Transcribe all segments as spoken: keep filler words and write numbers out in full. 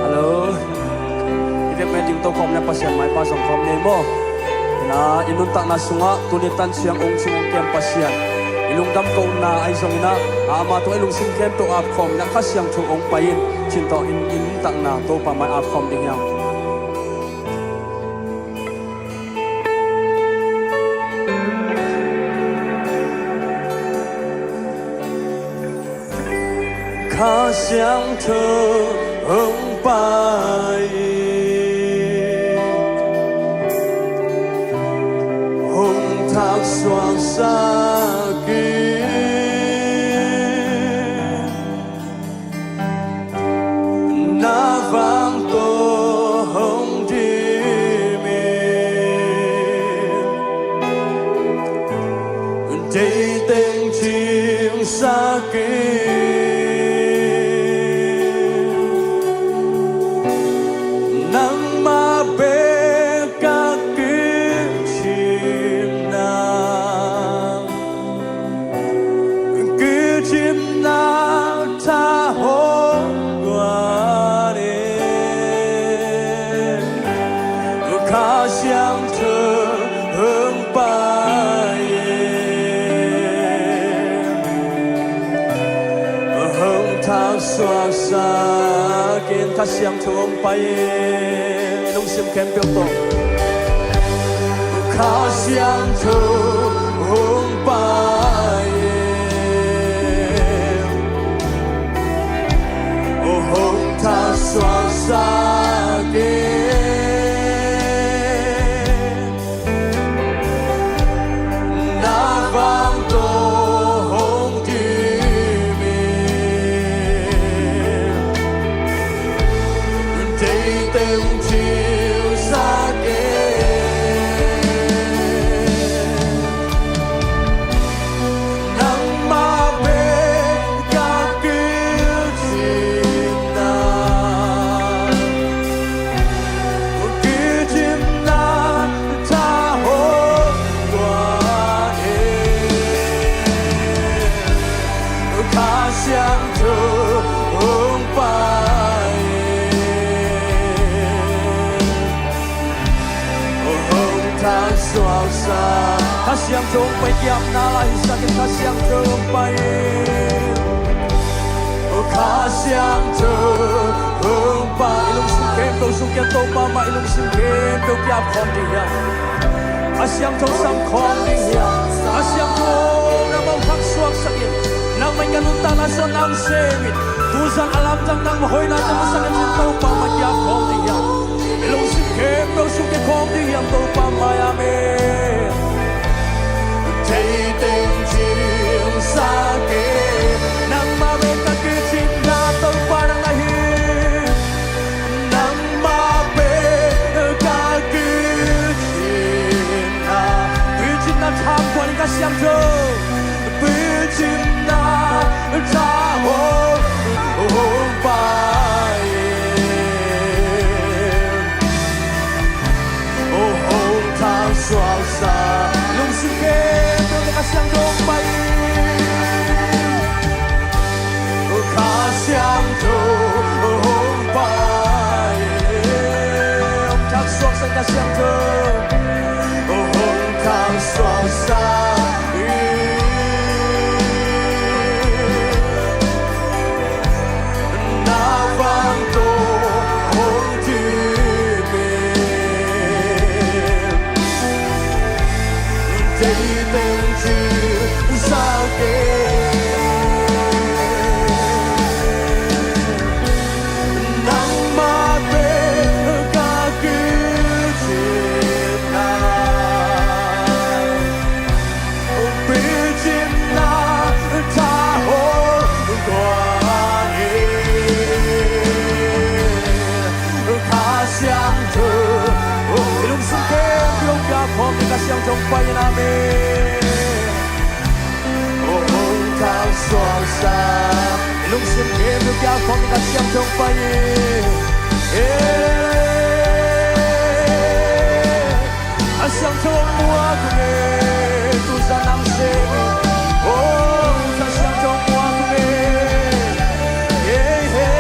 Hello. I vekpi ding tokhom le Pasian maipha zong khawm ni maw? Ina, i nuntakna sungah tuni tanciang ong cing ong kem Pasian, i lungdam kohna ahi zongin ah, amah tungah i lungsim khempeuh ap khawm in ah, Kha Siangtho ong pai in, cin tawh in, i nuntakna Topa mai ap khawm ding hi hang. Kha Siangtho hong pai in, hong thak suaksak in, na vang tawh hong dim in, deih teng cingsak in, nangmah bek ka kicimna, kicimna tha hong guan in, Kha Siangtho hong pai in, hong thak suaksak in. Kha Siangtho hong pai in, lungsim khempeuh tawh. Kha Siangtho hong pai in, hong thak suaksak in, na vang tawh hong dim in, deih teng cingsak in, nangmah bek ka kicimna, kicimna tha hong guan in, Kha Siangtho hong pai in, hong thak suaksak. Kha Siangtho hong pai kiapna lai hisak in, Kha Siangtho hong pai in, Kha Siangtho hong pai. I lungsim khempeuh sung kiang Topa mai, i lungsim khempeuh kiap khawm ding hi hang. Kha Siangtho sam khawm ding hi hang. Kha Siangtho nangmah hong thak suaksak in, nangmah in ka nuntakna sungah nang sem in, tuzan a lamdang nangmah hoihna tawh musak in, cin Topa mai kiap khawm ding hi hang. I lungsim khempeuh sung kikhawm ding hi hang Topa mai. Amen. Deih teng cingsak in, nangmah bek ka kicimna Topa nang ahi. Nangmah bek ka kicimna. Picimna tha hong guan in, Kha Siangtho. Picimna tha hong, hong pai in, hong thak suaksak. Lungsim khempeuh tawh Kha Siangtho hong pai in, Kha Siangtho hong pai in, hong thak suaksak in, Kha Siangtho hong thak suaksak in, na vang tawh hong dim in, deih teng cingsak in, nangmah bek ka kicimna, picimna tha hong guan in, Kha Siangtho. I lungsim khempeuh kiap khawm in, Kha Siangtho hong pai in. Amen. Hong thak suaksak. I lungsim khempeuh kiap khawm in, Kha Siangtho hong pai in. Eh. Kha Siangtho hong muak ung e, tuzan nang sem in. Oh, Kha Siangtho hong muak ung e. Hey, hey,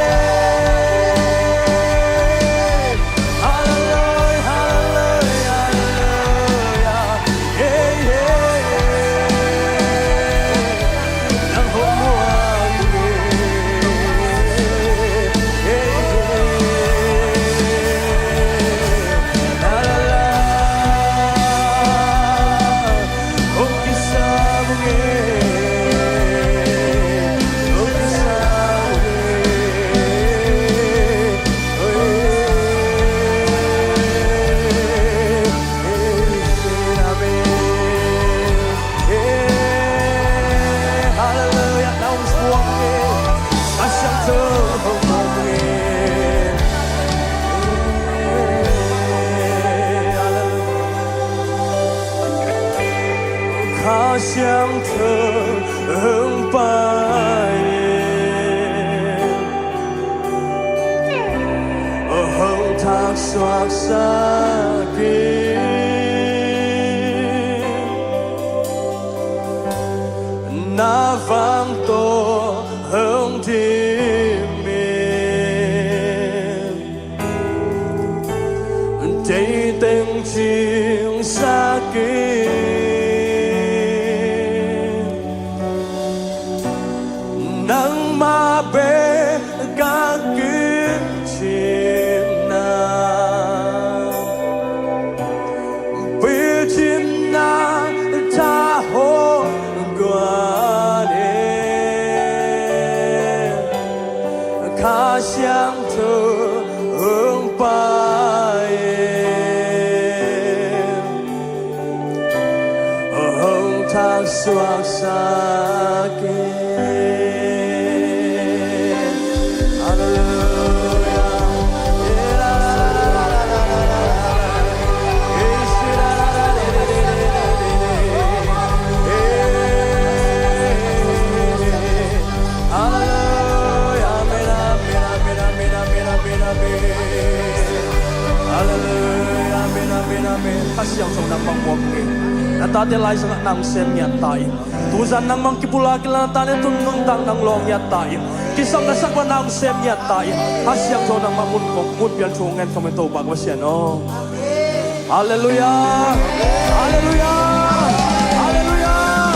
Kha Siangtho hong pai in, hong thaksuaksak in, na vang tawh hong dim in, teiteng cingsak in, nangmah bek ka kicinna, picinna tha hong guan in, Kha Siangtho hong pai in, hong thaksuaksak in. Halleluiah. Halleluiah. Amen, amen, amen. Halleluiah. Amen, amen, amen. Kha Siangtho nangmah muak ni. Na tate laisangah na hong sem ngiat ta in. Tuzan nangmah kipulak inla, na tate tun nuntak nang lawh ngiat ta in. Kisam na sak bang na hong sem ngiat ta in. Kha Siangtho nangmah mun kong, mun pian thu ngen khawm in, Topa ka Pasian aw. Halleluiah. Halleluiah. Halleluiah.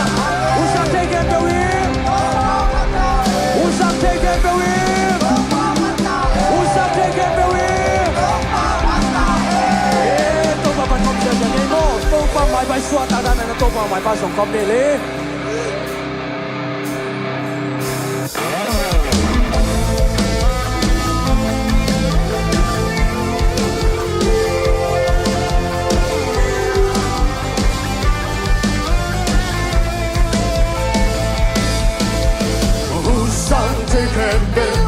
Hong sang thei khempeuh in. Hong sang thei khempeuh in. Hong sang thei khempeuh in. Eh, Topa pan khawm siasia ni maw. Topa maipa i suahtak dan a, Topa maipa zong khawm ni le. Hong sang thei khempeuh,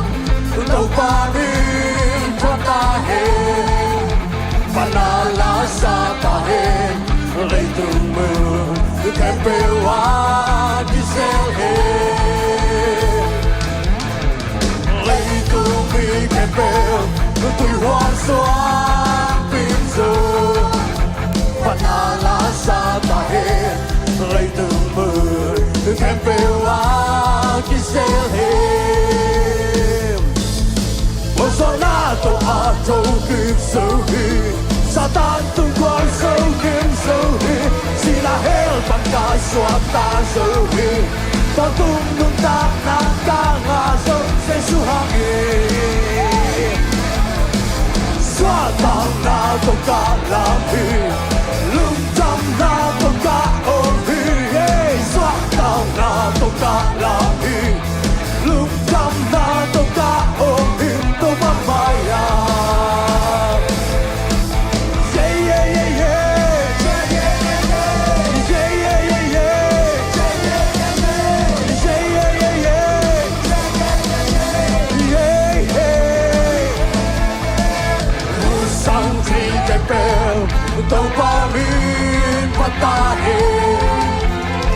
Topa min phat ta hen. Phat na la sa ta hen. Leitung mun khempeuh ah kisel hen. Leitung mi khempeuh tuihuan suang pin zo. Phat na la sa ta hen. Leitung mun khempeuh ah kisel hen. Mawhsawhna tawh a thokik zo hi. Satan tung gual zo, kim zo hi. Sihna hell pan ka suakta zo hi. Tawntung nuntakna ka ngah zo Jesu hangin. Suahtakna tawh ka lam hi. Lungdamna tawh ka om hi. Hey, suahtakna tawh ka lam hi. Lungdamna tawh ka om hi Topa mai-ah. Yeah, yeah, yeah, yeah. Yeah, yeah, yeah, yeah. Yeah, yeah, yeah, yeah. Yeah, yeah. Hong sang thei khempeuh, Topa min phat ta hen.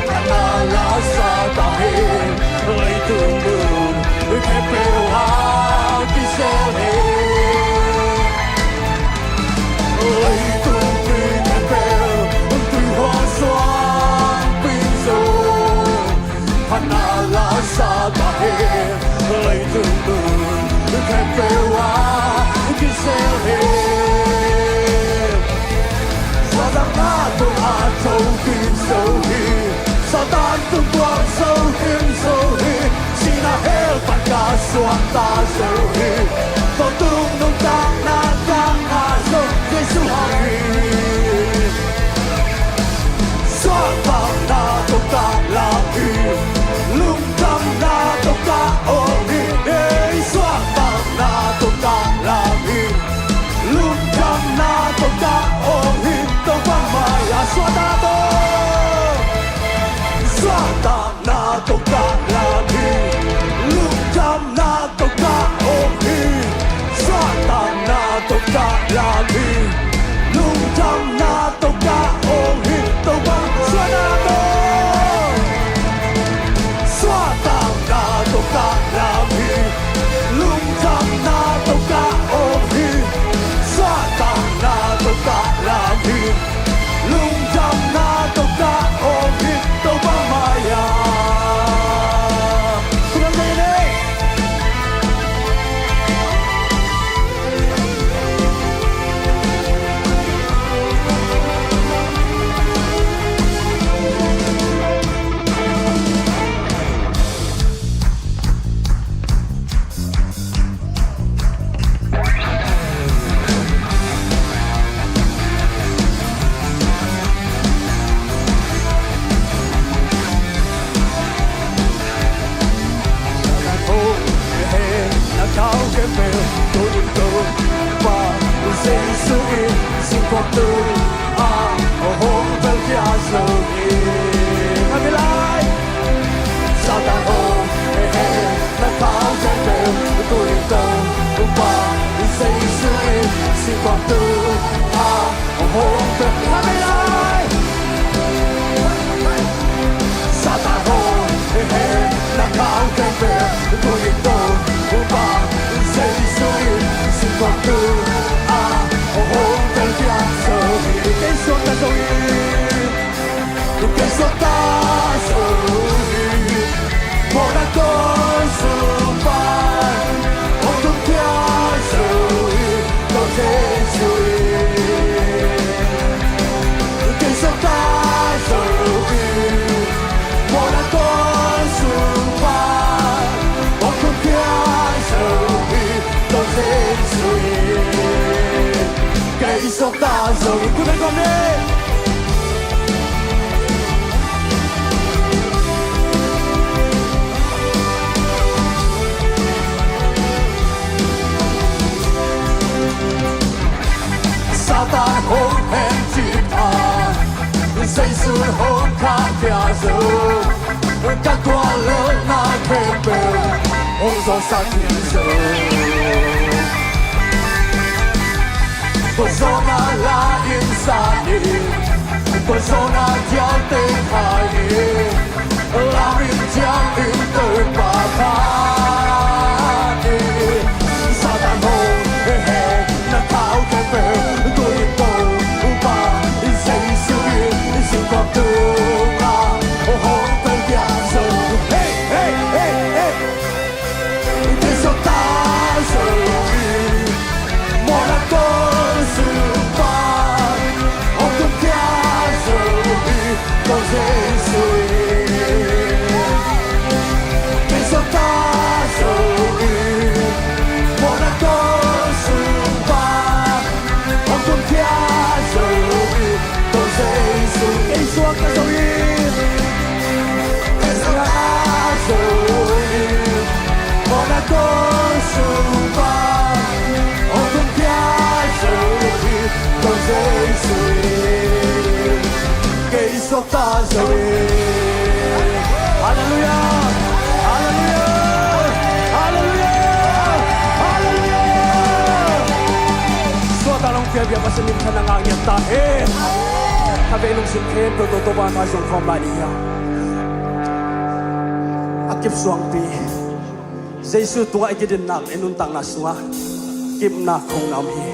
Phat na la sa ta hen. Leitung mun khempeuh ah kisel hen. Leitung mi khempeuh tuihuan suang pin zo. Phat na la sa ta hen. Leitung mun khempeuh ah kisel hen. Suahtakna tawh a thokik zo hi. Satan tung gual zo, kim zo hi. Sihna hell pan ka suakta zo hi. Tawntung nuntakna ka ngah zo Jesu hangin. Suahtakna tawh ka lam hi. Lungdamna tawh ka om hi. Hey, suahtakna tawh ka lam hi. Lungdamna tawh ka om hi. Topa mai-ah suahtakna tawh. Tua hong tel khia zo hi. Ngak hi lai. Satan hong he he na kau khempeuh tu in Topa Jesu in singkhuam tung a hong tel. Ngak hi lai. Satan hong he he na kau khempeuh tu in Topa Jesu in singkhuam tung a hong tel khia zo hi. Kei suakta zo hi. Kei suakta zo hi. Mawhna tawh sung pan hong tung khia zo hi. Tua Jesu in kei suakta zo hi. Mawhna tawh sung pan hong tung khia zo hi. Tua Jesu in kei suakta zo hi. Kut beng kawm ni. Satan hong hen cih a, Jesu hong khah khia zo. Ka tuah lohna khempeuh hong zawhsak hi zo. Tua zawhna la in sa ni. Tua zawhna khial teng khai ni. Lam in ciang in Topa phat ni. Satan hong he he na kau khempeuh tu in Topa Jesu in singkhuam tung a hong tel khia zo. Hey, hey, hey, hey. Kei suakta zo hi. Mawhna tawh sung pan hong tung khia zo hi. Tua Jesu in kei suakta zo hi. Mawhna tawh sung pan hong tung khia zo hi. Tua Jesu in kei suakta zo hi. Kei suakta zo hi. Mawhna tawh sung pan hong tung khia zo hi. Tua Jesu in kei suakta zo hi. Halleluiah! Halleluiah! Halleluiah! Halleluiah! Suakta long piapia Pasian minthanna ngah ngiat ta hen. Khatvei lungsim khempeuh tawh Topa tha zong khawm lai ding hi hang. A kip suangpi Jesu tungah i kidinnak le nuntakna sungah kipna khong na om hi.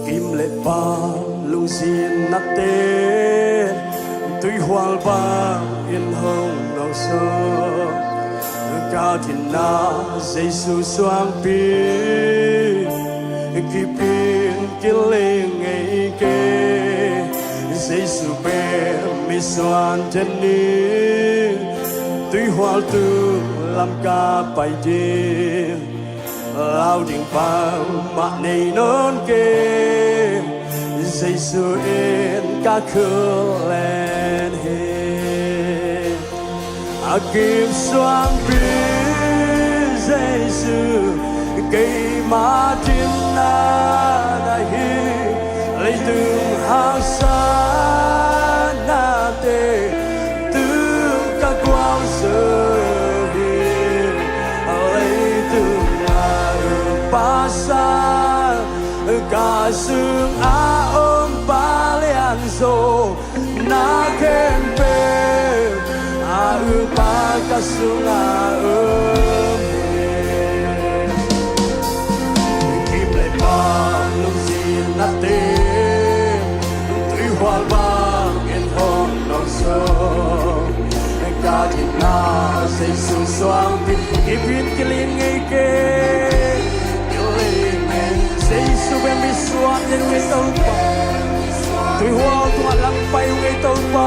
Kim le pam lungsim nakte, tuihual bangin hong nawksawn. Ka thinna Jesu suangpi, kipin kilei ngei kei. Jesu pen misuan teni, tuihual tung lam ka pai ding. Lau ding bangmah nei nawn kei, Jesu in ka khut len hi. A kip suangpi Jesu keima thinna na hi, leitung haksatnate tung ka gualzo hi. Leitung a um Pasal, ka sung a om Pa Lianzaw, na khempeuh a um Pa ka sung a om hi. Kim le pam lungsim nakte, tuihual bangin hong nawksawn. Ka thinna Jesu suangpi, kipin kilei ngei kei. Kilei ngei. Jesu pen misuan teni uh ngei Topa. Tuihual tungah lam pai uh ngei Topa.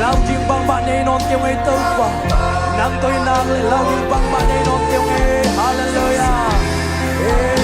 Lau ding bangmah nei nawn kei uh ngei Topa. Nang tawh i nak le lau ding bangmah nei nawn kei uh ngei. Halleluiah. Amen.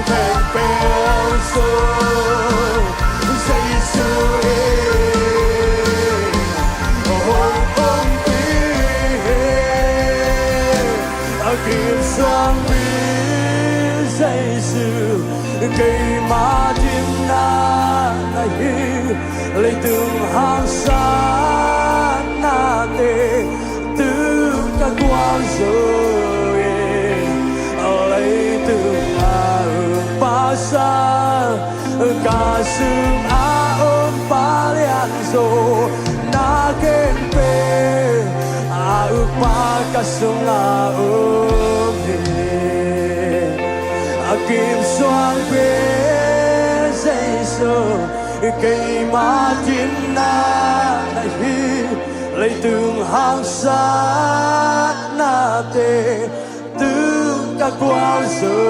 Khempeuh sung Jesu in hong ompih hi. A kipsuangpi Jesu, keima dimna na hi. Leitung haksatnate tu ka gualzo in, leitung a uk pasal, ka sung a om Pa Lianzaw, na khempeuh a uk Pa ka sung a om hi. A kipsuangpi Jesu, keima dimna na hi. Leitung haksatnate tu ka gualzo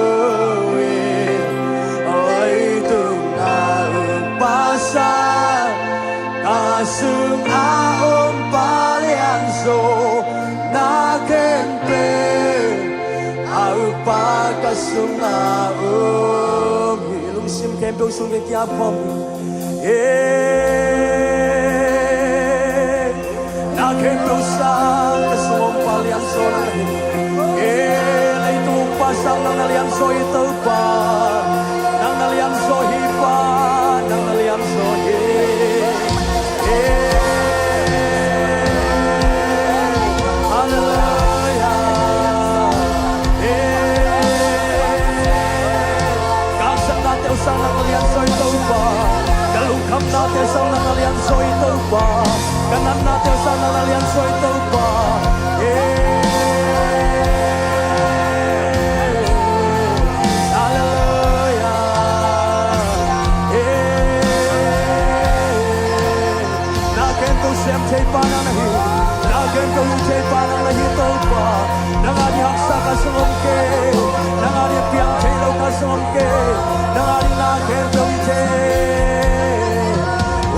in, leitung a uk pasal, ka sung a om Pa Lianzaw, na khempeuh a uk Pa ka sung a om hi. Lungsim khempeuh sung kiang kiap khawm hi. Eh, na khempeuh sang ka sung om Pa Lianzaw nang na hi. Eh, leitung uk pa sang nang na lianzaw hi Topa. Nang na lianzaw hi Pa, nang na lianzaw hi. Eh, halleluia. Eh, ka haksatnate uh sang nang na lianzaw hi Topa. Ka lungkhamnate uh sang nang na lianzaw hi Topa. Ka natnate uh sang nang na lianzaw hi Topa. Eh, halleluia. Eh, na khempeuh sem thei Pa nang na hi. Na khempeuh hih thei Pa nang na hi Topa. Nang a ding haksa ka sung om kei. Nang a ding piang thei lo ka sung om kei. Nang a ding na khempeuh hih thei.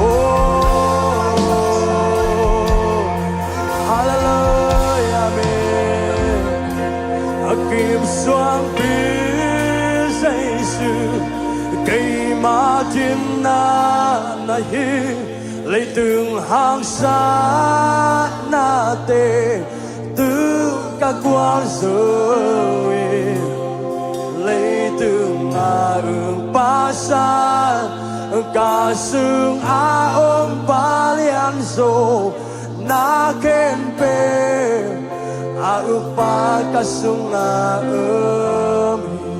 Oh, halleluia, amen. A kipsuangpi Jesu, keima dimna na hi. Leitung haksatnate tu ka gualzo in, leitung a uk pasal, ka sung a om Pa Lianzaw, na khempeuh a uk Pa ka sung a om hi.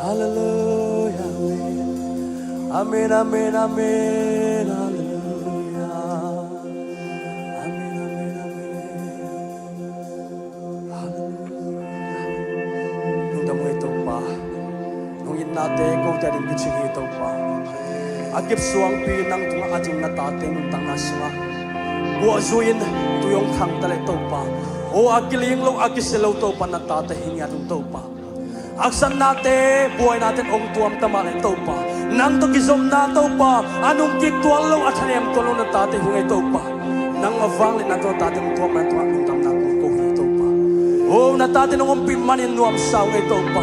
Halleluia. Amen, amen, amen. Halleluia. Amen, amen, amen. Halleluia. Lungdam ung ei Topa. Nong itnate kote ading kicing hi Topa. A kipsuangpi nang tungah a ding na tate nuntakna sungah guah zui-in tui hong khangta leh Topa, aw a kiling lo, a kisia lo Topa, na tate hi ngiat ung Topa. Haksatnate, buainate hong tuamta mah leh Topa, nang tawh kizopna Topa, a nungkik tuan lo, a thanem tuan lo na tate hi ung ei Topa. Nangmah vangliatna tawh na tate hong tuam, na tungah lungdamna kong ko hi Topa. Aw na tate nong ompih manin nuamsa ung ei Topa.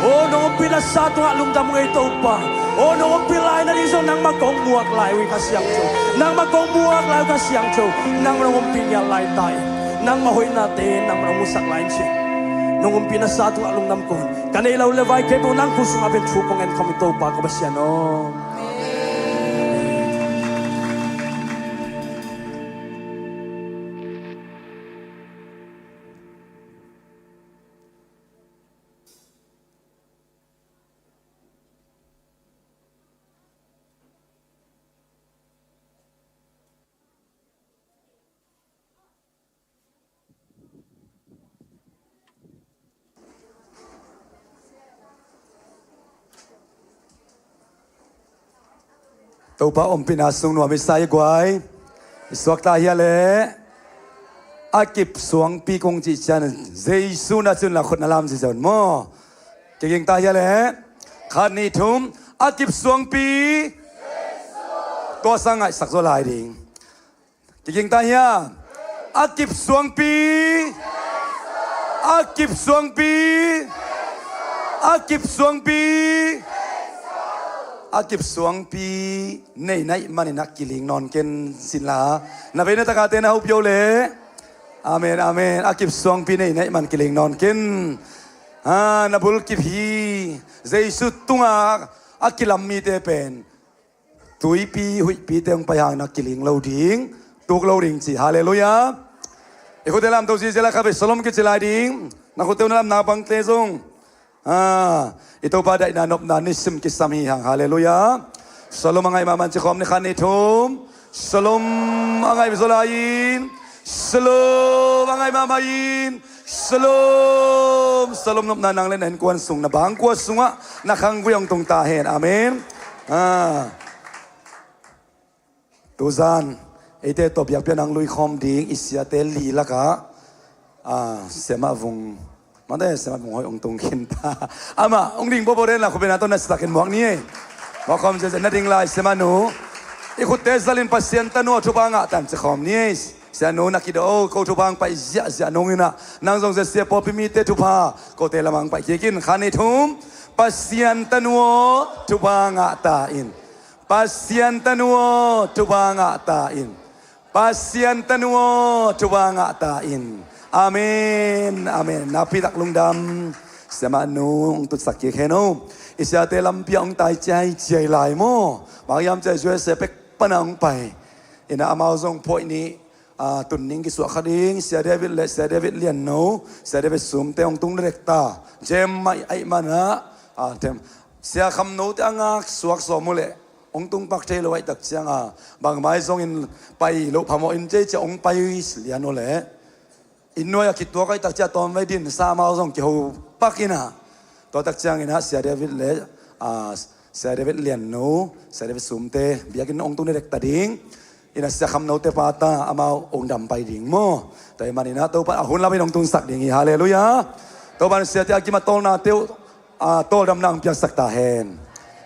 Aw nong ompih nasa tungah lungdam ung ei Topa. Aw nong ompih lai nading zong nangmah kong muak lai uh hi Kha Siangtho. Nangmah kong muak lai uh Kha Siangtho. Nangmah nong ompih ngiat lai ta in, nangmah hoihnate nangmah nong musak lai in cin. Nong ompih nasa tungah lungdam kong, ka neih loh le vai khempeuh nang khutsungah pen thu kong en khawm hi Topa ka Pasian aw. Topa ompihna sung nuam i sa hi guai. I suakta hia leh a kipsuangpi kong cih ciang Jesu na cih un la khut na lam zizawn maw? Kigingta hia leh khat nih thum, a kipsuangpi. Tua sang ngaihsak zaw lai ding. Kigingta hia? A kip suangpi. A kip suangpi. A kip suangpi. A kip suangpi nei naih manin a kiling nawn ken sinla. Na vei na takate na hopih o le. Amen, amen. A kip suangpi nei naih man kiling nawn ken. Ha, na bul kip hi. Jesu tunga a kilam mite pen tuipi huihpite hong pai hangin a kiling lo ding, tuk lo ding ci. Halleluiah. I khute lamto ziahziah lai kha ve, shalom kici lai ding. Na khute na lamna bangte zong, ah, i Topa daihna nopna nisim kisam hi hang. Halleluiah. Shalom a ngaih mahmah in ci khawm ni, khat nih thum. Shalom a ngaih zaw lai-in. Shalom a ngaih mahmah in. Shalom. Shalom nopna nang le na innkuan sung, na bangkua sungah na khanggui hong tung ta hen. Amen. Ah. Tuzan eite tawh biakpiakna hong luikhawm ding i siate li lakah, ah, Siamah Vung, mate, Siamah Vung Hoih hong tung khin ta. Amah hong ding bobo den la, khupena tawh na sitakin muak ni ei. Muak khawm ziahziah na ding lai, Siamah Nu. I khutte zalin Pasian tanu aw thupha ngah tan ci khawm ni ei. Sianu na kido o, ko thupha hong pai ziahziah nung inah, nang zong zia sia pawlpi mite thupha kote lamah hong pai kik in. Khat nih thum. Pasian tanu aw thupha ngah ta in. Pasian tanu aw thupha ngah ta in. Pasian tanu aw thupha ngah ta in. Amen, amen. Nakpitak lungdam. Siamah Nu hong tutsak kik hen o. I siate lampi ah hong tai ciaiciai lai maw. Bang hiam cih leh U S A pek pana hong pai. Inah amau zong phoih nih, ah, tunning kisuah kha ding, Sia David le Sia David Lianno, Sia David Sumte hong tung dekdek ta. Jem maih ahih manah, ah, them, Sia Kham Note a ngak suak sawm uh leh hong tung pak thei lo ahih tak cianga, bangmai zongin pai loh phamawh in cei ciah hong pai lian uh leh. Inn nuai a kituak ahih tak ciah tawmvei dinsa amau zong kiho pak inah. Tua tak cianginah Sia David le, ah, Sia David Lianno, Sia David Sumte biakinn hong tung dekdek ta ding. Inah Sia Kham Note pa ta amau hong dam pai ding maw. Tua ahih maninah Topa a hun lamin hong tunsak ding hi. Halleluiah. Topa in siate a gim a tawlnate uh, ah, tawldamna hong piaksak ta hen.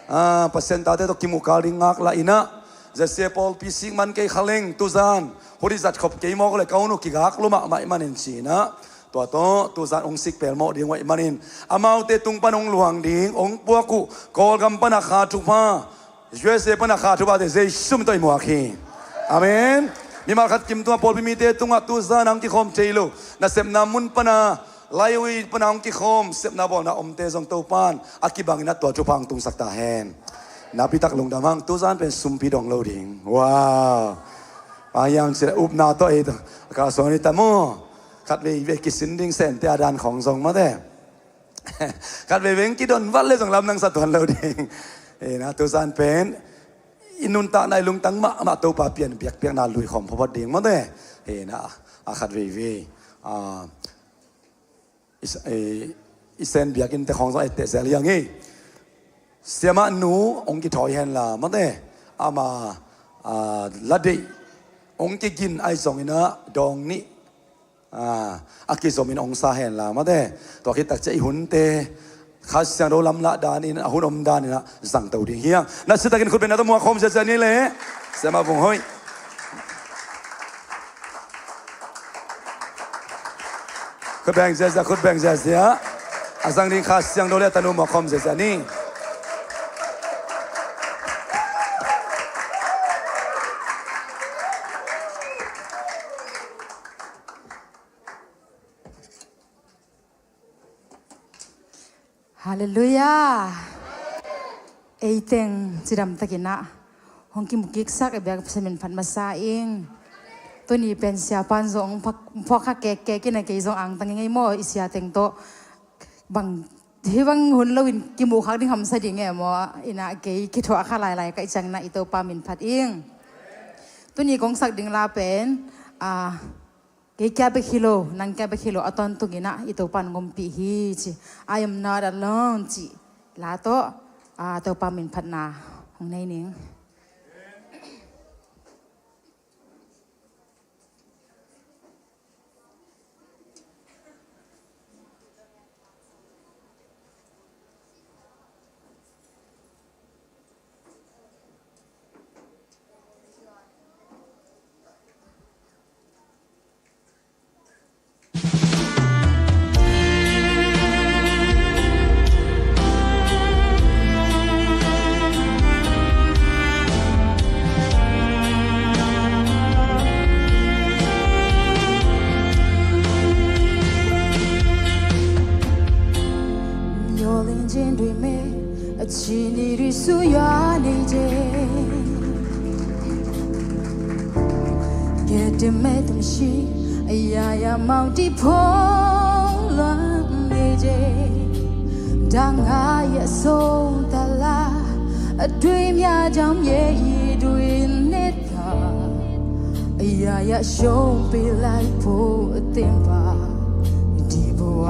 Ah, Pasian tate tawh kimuh kal ding ngak lah inah, zia sia pawlpi sik man kei kha leng, tuzan huri zat khop kei mawk leh ka hun uh kigak lua mahmah ahih manin ci-inah, tua tawh tuzan hong sik pelmawh ding uh ahih manin, amaute tung pan hong luang ding, hong puak uh, Kawlgam pana kha thupha, U S A pana kha thuphate Jesu min tawh i muak hi. Amen. Mimal khat kim tungah pawlpi mite tungah tuzan hong kikhawm thei lo, nasepna mun pana, laiui pana hong kikhawm, sepna bawlna omte zong Topan a kibanginah tua thupha hong tungsak ta hen. Nakpitak lungdam hang, tuzan pen sumpi dong lo ding. Wow. Bang hiam cih leh upna tawh ei tawh ka suan hi ta maw. Khat veivei kisin ding, Sente a dan khawng zong mate. Khat veivei hong kidon vat le zong lamdang sa tuan lo ding. Inah tuzan pen i nuntakna i lungtang mahmah Topa pian biakpiakna luikhawm phawtphawt ding mate. Inah a khat veivei, ah, i, i, i Sen biakinnte khawng zong etteh zel hi hang hi. Siamah Nu hong kithawi henla mate, ama, ah, la deih hong kigin ahi zonginah dawng nih, ah, a kizomin hong sa henla mate. Tua khit tak ciah i hunte Kha Siangtho lamlah danin, a hun om daninah zangto ding hi hang. Nasitakin khut beng na tawh muak khawm ziahziah ni leh. Siamah Vung Hoih. Khut beng ziahziah, khut beng ziahziah. A zang ding Kha Siangtho le a tanu muak khawm ziahziah ni. Halleluiah. Ei teng cidam takinah hong kimukiksak i biak Pasian min phat masa ing. Tuni pen siapan zong phak, phawk kha kekkek inah kei zong angtang ing ei maw, i sia teng tawh. Bang hih bang hun loin kimuh khak ding hamsa ding e maw, inah kei kithuah kha lailai ka hih cianginah i Topa min phat ing. Tuni kong sak ding la pen, ah, kei kia bek hi lo, nang kia bek hi lo, a tawntunginah i Topa in hong ompih hi ci. I am not alone ci. La tawh, ah, Topa min phatna hong nei ning. ချစ်နေရစ်ဆိုရနေခြင်း ကယ်တင်မဲ့သူမရှိ အရာရာမောင်တီဖို့လွမ်းနေခြင်း ဒါငါရဲ့အဆုံးသလား အတွေ့အမြင်ကြောင့်မျက်ရည်တွေနဲ့သာ အရာရာရှုံးပေးလိုက်ဖို့အသင့်ပါ ဒီဘဝ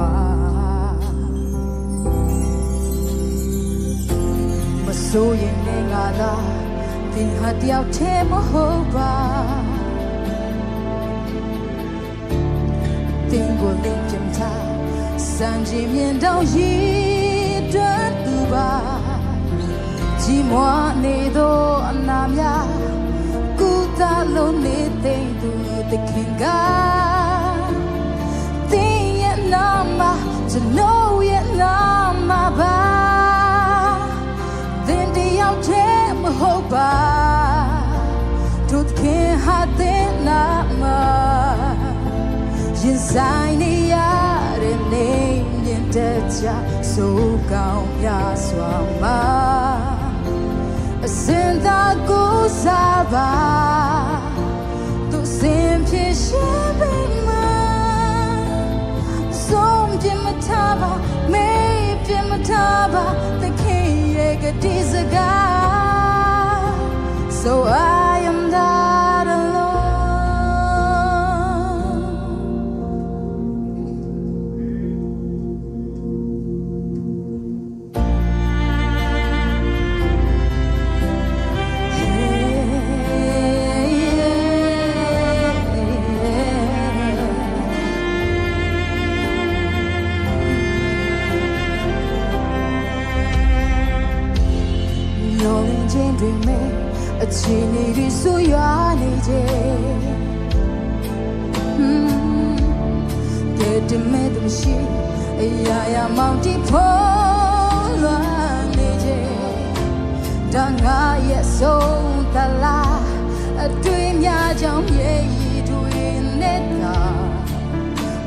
မစိုးရိမ်နဲ့ငါသာ သင်ဟာတယောက်တည်းမဟုတ်ပါ သင်ကိုလင်းပြမထား စံချိန်မြင့်တောင်ရေတွက်သူပါ ကြီးမွားနေသောအနာများ ကုသလို့နေသိမ့်သူသခင်က သင်ရဲ့နာမ ကျွန်တော်ရဲ့နာမပါ သင်တယောက်တည်းမဟုတ်ပါ ထိုသခင်ဟာသင်နာမ ရင်ဆိုင်နေရတဲ့နေ့မြင်တတ်ကြ စိုးကောင်းများစွာမှာ အစင်သာကိုးစားပါ သူစင်ဖြစ်ရှင်ပေမှာ ဆုံးပြစ်မထားပါ မေ့ပြစ်မထားပါ သခင်ရဲ့ကတိစကား So I am not alone. မျောလင်းခြင်းတွင်မင်း အခြေအနေတွေဆိုးရွားနေခြင်း ကယ်တင်မဲ့သူမရှိ အရာရာမောင်တီဖို့လွမ်းနေခြင်း ဒါငါရဲ့ဆုံးသလား အတွေ့အမြင်ကြောင့်မျက်ရည်တွေနဲ့သာ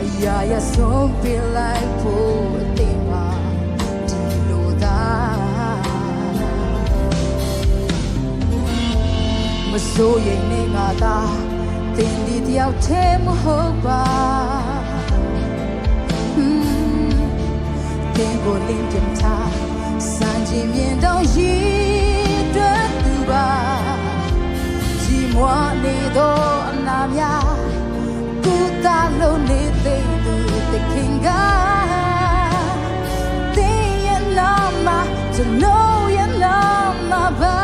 အရာရာဆုံးပေးလိုက်ဖို့အသင့်ပါ ဒီလိုသာ မစိုးရိမ်နဲ့ငါသာ သင်ဒီတယောက်တည်းမဟုတ်ပါ သင်ကိုလင်းတင်ထား စံချိန်မြင့်တောင်ရေတွက်သူပါ ကြီးမွားနေသောအနာများ ကုသလို့နေသိမ့်သူသခင်က သင်ရဲ့နာမ ကျွန်တော်ရဲ့နာမပါ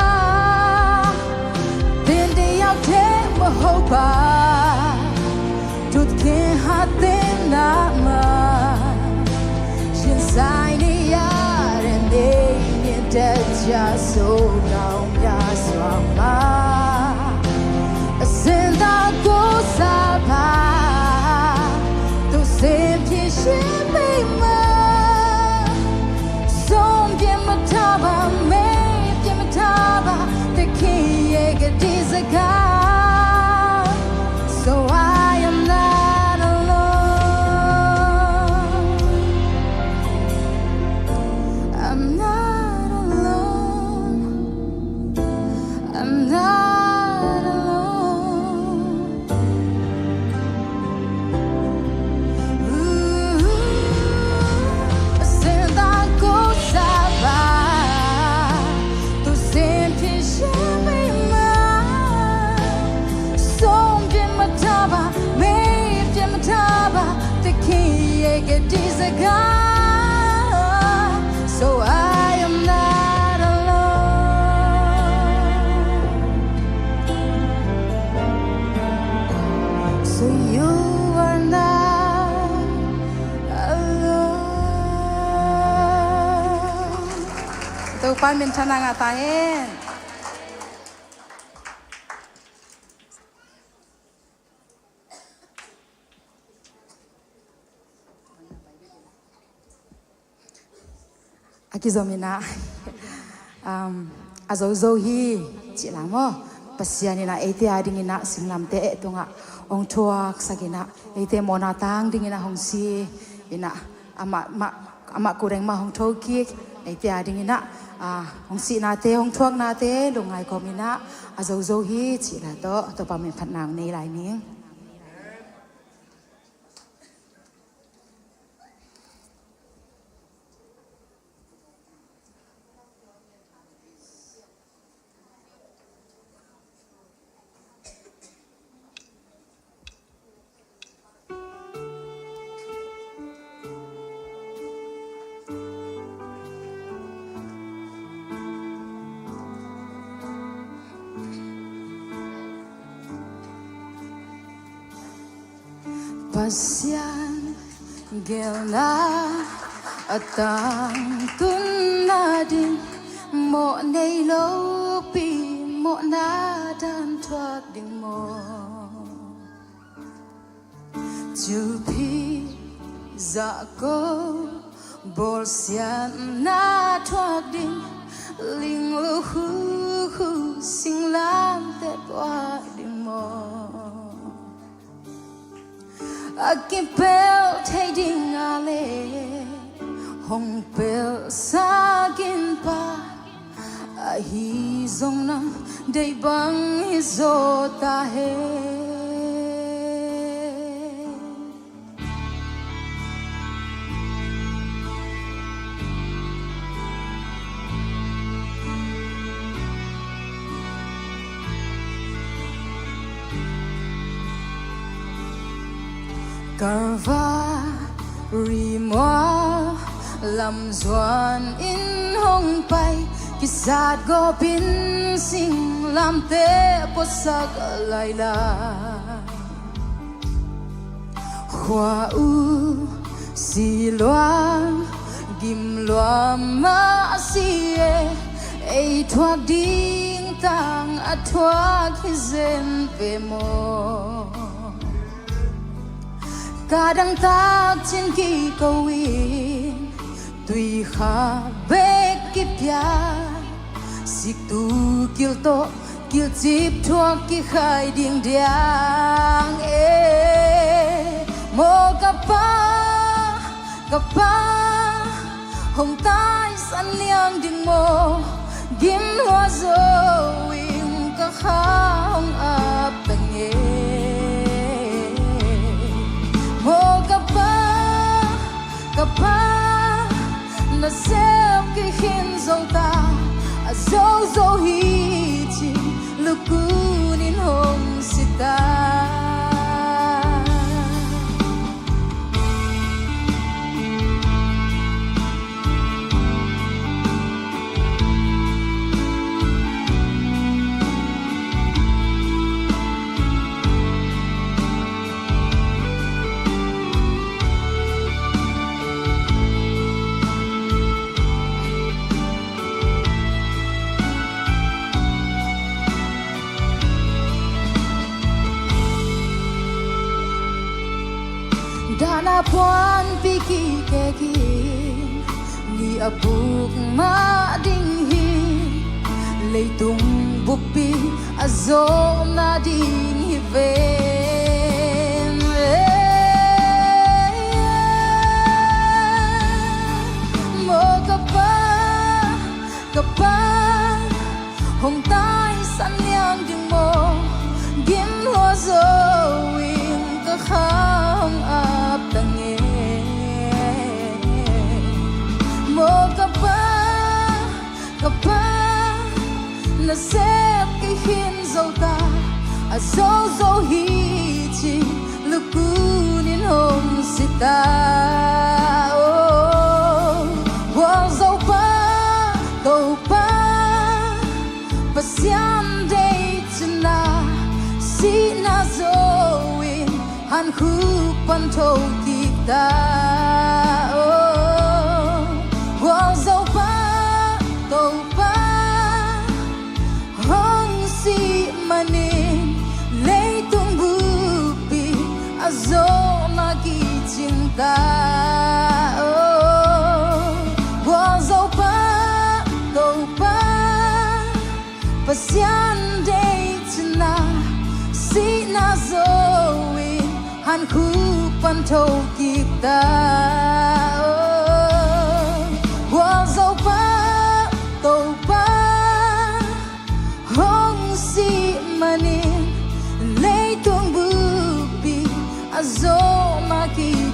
သင်တယောက်တည်းမဟုတ်ပါ ထိုသခင်ဟာသင်နာမ ရင်ဆိုင်နေရတဲ့နေ့မြင်တတ်ကြ စိုးကောင်းများစွာမှာ အစင်သာကိုးစားပါ သူစင်ဖြစ်ရှင်ပေမှာ ဆုံးပြစ်မထားပါ မေ့ပြစ်မထားပါ သခင်ရဲ့ကတိစကား So I am not alone. I'm not alone. I'm not alone. Ooh, အစင်သာကိုးစားပါ သူစင်ဖြစ်ရှင်ပေမှာ ဆုံးပြစ်မထားပါ မေ့ပြစ်မထားပါ သခင်ရဲ့ကတိစကား So I am not alone. So you are not alone. Topa minthanna ngah ta hen. A kizom in ah, um, a zozo hi cih lai maw? Pasian in ah eite a dingin ah singlamteh tungah hong thuaksak in ah eite mawhna tang dingin ah hong si in ah amah mah amah kudeng mah hong thokik eite a dingin ah, a, hong sihnate, hong thuaknate lungngai kawmin ah a zozo hi cih la tawh Topa min phatna hong nei lai ning. Pasian gelna a tangtun nading, mawh nei lopi mawhna dan thuak ding maw? Cilphi zahko bawlsiatna thuak ding, linglu huhu singlamteh puah ding maw? A kipelh thei ding a leh hong pelhsak in Pa, ahi zong nang deih bang hi zaw ta hen. Kalvari mual lam zuan in hong pai, kisat gawp in singlamteh puahsak lailai. Khua uh si lua, gim lua mah si e, ei thuak ding tang a thuak hi zen ve maw? Ka dangtak cin kiko in, tuikha bek kipia, siktu kil tawh kilcip thuak kikhai ding diang e. Maw ka Pa, ka Pa, hong taisan liang ding maw? Gim lua zo in ka kha hong ap ta nge. Maw ka Pa, ka Pa, nasep kikhin zo ta, a zozo hi ci, lukun in hong si ta. Dahna puanpi kikek in, ni a buk mah ding hi, leitung buppi a zawhna ding hi ven. Maw ka Pa, ka Pa, hong taisan liang ding maw? Gim lua zo in ka kha hong ap ta nge. Maw ka Pa, ka Pa, nasep kikhin zo ta, a zozo hi ci, lukun in hong si ta. Oh, gualzo Pa, Topa, Pasian deih cina, sihna zo in hankhuk pan tho kik ta. Oh, gualzo Pa, Topa, hong sih manin leitung buppi a zawhna kicing ta. Oh, gualzo Pa, Topa, Pasian deih cina, sihna zo in hankhuk pan tho kik ta. Oh,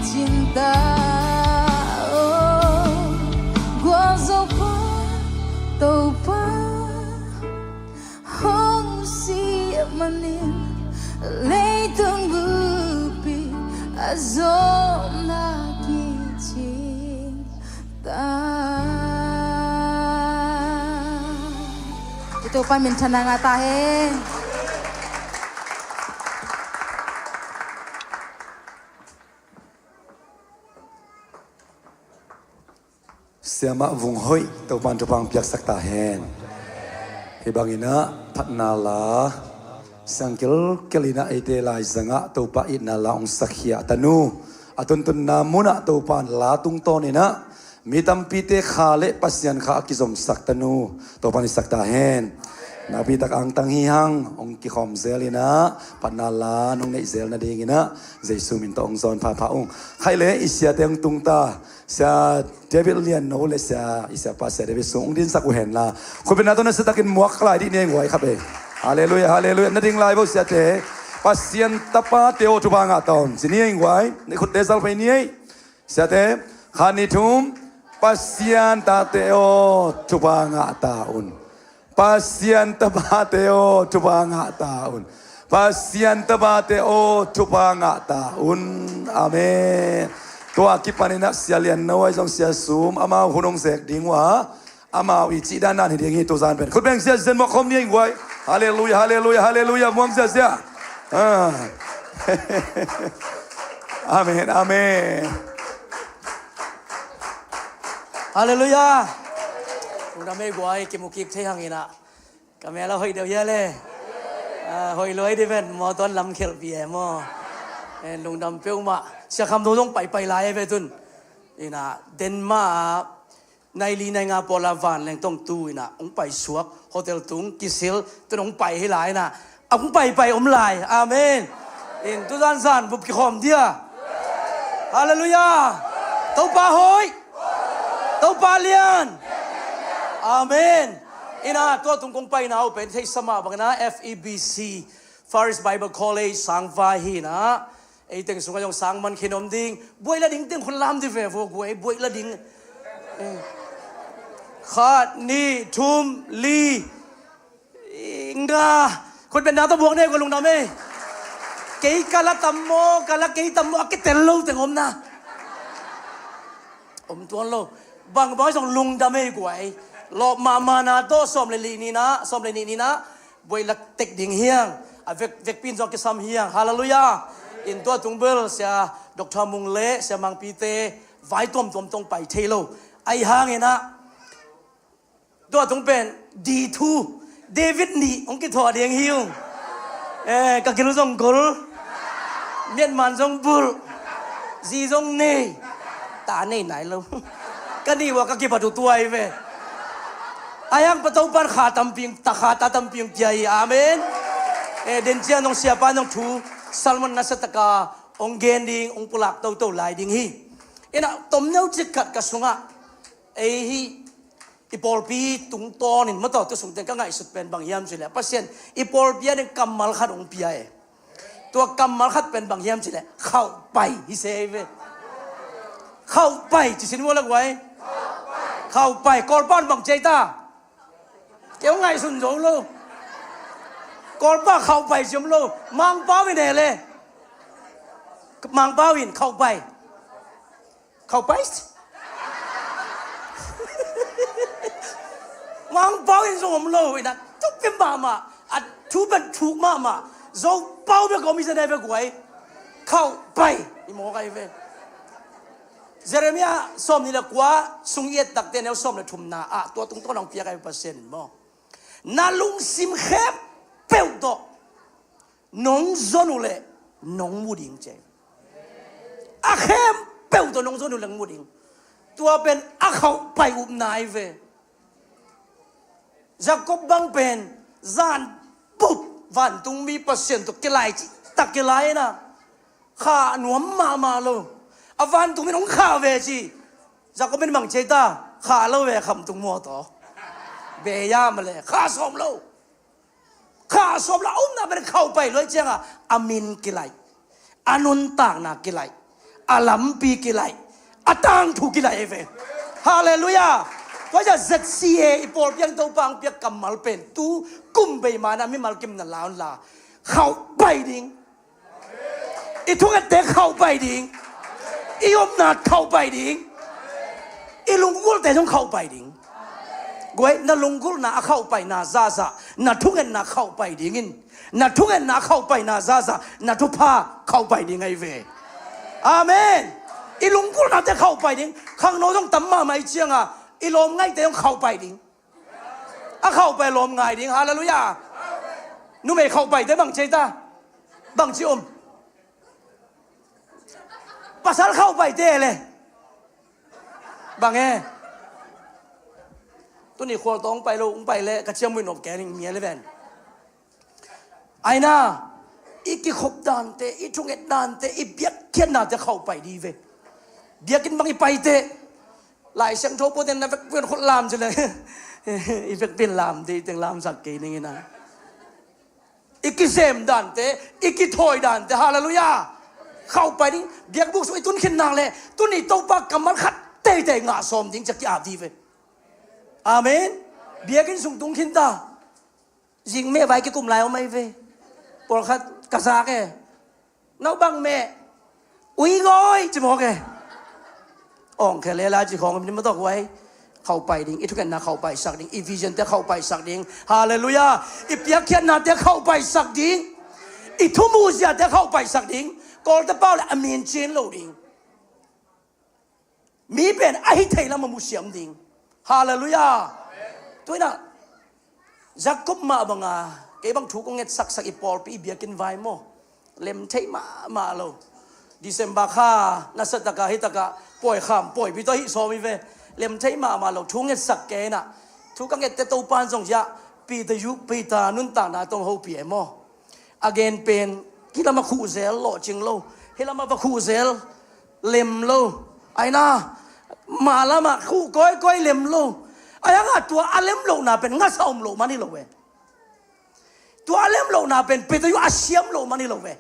Cinta, oh, gualzo pa, Topa hong si manin, leitung bupi a zomna kicing ta. Topa minthanna ngah ta hen. Siamah Vung Hoih, Topa'n thupha piaksak ta hen. Hih bangin ah phatna la siang kilkel in ah eite laizangah Topa itna la hong sakhiah ta nu. A tuntunna munah Topa'n la tungtawn in ah mi tampite kha le Pasian kha a kizomsak ta nu. Topa'n i sak ta hen. Nakpi tak angtang hi hang, hong kikhawm zel in ah phatna la nong neih zel nadingin ah Jesu min tawh hong zawn phapha ung. Khai le i siate hong tung ta. Sia David Lian No le sia, i siapa Sia David Sung hong dinsak uh hen la, khutbetna tawh nasiatakin muak lai dih ni ei guai kha ve. Halleluiah, halleluiah. Na ding lai vo siate. Pasian tapate aw, thupha ngah ta un ci ni ei guai. Na khutte zal phei ni ei. Siate, khat, nih, thum. Pasian tate aw, thupha ngah ta un. Pasian tapate aw, thupha ngah ta un. Pasian tapate aw, thupha ngah ta un. Amen. Tua kipanin ah Sia Lian No ahi zong Sia Sum, amau hun hong zek ding uh a, amau i cih dandan hi ding hi tuzan pen. Khut beng sia zen mawk khawm ni ei guai. Halleluiah, halleluiah, halleluiah. Muang sia sia. Ah. Amen, amen. Halleluiah. Lungdam ei guai, kimu kik thei hang in ah. Ka mel a hoih deuh hia le. Ah, hoih lo ei dih ven, mawtaw lam khelh pi e maw. Eh, lungdam peuhmah. Sia Kham Dong zong paipai lai e ve tun. In ah, Denmark ah, nai li nai nga pawl a vanleng tawh tu in ah hong paisuak, hotel tung kisil, tun hong pai hi lai in ah, a hong paipai om lai. Amen. In tuzan zan bup kikhawm dia. Halleluiah. Topa hoih. Topa lian. Amen. In ah, tua tung kong paina uh pen theihsa mah bangin ah F E B C, Far East Bible College, sangvai hi in ah, ei teng sungah zong sang man khin om ding. Buaih la ding teng khut lam dih ve vo guai, buaih la ding. Eh. Khat, nih, thum, li, nga. Khut betna tawh buak ne, ko lungdam ei. Kei ka la tam maw, ka la kei tam maw, a kitel lo teng om na. Om tuan lo. Bangbang zong lungdam ei guai. Lawp mahmahna tawh sawm le li ni in ah, sawm le nih ni in ah buaih la tek ding hi hang. A vek, vekpi in zong kisam hi hang. Halleluiah. In tua tung bel sia Doctor Mung le sia Mangpite vai tuamtuam tawh hong pai thei lo. Ahi hangin ah tua tung pen D two, David nih hong kithuah ding hi ung. Eh, ka gil zong gol. Miatman zong bulh. Zi zong nei. Ta nei nai lo. Ka nih uh a ka kibat uh tua hi ve. Ahi hang pa Topa'n kha tampi, ta kha ta tampi hong pia hi. Amen. Eh, den ciang hong siapa hong thu sermon nasiataka hong gen ding, hong pulak toto lai ding hi. In ah, tomno cik khat ka sungah ei hi, i pawlpi tungtawnin mataw, tu sungteng ka ngaihsut pen bang hiam cih leh, Pasian i pawlpi a ding kammal khat hong pia e. Tua kammal khat pen bang hiam cih leh, khauhpai hi se ve. Khauhpai ci sin vua la guai. Khauhpai. Kawlpa in bang ci ei ta? Kei hong ngaihsun zo lo. Kawlpa khauhpai ci om lo. Mangpau in e le. Mangpau in khauhpai. Khauhpai. Mangpau in zong om lo in ah, thuk pia mahmah, a thu pen thuk mahmah. Zopau bek om hi zen ai ve guai. Khauhpai. I mawk ai ve. Jeremiah sawm nih le kua sung i et takte neu sawm le thumna ah tua tungtawn hong piak ai ve Pasian in maw. Na lungsim khempeuh tawh nong zon uh leh nong mu ding ci. A khempeuh tawh nong zon uh leh nong mu ding. Tua pen a khauhpai upna ai ve. Jacob bang pen zan bup vantungmi Pasian tawh kilai ci, tak kilai in ah, khah nuam mahmah lo. A vantungmi in hong khah ve ci. Jacob in bang ci ei ta? Khah lo ve, khamtung mawtaw. Bia mah le khah sawm lo. Khah sawm lo a upna pen khauhpai lua ahih ciangin a min kilaih, a nuntakna kilaih, A lampi kilaih, a tangthu kilaih ei ve. Halleluiah. Tua hi a Z C A i pawlpi ang Topa ang piak kammal pen tu kum bei manah mimal kimna laun la khauhpai ding. I thungette khauhpai ding. I omna khauhpai ding. I lungkulte zong khauhpai ding. Guai, na lunggulhna a khauhpaina zahzah na thungetna khauhpai dingin, na thungetna a khauhpaina zahzah na thupha khauhpai ding ahi ve. Amen. I lunggulhnate khauhpai ding. Khangno zong tam mahmah i cianga i lawm ngaihte zong khauhpai ding. A khauhpai lawm ngai ding. Halleluiah. Numei khauhpaite bang ci ei ta? Bang ci om? Pasal khauhpaite le bang e? Tuni khualtawng pai lo ung pai le ka ciamui nop kei ning mia le ven. Aina, i kikhop dante, i thunget dante, i biakkhiatnate khauhpai di ve. Biakinn bang i paite Lai Siangtho pawten na vekpian khut lam ci le i vekpian lam di teng lamsak kei ning ina. I kizem dante, i kithawi dante, halleluiah. Khauhpai ding. Biakbuk sung i tun khin nak le tuni Topa kammal khat teitei ngah sawm ding ci a ki-ap di ve. Amen. Biakinn sung tung khin ta. Zing meh vai kikum lai om ahi ve. Pawlkhat ka zak e. Nau bang meh? Ui gawi ci mawk e. Awng khe lela ci khawng ni ma tawk uai. Khauhpai ding, i thungetna khauhpaisak ding, i vision te khauhpaisak ding. Halleluiah. I piakkhiatnate khauhpaisak ding. I thumuhziate khauhpaisak ding. Kawlte pau le a min cin lo ding. Mi pen a hi thei lam a musiam ding. Halleluiah. Tuina Jacob mah banga kei bang thu kong ngetsaksak i pawlpi i biakinn vai maw? Lem thei mahmah lo. December kha nasataka hitaka pawikham pawipi tawh hih sawm hi ve. Lem thei mahmah lo thu ngetsak kei na. Thu ka ngette Topan zong hiah Peter yu Peter nuntakna tong hopih e maw? A gen pen kilama khuh zel lawhcing lo, hilama va khuh zel lem lo. Aina, malama khuh kawikawi lem lo. Ai hanga tua a lem lohna pen ngasa om loh man hi lo ve. Tua a lem lohna pen Peter yu a siam loh man hi lo ve.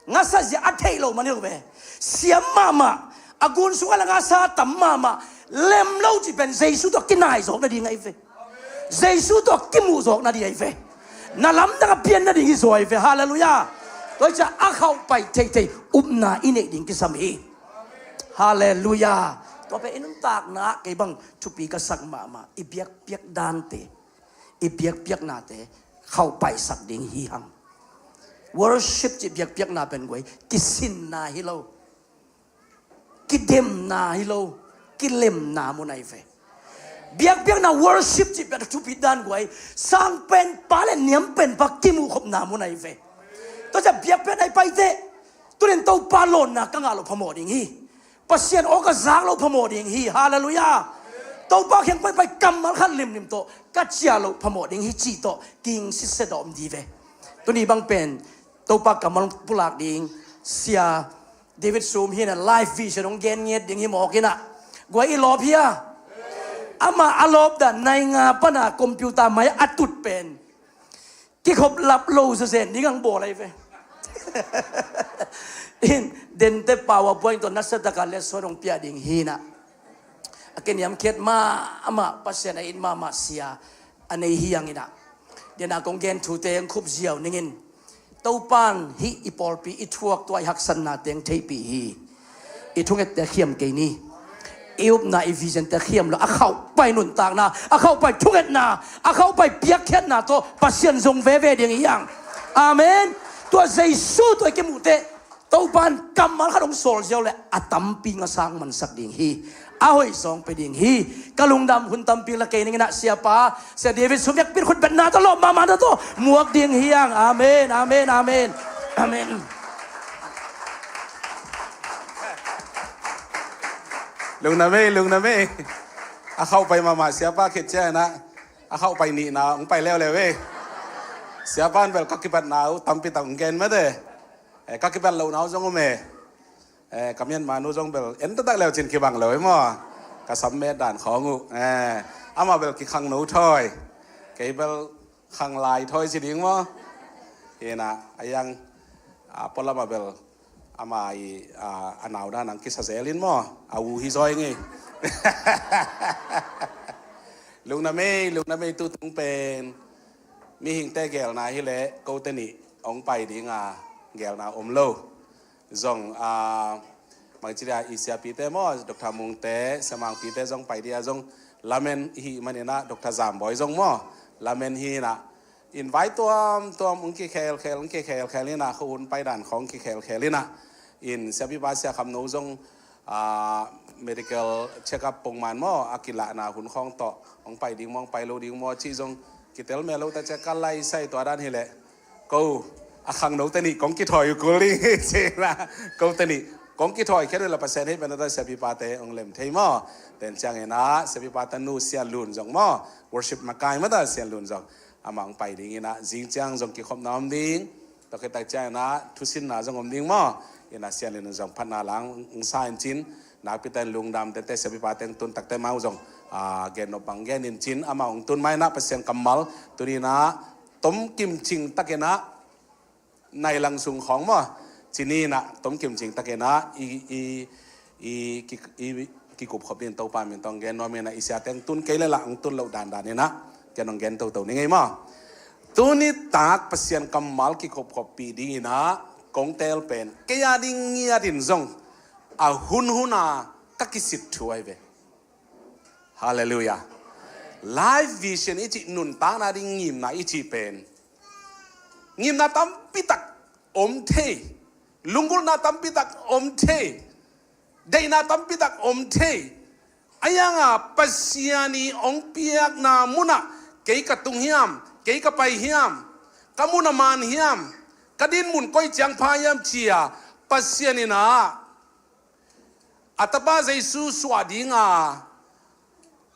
Ngasa zia a theih loh man hi lo ve. Siam mahmah, a gun sungah la ngasa tam mahmah, lem lo cih pen Jesu tawh kinaizawk nading ahi ve. Jesu tawh kimuhzawk nading ahi ve. Na lamdang a pian nading hi zaw ahi ve. Halleluiah. Tua hi ciah a khauhpai theithei upna i neih ding kisam hi. Halleluiah. Tua pen i nuntakna kei bang thupi ka sak mahmah i biakpiak dante, i biakpiaknate khauhpaisak ding hi hang. Worship cih biakpiakna pen guai kisinna hi lo. Kidemna hi lo, kilemna mun ahi ve. Biakpiakna worship cih pen a thupi dan guai, sangpenpa le niampenpa kimuhkhopna mun ahi ve. Tua ciah biakpiakna i paite tunin Topa lawnna ka ngah loh phamawh ding hi. Pasian aw ka zak loh phamawh ding hi. Halleluiah. Topa kiang pai pai kammal khat limlim tawh ka ciah loh phamawh ding hi cih tawh kingsitset a om di ve. Tuni bang pen Topa kammal pulak ding sia David Sum hi na live vision hong gen ngiat ding hi mawk ina. Guai i lawp hia? Ama a lawp dan nai nga pana computer mai a tut pen kikhop lap lo zazen ding ang bawl ahi ve. In dente powerpoint tawh nasataka lesson hong piah ding hi na. A kiniamkhiat mahmah Pasian a it mahmah sia a nei hi ang ina. Dena kong gen thute ang khup ziau ningin Topan hih i pawlpi i thuak tua i haksatna teng theihpih hi. I thungette khiam kei ni. I upna i vision te khiam lo a khauhpai nuntakna, a khauhpai thungetna, a khauhpai piakkhiatna tawh Pasian zong veve ding hi ang. Amen. Tua Jesu tua i kimuhte Topan kammal khat hong sawl ziau le a tampi nga sang mansak ding hi. A hoih zawng pe ding hi. Ka lungdam hun tampi la kei ning ina siapa sia David Sum vekpi khut betna tawh lawp mahmah na tawh muak ding hi ang. Amen, amen, amen. Amen. Lungna mei, lungna mei. A khauhpai mahmah siapa khit ciah ina a khauhpai nihna hong pai leuleu ei. Siapa in bel ka kipatna uh tampi tak hong gen mate. Eh, ka kipat lohna uh zong um e. Eh, ka Myanmar nu zong bel en taktak leu cin kibang lo hi maw? Ka sam met dan khawng uh. Eh, amah bel kikhang no thawi, kei bel khang lai thawi ci ding maw? Hi na a yang a pualamah bel Ama i, a, a nau dan ang kisa zel in maw, a u hi zaw ing ei. Lungna mei, lungna mei tu tung pen mihingte gelna hileh kote nih hong pai ding a, gelna om lo. Zong, a, mangciria i siapite maw, Doctor Mungte, Siamangpite zong pai dia zong lamen ihi maninah, Doctor Zambawi zong maw, lamen hinah, invite tuamtuam hong kikhelkhel, hong kikhelkhel inah, khuahun paidan khawng kikhelkhel inah. In siapipa Sia Kham No zong, a, medical check-up pongman maw, a kilahna hun khawng tawh hong pai ding maw, hong pai lo ding maw cih zong kitel mel lo ta ciah ka laisai tua dan hileh ko a khangnote nih kong kithawi uh kul ding hi cihna. Kote nih kong kithawi khiat uh la Pasian hei pen a ta siapipate hong lem thei maw. Ten cianginah siapipate nu Sian Lun zong maw, worship makai mata Sian Lun zong amah hong pai dinginah, zing ciang zong kikhopna om ding. Tua khit tak cianginah thusinna zong om ding maw. Inah Sian Lun zong phatna lang hong sa in cin, nakpite in lungdam tete siapipa teng tun takte mau zong, a, gen nop bang gen in cin, amah hong tun mainah Pasian kammal tuninah tom kimcing takinah nai lang sung khawng maw, cininah tom kimcing takinah i, i, i, ki, i, kikup khop din Topa min tawh gen nuam inah, i sia teng tun kei le lah hong tun loh dandan inah ken hong gen toto ni ngei maw. Tuni tak Pasian kammal kikup khop pi dinginah kong teel pen kei a ding ngiat in zong a hunhuna ka kisit thu ahi ve. Halleluiah. Life vision i cih, nuntakna ding ngimna i cih pen ngimna tampitak om thei, lunggulhna tampitak om thei, deihna tampitak om thei. A ianga Pasian i hong piakna munah kei ka tung hiam, kei ka pai hiam, ka mun a man hiam, ka din mun koi ciang pha hiam cia Pasian inah a tapa Jesu suah dinga,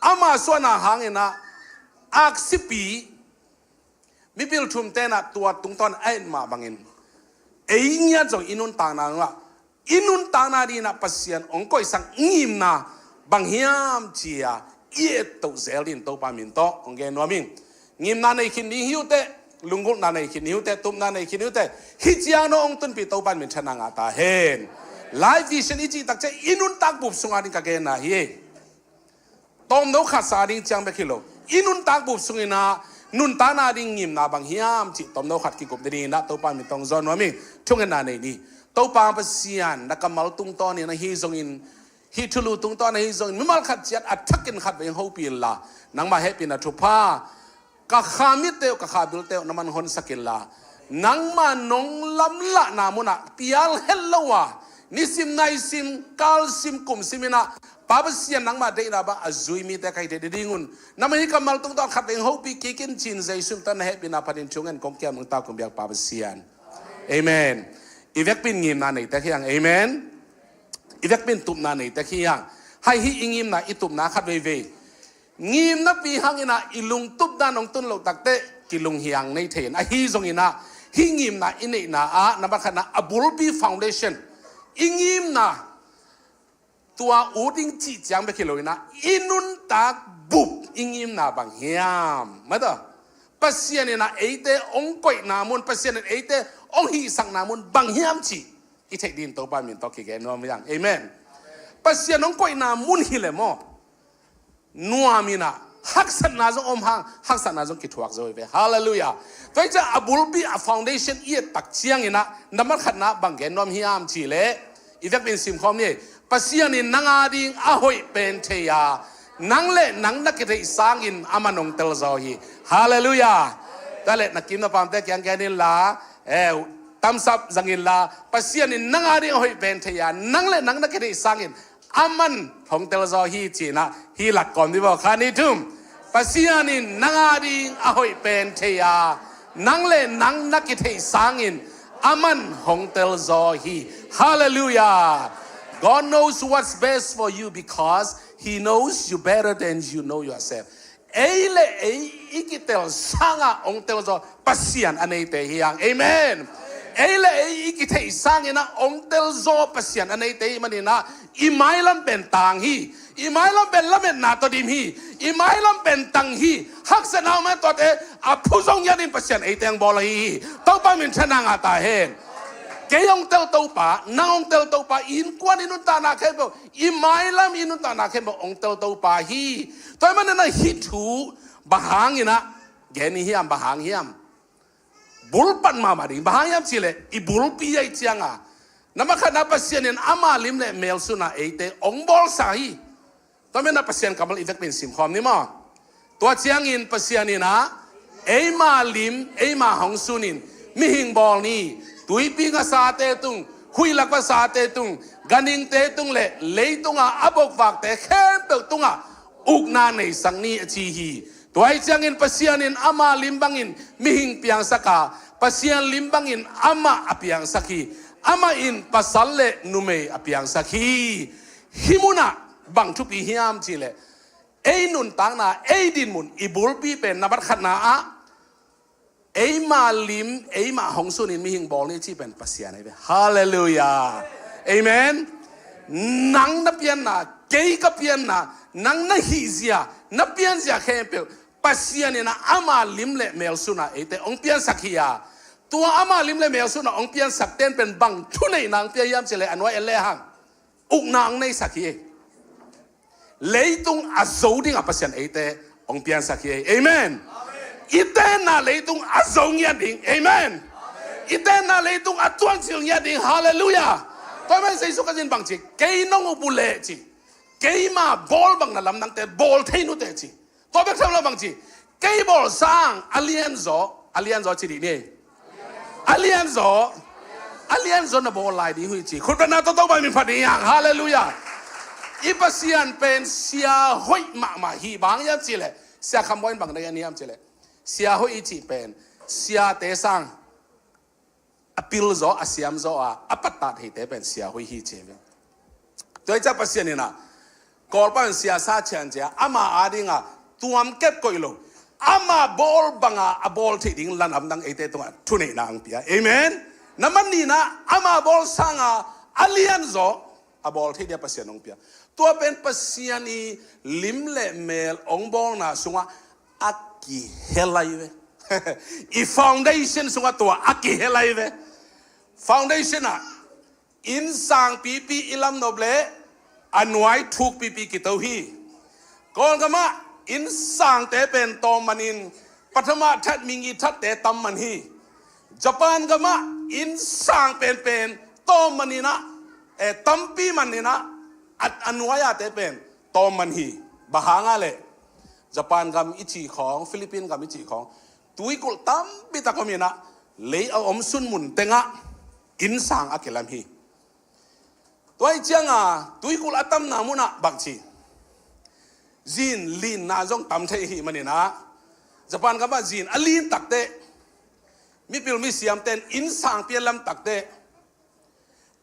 ama suahna hanginah aksipi mipil thum tenah tua tungtawn a et mah bangin ei ngiat zong i nuntakna ngah, i nuntakna dinah Pasian hong koihsak ngimna bang hiam cia i et toh zel din Topa min tawh hong gen nuam ing. Ngimna nei khin ding hi uh teh, lunggulhna nei khin hi uh teh, tupna nei khin hi uh teh, hih ciang no hong tunpih Topa in minthanna ngah ta hen. Life vision i cih tak ciah i nuntak bup sunga ding ka genna hi. Tawmno khat sa ding ciang bek hi lo, i nuntak bup sunginah nuntakna ding ngimna bang hiam cih tawmno khat kikup ding inah Topa min tawh hong zawn nuam ing. Thungetna nei ni. Topa Pasian, na kammal tungtawnin ahi zongin, hih thulu tungtawn ahi zongin, mimal khat ciat a thakin khat vei hong hopih inla, nangmah hehpihna thupha ka kha mitte uh, ka kha bilte uh na man honsak inla, nangmah nong lamlahna munah pial het lo a, nisim naisim, kalsim kumsim inah Pa Pasian nangmah deihna bang a zui mite ka hi thei ding un, nangmah hih kammal tungtawn khat vei hong hopih kik in cin Jesu min tawh na hehpihna phatin thungen kong kiam nang ta kong biak Pa Pasian. Amen. I vekpin ngimna nei tek hiang. Amen. I vekpin tupna nei tek hiang. Hai hih i ngimna i tupna khat veivei ngimna pi hanginah i lungtup dan hong tun loh takteh kilunghiang nei thei in, ahi zonginah hih ngimna i neihna ah nambat khatna a bulpi foundation i ngimna tua ut ding cih ciang bek hi loinah i nuntak bup i ngimna bang hiam? Mata Pasian inah eite hong koihna mun, Pasian in eite hong hihsakna mun bang hiam cih i theih din Topa min tawh kigen nuam hiang. Amen. Pasian hong koihna mun hileh maw, nuam inah haksatna zong om hang, haksatna zong kithuak zo hi ve. Halleluiah. Tua hi ciah a bulpi a foundation i et tak cianginah nambat khatna bang gen nuam hiam cihleh, i vekpin simkhawm ni. Pasian in nang ading a hoih pen thei a, nang le nang na kitheih sangin a man hong telzaw hi. Halleluiah. Tua leh na kim na pamte kiang gen inla, eh, thumbs up zang inla, Pasian in nang ading a hoih pen thei a, nang le nang na kitheih sangin a man hong telzaw hi cinah hi lakkawm ni baw kha ni thum. Pasian in nang ading a hoih pen thei a, nang le nang na kitheih sangin a man hong telzaw hi. Halleluiah. God knows what's best for you because He knows you better than you know yourself. Ei le ei i kitel sangah hong telzaw Pasian a neite hiang. Amen. Ei le ei i kitheih sanginah hong telzaw Pasian a neite hi maninah i mailam pen tang hi. I mailam pen lametna tawh dim hi. I mailam pen tang hi. Haksatna om a tuate a phu zong ngiat in Pasian eite hong bawl ahi hi. Topa min thanna ngah ta hen. Kei hong tel Topa, nang hong tel Topa, i innkuan i nuntakna khempeuh, i mailam i nuntakna khempeuh hong tel Topa hi. Tua ahih manin ah hih thu bang hangin ah gen i hiam, bang hang hiam? Bulpat mahmah ding, bang hang hiam cih leh i bulpi ahih ciangin, na masa khatna Pasian in ama lim le mel sungah eite hong bawlsak hi. Tua manin ah Pasian kammal i vekpi in simkhawm ni maw. Tua ciangin Pasian in ah eima lim, eima hong sunin mihing bawl ni. Tuipi ngasate tung, huih lak vasate tung, ganhingte tung le leitung a a bokvakte khempeuh tungah ukna neisak ni, a ci hi. Tua ahih ciangin Pasian in ama lim bangin mihing piangsak a, Pasian lim bangin amah a piangsak hi. Amah in pasal le numei a piangsak hi. Hih munah bang thupi hiam cih leh, ei nuntakna, ei dinmun, i bulpi pen na masa khatna ah eima lim, eima hong sunin mihing bawl ni cih pen Pasian ahi ve. Halleluiah. Amen. Nang na pianna, kei ka pianna, nang na hihzia, na pianzia khempeuh Pasian in ah ama lim le mel sungah eite hong piansak hi a. Tua ama lim le mel sungah hong piansakte in pen bang thuneihna hong pia hiam cih leh, a nuai en lehang, ukna hong neisak hi. Leitung a zo dingah Pasian eite hong piansak hi. Amen. I tenna leitung a zo ngiat ding. Amen. I tenna leitung a tuancil ngiat ding. Halleluiah. Tua ahih manin Jesu Khazih in bang ci? Kei nong up uh leh ci, keima bawl bang na lamdangte bawl thei nuteh ci. Tua bek tham lo, bang ci? Kei bawl sang a lianzaw, a lianzaw ci dih ni. A lianzaw, a lianzaw na bawl lai ding uh hi ci. Khut beng na, Topa min phat ni hang. Halleluiah. I Pasian pen sia hoih mahmah hi. Bang hang hiam cih leh, Sia Kham Bawi in bang na gen hiam cih leh, sia hoih i cih pen siate sang a pilzaw, a siamzaw a, a pattah theite pen sia hoih hi ci ve. Tua ahih ciang Pasian in ah Kawlpa in sia sa cian cia, ama adingah tuam kep koih lo, ama bawl banga a bawl theih ding lamdang eite tungah thuneihna hong pia. Amen. Na masa nihna, ama bawl sanga a lianzaw a bawl theih dia Pasian hong pia. Tua pen Pasian i lim le mel hong bawlna sungah a kihel ahi ve. I foundation sungah tua a kihel ahi ve. Foundation ah, inn sangpipi i lamnop leh a nuai thukpipi kito hi. Kawlgamah inn sangte pen tawm manin, pathama that, mingi thatte tam man hi. Japan gamah inn sang penpen tawm manin ah, eh, tampi manin ah, a, a nuai-ate pen tawm man hi. Bang hang a leh, Japan gam i cih khawng, Philippine gam i cih khawng, tuikulh tampi tak om in ah, lei a omsun mun tengah inn sang a kilam hi. Tua ahih ciangin tuikulh a tamna munah bang ci? Zin linna zong tam thei ahih manin ah, Japan gamah zin a lin takteh, mipil misiamte in inn sangpi a lam takteh,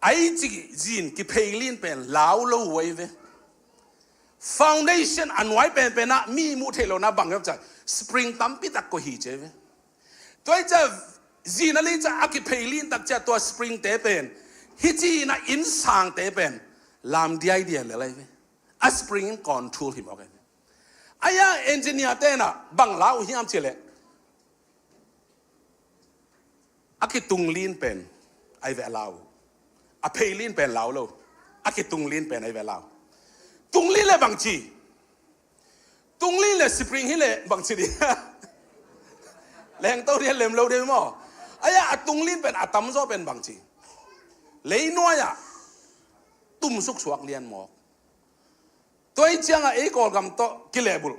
a i cih zin kiphei lin pen lau lo uh ahi ve. Foundation a nuai penpen ah mi muh theih lohna bang hiam cih leh spring tampi tak koih hi ci ve. Tua ahih ciang zin a lin ciang a kiphei lin tak ciang tua springte pen, hih ci-in ah inn sangte pen lam diaidiai lel ahi ve. A spring in control hi mawk ahi ve. Ahi a engineer-te in ah bang lau uh hiam cih leh, a kitung lin pen ahi ve a lau. A phei lin pen lau lo. A kitung lin pen ahi ve a lau. Tung lin leh bang ci? Tung lin leh spring hi leh bang ci ding? Lengto ding, lem lo ding maw. Ahi a, a tung lin pen, a tamzaw pen bang ci? Leinuai ah tumsuk suak lian mawk. Tua ahih ciangin ei Kawlgam tawh kilehbulh,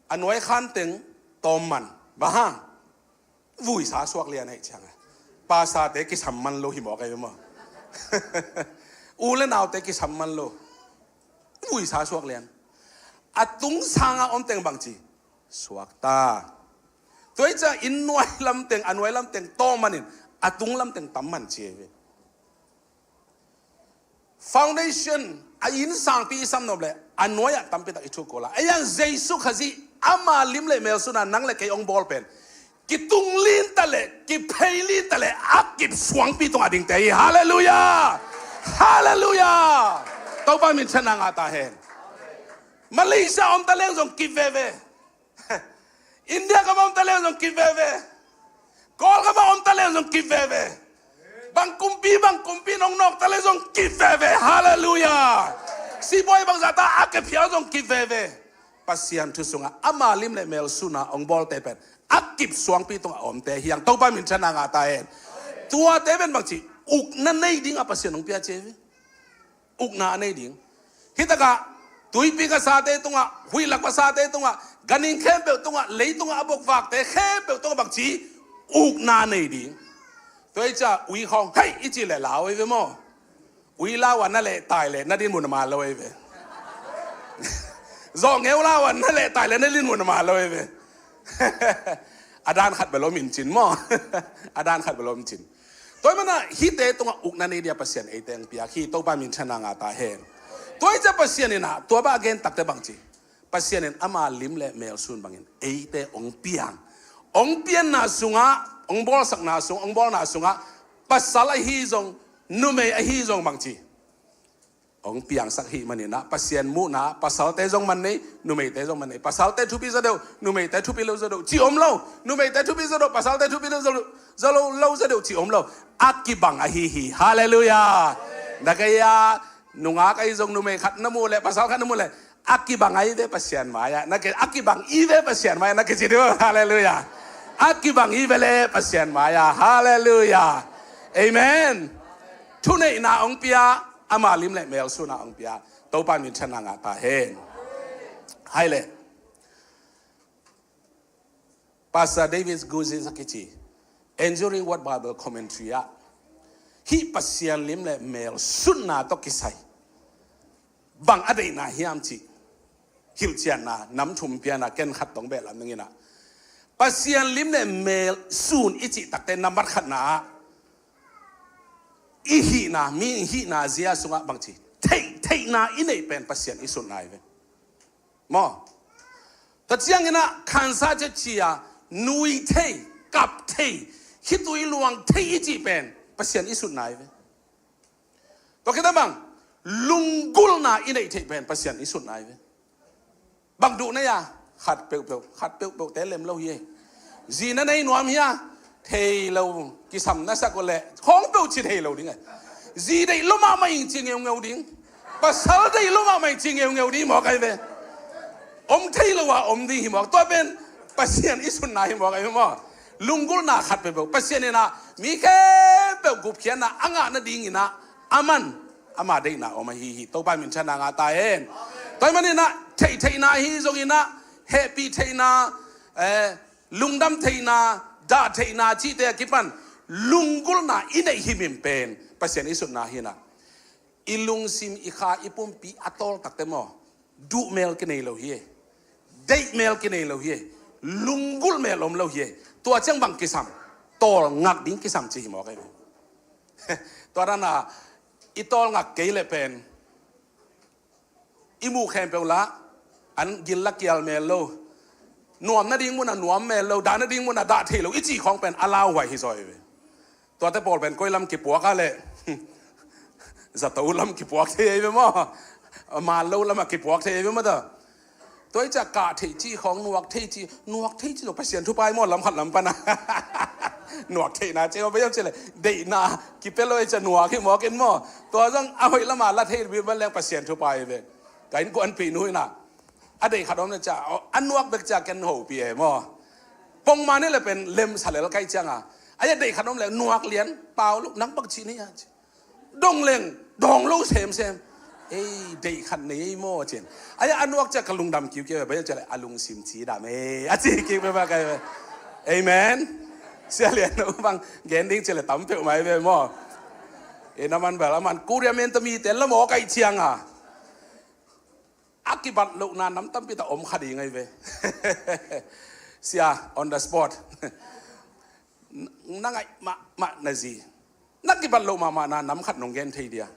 a nuai khan teng tawm man. Bang hang? Vuisa suak lian ahih ciangin. Pastorte kisam man lo hi mawk ahi ve maw. U le naute kisam man lo. Vuisa suak lian. A tung sanga om teng bang ci? Suak ta. Tua ahih ciang inn nuai lam teng, a nuai lam teng tawm manin, a tung lam teng tam man ci ahi ve. Foundation, a inn sangpi i samnop leh a nuai-ah tampi tak i thuk kul a. Ahi zongin Jesu Khazih ama lim le mel sungah nang le kei hong bawl pen, kitung lin ta leh, kiphei lin ta leh, a kip suangpi tungah dingte hi. Halleluiah. Halleluiah. Topa min thang ngah ta hen. Malaysia om ta leng zong kip veve. India gam om ta leng zong kip veve. Kawlgam om ta leng zong kip veve. Bang kumpi, bang kumpi nong nawk ta le zong kip veve. Halleluiah. Sipuai bangzah ta a kephial zong kip veve. Pasian thu sungah ama lim le mel suna hong bawlte pen a kip suangpi tungah a omte hi hang. Topa minthanna ngah ta hen. Tuate pen bangci ukna nei dingah Pasian hong pia ci hi ve. Ukna a nei ding. Hitakah tuipi ka sate tungah, huihlak ka sate tungah, ganhing khempeuh tungah, leitungah a bokvakte khempeuh tungah bangci ukna a nei ding. Tua hi ciah ui khawng hei i cih leh lau ei ve maw? Ui lau a na leh tai leh na din mun a ma lo ei ve. Zawhngeu lau a na leh tai leh na din mun a ma lo ei ve. A dan khat bel om in cin maw? A dan khat bel om cin. Tua hi manah hihte tungah ukna nei dia Pasian eite hong piak hi. Topa minthanna ngah ta hen. Tua hi ciah Pasian inah tua bang a gen takte bangci, Pasian in ama lim le mel sun bangin eite hong piang, hong pianna sungah, hong bawlsakna sung, hong bawlna sungah pasal ahi zong, numei ahi zong bangci hong piangsak hi maninah Pasian muhna pasalte zong man nei, numeite zong man nei. Pasalte thupi zaw deuh, numeite thupi lo zaw deuh ci om lo. Numeite thupi zaw deuh, pasalte thupi lo zaw deuh, zaw lo, lo zaw deuh ci om lo. A kibang ahi hi. Halleluiah. Na kei a nungak ahi zong numei khat na muh leh, pasal khat na muh leh, a kibang ahi ve Pasian mai-ah na ke, a kibang i ve Pasian mai-ah na ke ci deuh. Halleluiah. A kibang i ve le Pasian mai-ah. Halleluiah. Amen. Thuneihna hong pia, ama lim le mel suna hong pia. Topa minthanna ngah ta hen. Hai le. Pastor David Guzik a kici Enduring Word Bible Commentary ah hih Pasian lim le mel sunna tawh kisai bang a deihna hiam cih hilhcianna nam thum piana ken khat tong beh lam ninginah Pasian lim le mel sun i cih takte nambat khatna ah i hihna, mi hihna zia sungah bangci theih, theihna i neih pen Pasian i sunna hi ve. Maw? Tua cianginah khansa ciacia nui thei, kap thei, khitui luang thei i cih pen Pasian i sunna hi ve. Tua khita bang lunggulhna i neih theih pen Pasian i sunna hi ve. Bang duh na hia? Khat peuhpeuh, khat peuhpeuh te lem lo hi. Zi na nei nuam hia? Thei lo. Kisam na sak uh leh khawng peuh ci thei lo ding a. Zi deih lo mahmah ing ci ngeungeu ding. Pasal deih lo mahmah ing ci ngeungeu ding mawk ahi ve. Om thei lo a om ding hi mawk. Tua pen Pasian i sunna hi mawk ahi ve maw? Lunggulhna khat peuhpeuh Pasian inah mi khempeuh gupkhiatna a ngah nadinginah a man ama deihna om ahi hi. Topa minthanna ngah ta hen. Tua hi maninah theihtheihna ahi zonginah hehpih theihna, eh, lungdam theihna, dah theihna cihte a kipan lunggulhna i neih himhim pen Pasian i sunna hinah i lungsim, i kha, i pumpi a tawl takte maw? Duh mel kinei lo hi. Deih mel kinei lo hi. Lunggulh mel om lo hi. Tua ciang bang kisam? Tawlngak ding kisam ci hi mawk ahi ve. Tua dana i tawlngak kei leh pen i muh khempeuh lah an gil la kial mel lo. Nuam nading munah nuam mel lo, dah nading munah dah thei lo i cih khawng pen a lauhuai hi zaw hi ve. Tuate pawl pen koi lam kipuak a leh zato lam kipuak thei ahi ve maw? Maan lo lamah kipuak thei ahi ve maw ta? Tua hi ciah kah theih cih khawng nuak thei cih, nuak thei cih zong Pasian thupha hi maw lam khat lam pana? Nuak theihna cih maw, bang hiam cih leh deihna kipia lo hi ciah nuak hi mawk in maw? Tua zong a hoih lamah la thei vival leng Pasian thupha hi ve. Ka innkuanpih nu inah a deih khat om le ciah a nuak bek ciah ken hopih e maw? Pongman hi le pen lemsa lel kai cianga a hi a deih khat om le nuak lian pau lo nang bang cih ni a ci. Dong leng dong lo semsem. Ei, deih khat nei ei maw cin. A hi a nuak ciah ka lungdam kiukiau e, bang ciah le a lungsim ci dam e a ci kiu pe ba kai ve. Amen. Sia lian lo bang gen ding ciah le tam peuh mai ve maw? E na man bel a man Korea men ta mi te la maw kai cianga a kibat lohna nam tampi ta om kha ding ahi ve. Sia, on the spot. Na ngaih mahmah na zi, na kibat loh mahmahna nam khat nong gen thei dia?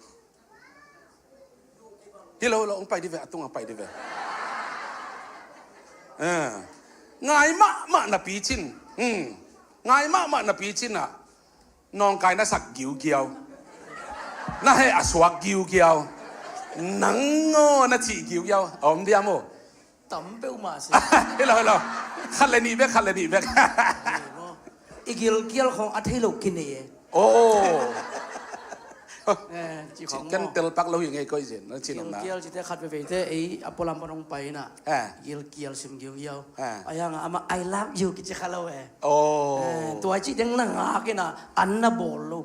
Hi lo, hi lo, hong pai di ve, a tungah pai di ve. Eh. Ngai mahmah na picin. Hmm. Ngai mahmah na picin ah nawngkai na sak giugiau, na heh a suak giugiau, nang aw na cih giugiau a om diam aw? Tam peuhmah si. Hi lo, hi lo. Khat le nih bek, khat le nih bek. I gilkial khawng a thei lo kinei e. Oh. Eh, ci khong ken maw. Tel pak lo hi ngei koih zen na ci nong na. Gilkial cite khat veve te ei a pualam pan hong pai na. Eh. Gilkial sim giugiau. Eh. Ayang ama I love you kici kha lo eh. Oh. Eh, tua ci deng na ngak ina an na bawl lo.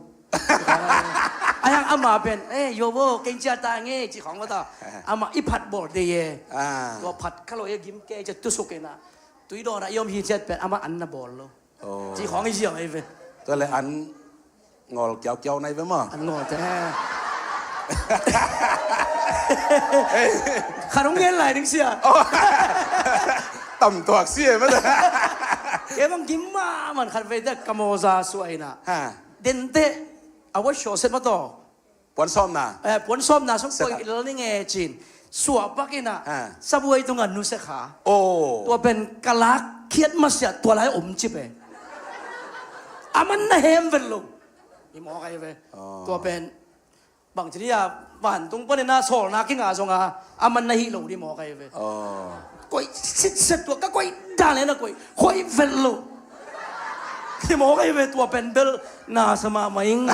Ayang ama pen eh yo bo keng cia ta nge ci khong ta. Eh. Ama i phat bawl de ye. Ah. Tua phat kha lo ye gim ke cia tusuk ina. Tui dona i om hi ciat pen ama an na bawl lo. Oh. Ci khong i ziang ei ve. Tua le an ngol kiau kiau nai ve ma. An ngol te. Khat hong ngen lai ding sia. Oh. Tam tuak sia ma. Ke bang kim ma man khat ve te ka moza suai na. Ha. Den te a wa show set ma to. Puan sawmna. Eh, puan sawmna sung koi lal ni nge cin. Suah pak ina. Ha. Sabuai tunga nuse kha. Oh. Tua pen kalak khiat masiah tua lai om cip eh. Aman na hem vel lo. I mawk ai ve. Oh. Tua pen bang ci dia vantung pan ina sawlna kinga zonga aman na hi lo di mawk ai ve. Oh. Koih sitset tua ka koih dan le na koih hoih vet lo. Hi mawk ai ve tua pen bel na sa mahmah ing.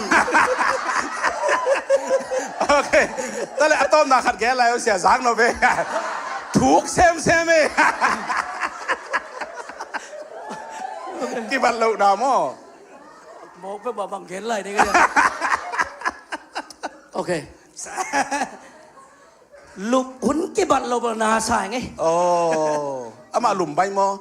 Okay. Tale a tawpna khat gen lai uh sia zak no ve. Thuk semsem e. Kibat lo na maw. Mawk pe bang gen lai ni ka. Okay. Lup hun kibat lo bel na sa ing e. Oh. Amah lum bai maw.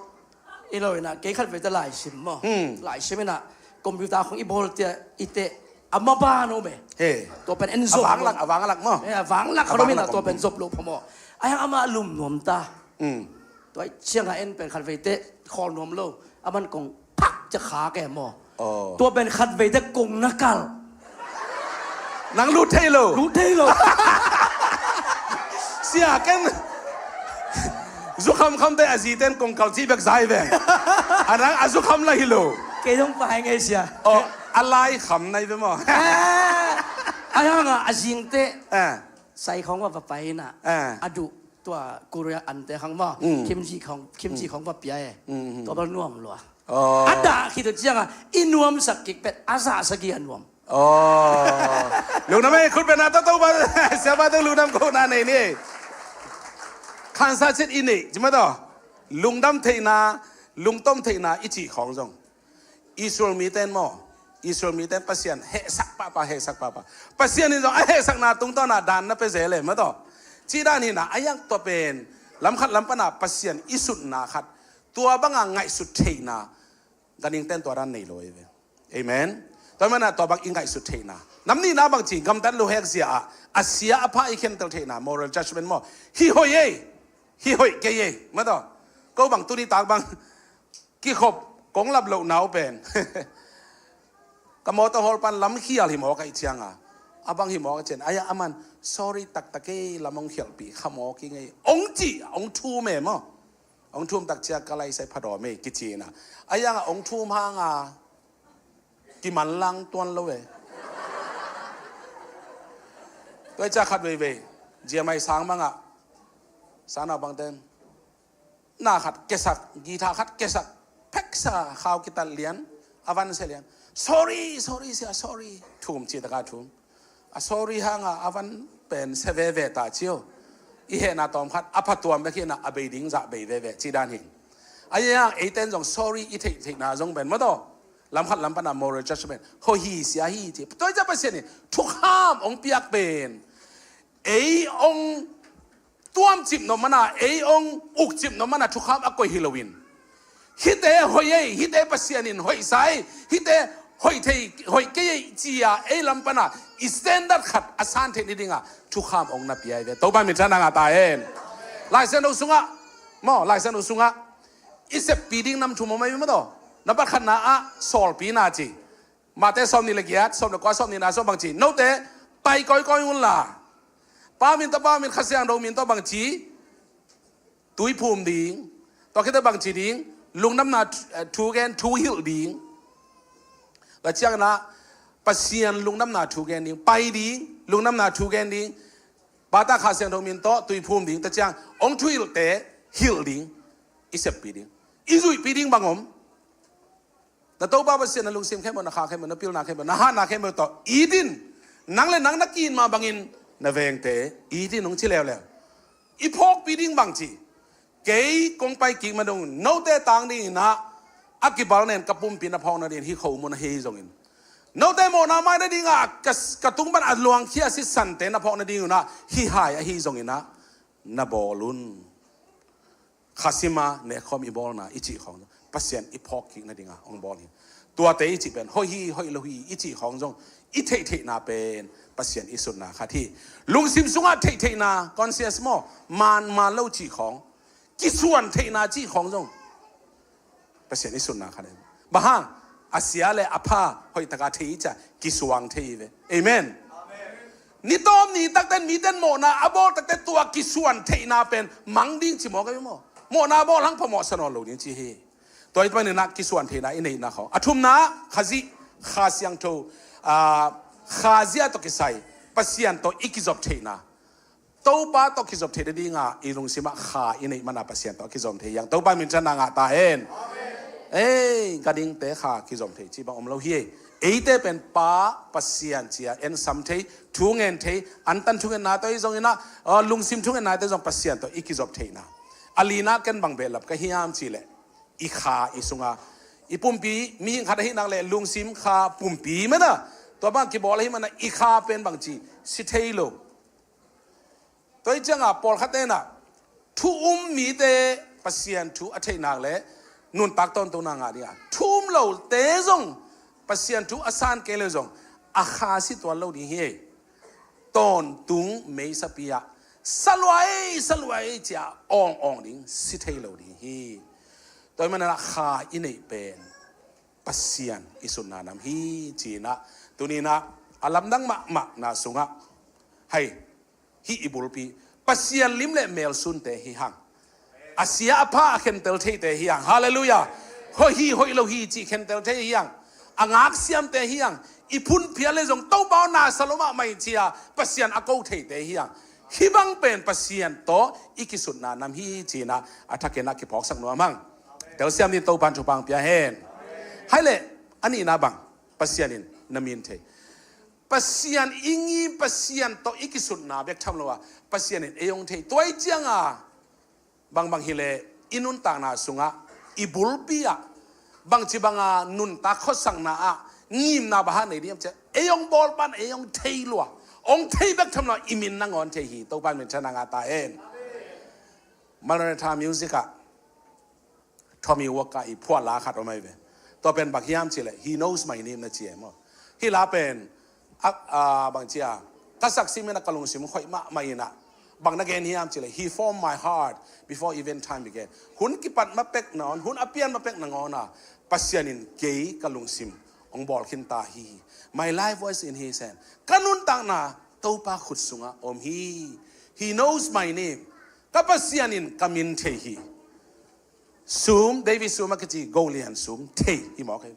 I lo ina kei khat vete laisim maw. Hmm. Laisim ina computer khong i bawl tia i te a maban om e. He. Tua pen en zop a vanglak, a vanglak maw. He, a vanglak a vanglak om e. Tua pen zop lo pha maw. Ai ama lum nuam ta. Hmm. Tua cianga en pen khat vete khawl nuam lo. Aman kong phak cia kha ke maw. Oh. Tua pen khat veite kong na kal. Nang lut thei lo. Lut thei lo. Sia ken. Zu khamkham te a zi ten kong kal ci bek zai veng. A nang a zu kham la hi lo. Kei dong pa hai ngei sia. Oh, a lai kham nai ve maw. Eh, a hanga a zing te. Eh. Sai khong va va pai na. Eh. A du tua Korea an te khang maw. Mm. Kimchi khong, kimchi khong va pia e. Mm, mm. Tua bal nuam lua. Oh. A dah khit uh cianga i nuamsak kik pet a zahsak hi a nuam. Oh. Lungdam ei khut bena tawh tawh ba siapa tawh lungdam kohna nei ni. Khansa cit i nei ci mah tawh. Lungdam theihna, lungtom theihna i cih khawng zong Israel mite in maw, Israel mite in Pasian hehsak pahpah, hehsak pahpah. Pasian in zong a hehsakna tungtawna dan na pia zel e mah tawh. Cih dan hi na a yak tua pen lam khat lam pana Pasian i sutna khat tua banga ngaihsut theihna ganhingte in tua dan nei lo ei ve. Amen. Tua mana tua bang i ngaihsut theihna nam nihna bang ci gamtat lo hek zia ah a sia a pha i khentel theihna moral judgment maw. Hi hoih ei. Hi hoih kei ei mah tawh. Ko bang tuni tak bang kikhop kong lap lohna uh pen ka mawtaw hawl pan lam khial hi mawk aih cianga a bang hi mawk a cian ai-ah aman sorry taktak ei lam hong khialhpih kha mawk i ngei hong cih hong thum e maw. Hong thum takcia ka laisai phadawm ei kici ina a ianga hong thum hanga kimanlang tuan lo e. Tua i cia khat veivei ziamai sang mangah sanau bangten na khat kesak githa khat kesak pheksa khau kitat lian a van sia lian sorry sorry sia sorry thum ci taka thum. A sorry hanga a van pen sia veve ta cio. I hehna tawm khat a phatuam bek hina a bei ding zah bei veve ci dan hin a iang eiten zong sorry i theih theihna zong pen mawtaw lam khat lam pana moral judgment hoih hi sia hi ci tua i cia Pasian in thukham ong piak pen ei ong tuamcip nop mana ei ong ukcip nop mana thukham a koih hi loin hihte hoih ei hihte Pasian in hoihsa ei hihte hoih thei hoih kei ei cia ei lam pana i standard khat a san theih ni dinga thukham ong na pia ei ve Topa min thananga ta hen. Laisiangtho sungah maw laisiangtho sungah i seppi ding nam thum om ei mawtaw. Nampat khatna ah sawlpina ci Mate sawm nih le giat sawm le kua sawm nihna sawm bangci note pai kawikawi unla Pa min tapa min Kha Siangtho min tawh bangci tui phum ding. Tua khite bangci ding lungdamna thu gen thu hilh ding. Tua ciangna Pasian lungdamna thu gen ding pai ding lungdamna thu gen ding. Pata Kha Siangtho min tawh tui phum ding tua ciang ong thu hilhte hilh ding. I seppi ding i zuihpi ding bang om. Na Topa Pasian na lungsim khempeuh, na kha khempeuh, na pilna khempeuh, na hatna khempeuh tawh it in. Nang le nang na ki-it mah bangin na vengte it in, hong ci leuleu. I phawkpih ding bang ci? Kei kong pai kik ma dong, note tang dingin ah, a kibal nen ka pumpi na phawk nadingin hih khomun ahi zongin, note mawhna mai nadingah ka, ka tung pan a luangkhia sisante na phawk nadingun ah hih hai ahi zongin ah na bawl un. Kha sima nekkhawm i bawlna i cih khawng zong Pasian i phawk kik nadinga hong bawl hi. Tuate i cih pen hoih hi, hoih lo hi i cih khawng zong i theihtheihna pen Pasian i sutna khat hi. Lungsim sungah theihtheihna, conscience maw, man man lo cih khawng, kisuan theihna cih khawng zong Pasian i sutna khat hi. Bang hang? A sia le a pha hoihtaka thei i cih a kisuang thei hi ve. Amen. Ni tawm ni takten miten mawhna a bawl takte tua kisuan theihna pen mang ding ci maw, ka hi maw? Mawhna a bawl hang phamawh sa nawn lo ding ci hi. Tua ahih manin ah kisuan theihna i neihna khawng. A thumna, Khazih, Kha Siangtho, ah, Khazia tawh kisai Pasian tawh i kizop theihna. Topa tawh kizop theih nadinga i lungsimah kha i neih mana Pasian tawh a kizom thei hi hang. Topa minthanna ngah ta hen. Ei, ka dingte kha kizom thei cih bang om lo hi. Eite pen Pa Pasian ci-a ensam thei, thungen thei, antan thungenna tawh i zongin ah, ah, lungsim thungennate zong Pasian tawh i kizop theihna. A lina ken bang behlap ka hiam cih leh, i kha i sunga, i pumpi, mihing khat ahih nak leh lungsim, kha, pumpi mana, tua bang kibawl ahih mana i kha pen bang ci, si thei lo. Tua ahih cianga pawlkhat tenah thu um mite Pasian thu a theih nak leh nuntak tawntungna ngah ding a, thu um lote zong Pasian thu a san kei le zong a kha si tuan lo ding hi. Tawntung meisapi ah saluai, saluai ci-a awng awng ding, si thei lo ding hi. Tua ahih manin ah kha i neih pen Pasian i sutna nam hi ci-in ah, tuni-in ah a lamdang mahmahna sungah, hai, hih i bulpi Pasian lim le mel sunte hi hang. A sia a pha a khentel theite hi hang. Halleluiah. Hoih hi, hoih lo hi cih khentel thei hi hang. A ngaksiamte hi hang. I phunphiat le zong Topa aw, na sa lo mahmah hi ci-a Pasian a ko theite hi hang. Hih bang pen Pasian tawh i kisutna nam hi ci-in ah a thakin ah kiphawksak nuam hang. Telsiam ni, Topa'n thupha hong pia hen. Hai le, a nihna bang, Pasian in na min thei. Pasian i ngim, Pasian tawh i kisutna bek tham lo a, Pasian in ei hong thei. Tua ahih cianga bangbang hileh i nuntakna sungah, i bulpi ah, bangci banga nuntak khuasakna ah ngimna bang hang nei ding hiam cih leh, ei hong bawlpa'n ei hong thei lua, hong thei bek tham lo a, i min nangawn thei hi. Topa'n minthanna ngah ta hen. Maranatha music ah Tommy Walker i phuahla khat om ahi ve. Tua pen bang hiam cih leh, He Knows My Name na ci e maw. Hih la pen, a, a, bang ci a, ka sak simin ah ka lungsim khoih mahmah in ah, bang na gen hiam cih leh, He formed my heart before even time began. Hun kipat ma pek nangawn, hun a pian ma pek nangawn ah Pasian in kei ka lungsim hong bawl khin ta hi. My life was in His hand. Ka nuntakna Topa khut sungah om hi. He knows my name. Ka Pasian in ka min thei hi. Sum, David sum a kici Goliath sum thei hi mawk hi.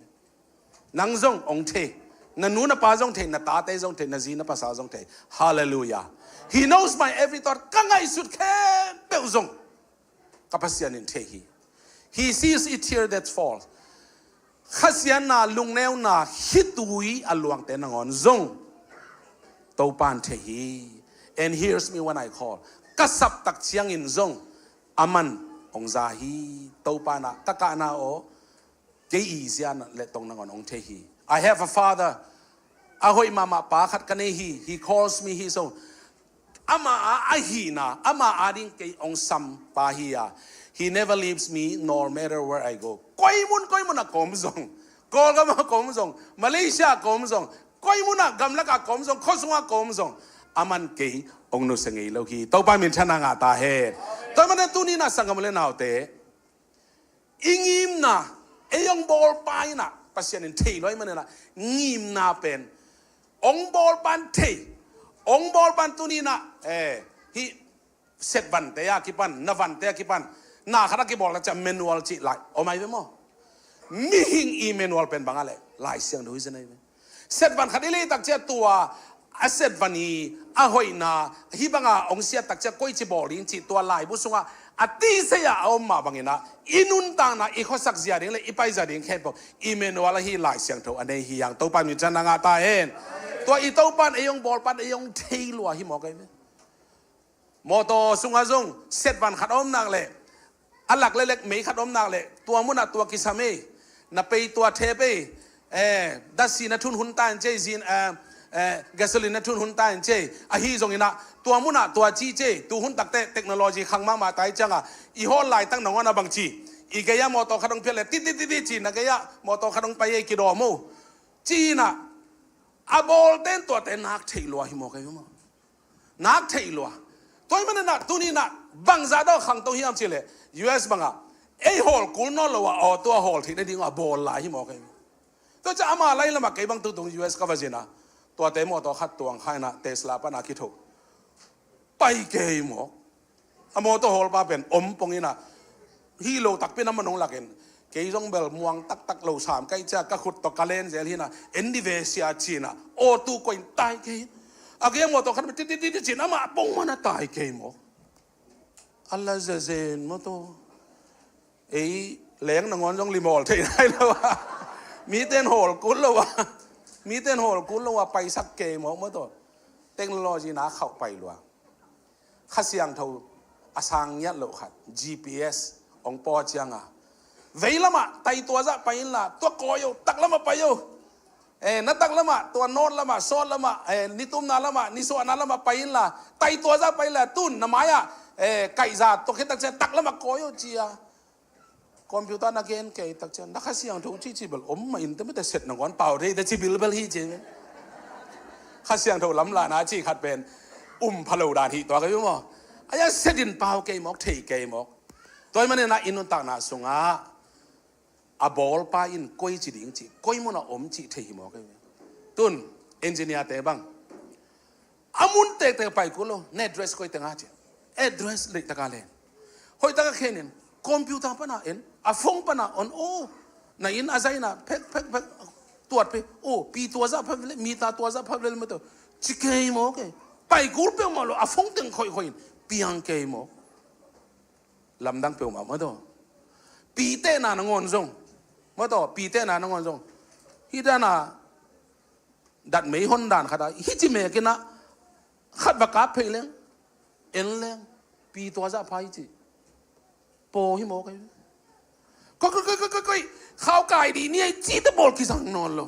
Nang zong hong thei. Na nu na pa zong thei, na tate zong thei, na zi na pasal zong thei. Halleluiah. He knows my every thought. Ka ngaihsut khempeuh zong ka Pasian in thei hi. He sees each tear that falls. Khasiatna, lungneuna, khitui a luangte nangawn zong Topa'n thei hi. And hears me when I call. Ka sap tak ciangin zong aman hong za hi. Topa'n ah ka kahna aw, kei i zia le tong nangawn hong thei hi. I have a father. A hoih mahmah pa khat ka nei hi. He calls me his own. Ama a, a hihna, ama ading kei hong sam pa hi a. He never leaves me, no matter where I go. Koi mun, koi mun ah ka om zong, Kawlgam ah ka om zong, Malaysia ah ka om zong, koi mun ah, gamlak ah ka om zong, khuasung ah ka om zong, aman kei hong nusia ngei lo hi. Topa minthanna ngah ta hen. Tua ahih manin tuni-in ah sanggam u le naute, i ngimna, ei hong bawlpa in ah Pasian in thei lua ahih manin ah, ngimna pen hong bawlpa'n thei. Hong bawlpa'n tuni-in ah, eh, hih set vante a kipan, na vante a kipan, na khat a kibawl tak ciang manual cih lai om ahi ve maw. Mihing i manual pen bang a leh, Lai Siangtho hi zen ahi ve. Set van khat i lei tak ciang tua a set van hi, a hoihna, hih banga hong siat tak ciang koici bawl ding cih tua laibu sungah a tisei-a a om mah bangin ah, i nuntakna, i khuasak zia ding le i paizia ding khempeuh Emmanuel ahi Lai Siangtho a nei hi hang. Topa min thang na ngah ta hen. Tua i Topa in ei hong bawl, pan ei hong thei lua hi mawk ei ve. Mawtaw sungah zong set van khat a om nak leh, a lak le lek mei khat a om nak leh, tua munah tua kisam ei, na pei tua thep ei, eh, dasi na thun hun ta in cei, zin, eh, eh, gasoline na thun hun ta in cei. Ahi zongin ah, tua munah tua ci cei, tu hun takte technology khang mahmah ta i ciangah, i hawl laitak nangawn a bang ci, i gei-ah mawtaw khat hong phiat leh, ti ti ti ti ci, na gei-ah mawtaw khat hong pai ei, kidawm o. Ci-in ah, a bawlte in tuate nak theih lua hi mawk ei ve maw. Nak theih lua. Tua ahih manin ah tuni-in ah bangzah tawh khangto hiam cih leh, U S bangah ei hawl kul nawn lo a, aw, tua hawl theih nading a bawl lai hi mawk ei. Tua ciang ama lai lamah kei bang tutung U S ka va zin a, tuate mawtaw khat tuang kha in ah Tesla pan a kitho. Pai kei mawk. A mawtaw hawlpa pen om pong in ah, hi lo takpi in a man hong lak in, kei zong bel muang taktak lo sam ka hih ciang ka khut tawh ka len zel hi in ah, en ni ve sia ci-in ah, aw, tu koih in tai kei. A gei a mawtaw khat ti ti ti ti ci-in amah pong man a tai kei mawk. A la zezen mawtaw. Ei leng nangawn zong limawl thei nai lo a, mite in hawl kul lo a, mite in hawl kul lo a, paisak kei mawk mawtaw. Technology na khauh pai lua. Kha Siangtho a sang ngiat loh khat, G P S hong paw ciangah, vei lamah tai tua zah pai inla, tua kawi o, tak lamah pai o. Eh, na tak lamah, tua north lamah, south lamah, eh, nitumna lamah, nisuahna lamah pai inla, tai tua zah pai inla, tun na mai-ah, eh, kaihza tua khit tak ciang tak lamah kawi o ci-a. Computer na gen kei tak ciang, na Kha Siangtho cihcih bel om mah in te, mite set nangawn pau thei te ci bilbel hi ci. Kha Siangtho lamlahna cih khat pen um pha lo dan hi tua ka hi maw. A ya set in pau kei mawk, thei kei mawk. Tua ahih manin ah i nuntakna sungah a bawlpa in koi ci ding cih, koi munah om cih thei hi mawk ei ve. Tun engineer-te bang a mun tektek pai kul lo, na address koi teng a ci. Address leitaka len. Hoihtaka khen in, computer pana en, a phone pana on, o, na inn a zaina phek phek phek, tuat phei, o, pi tua zah pha vele, mita tua zah pha vele mawtaw, ci kei mawk ei. Pai kul peuhmah lo, a phone teng khoihkhoih in, piang kei mawk. Lamdang peuhmah mawtaw. Pi tehna nangawn zong, mawtaw, pi tehna nangawn zong, hih dana dat mei hon dan khat a, hih ci mekin ah, khat va kap phei leng, en leng, pi tua zah pha hi ci. Paw hi mawk ei ve. Koi koi koi koi koi, khau kai dih ni ei ci te bawl kizang nawn lo.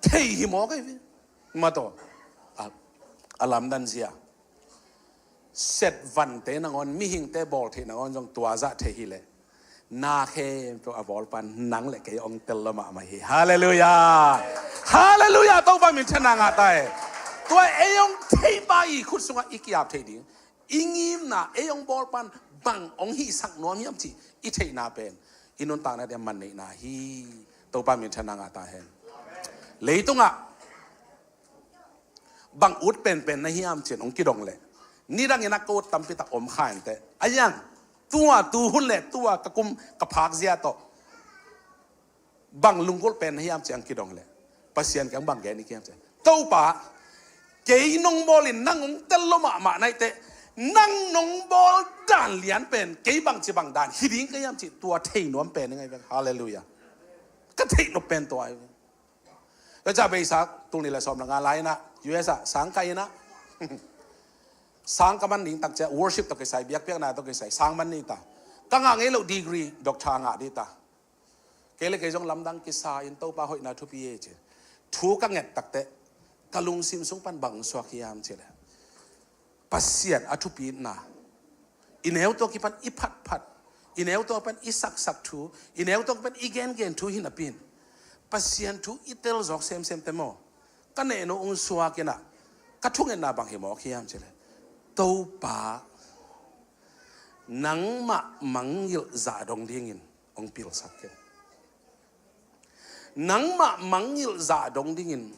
Thei hi mawk ei ve. Mawtaw. A, a lamdan zia. Set vante nangawn, mihingte bawl theih nangawn zong tua zah thei hi leh, na khempeuh a bawlpa in nang le kei hong tel lo mahmah hi. Halleluiah. Halleluiah. Topa min thang na ngah ta hen. Tua ei hong theihpa i khut sungah i ki-ap theih ding, i ngimna, ei hong bawlpa in bang hong hihsak nuam hiam cih i theihna pen i nuntakna dia manneihna hi. Topa min thang na ngah ta hen. Leitungah bang ut penpen na hiam cih hong kidong leh, nidangin a ka ut tampi tak om kha inteh. A yang, tua tu hun le tua ka kum ka phak zia tawh bang lunggulh pen na hiam cih hong kidong leh, Pasian kiang bang gen i hiam cih, Topa, kei nong bawlin nang hong tel lo mahmah na hi teh, nang nong bawl dan lian pen kei bangci bang dan hi ding ka hiam cih tua thei nuam pen i ngei vek. Halleluiah. Ka theih nop pen tua hi. Ka ca beisa tul nih le sawm le nga lai-in ah U S ah sang ka in ah, sang ka man ding tak ciang, worship tawh kisai, biakpiakna tawh kisai sang man ni ta. Ka ngah ngei loh degree, doctor ngah ding ta. Kei le kei zong lamdang kisa in Topa hoihna thupi e ci. Thu ka nget tak teh ka lungsim sung pan bang suak hiam cih leh, Pasian a thupitna, i neu tawh kipan i phatphat, i neu tawh pan i saksak thu, i neu tawh kipan i gengen thu hi napi in, Pasian thu i tel zawk semsem teh maw, ka nehno ung suak in ah, ka thungetna bang hi mawk hiam cih leh, Topa, nangmah mangngilh zah dong dingin hong pilsak ken. Nangmah mangngilh zah dong dingin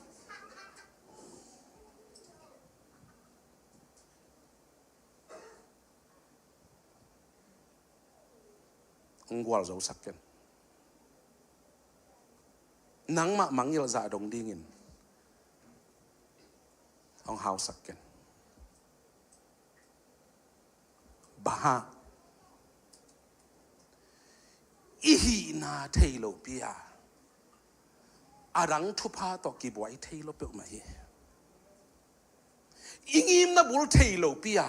hong gualzosak ken. Nangmah mangngilh zah dong dingin Hong hausak ken. Bang hang? I hihna thei lopi a, a dang thupha tawh kibuai thei lo peuhmah hi. I ngimna bul thei lopi a,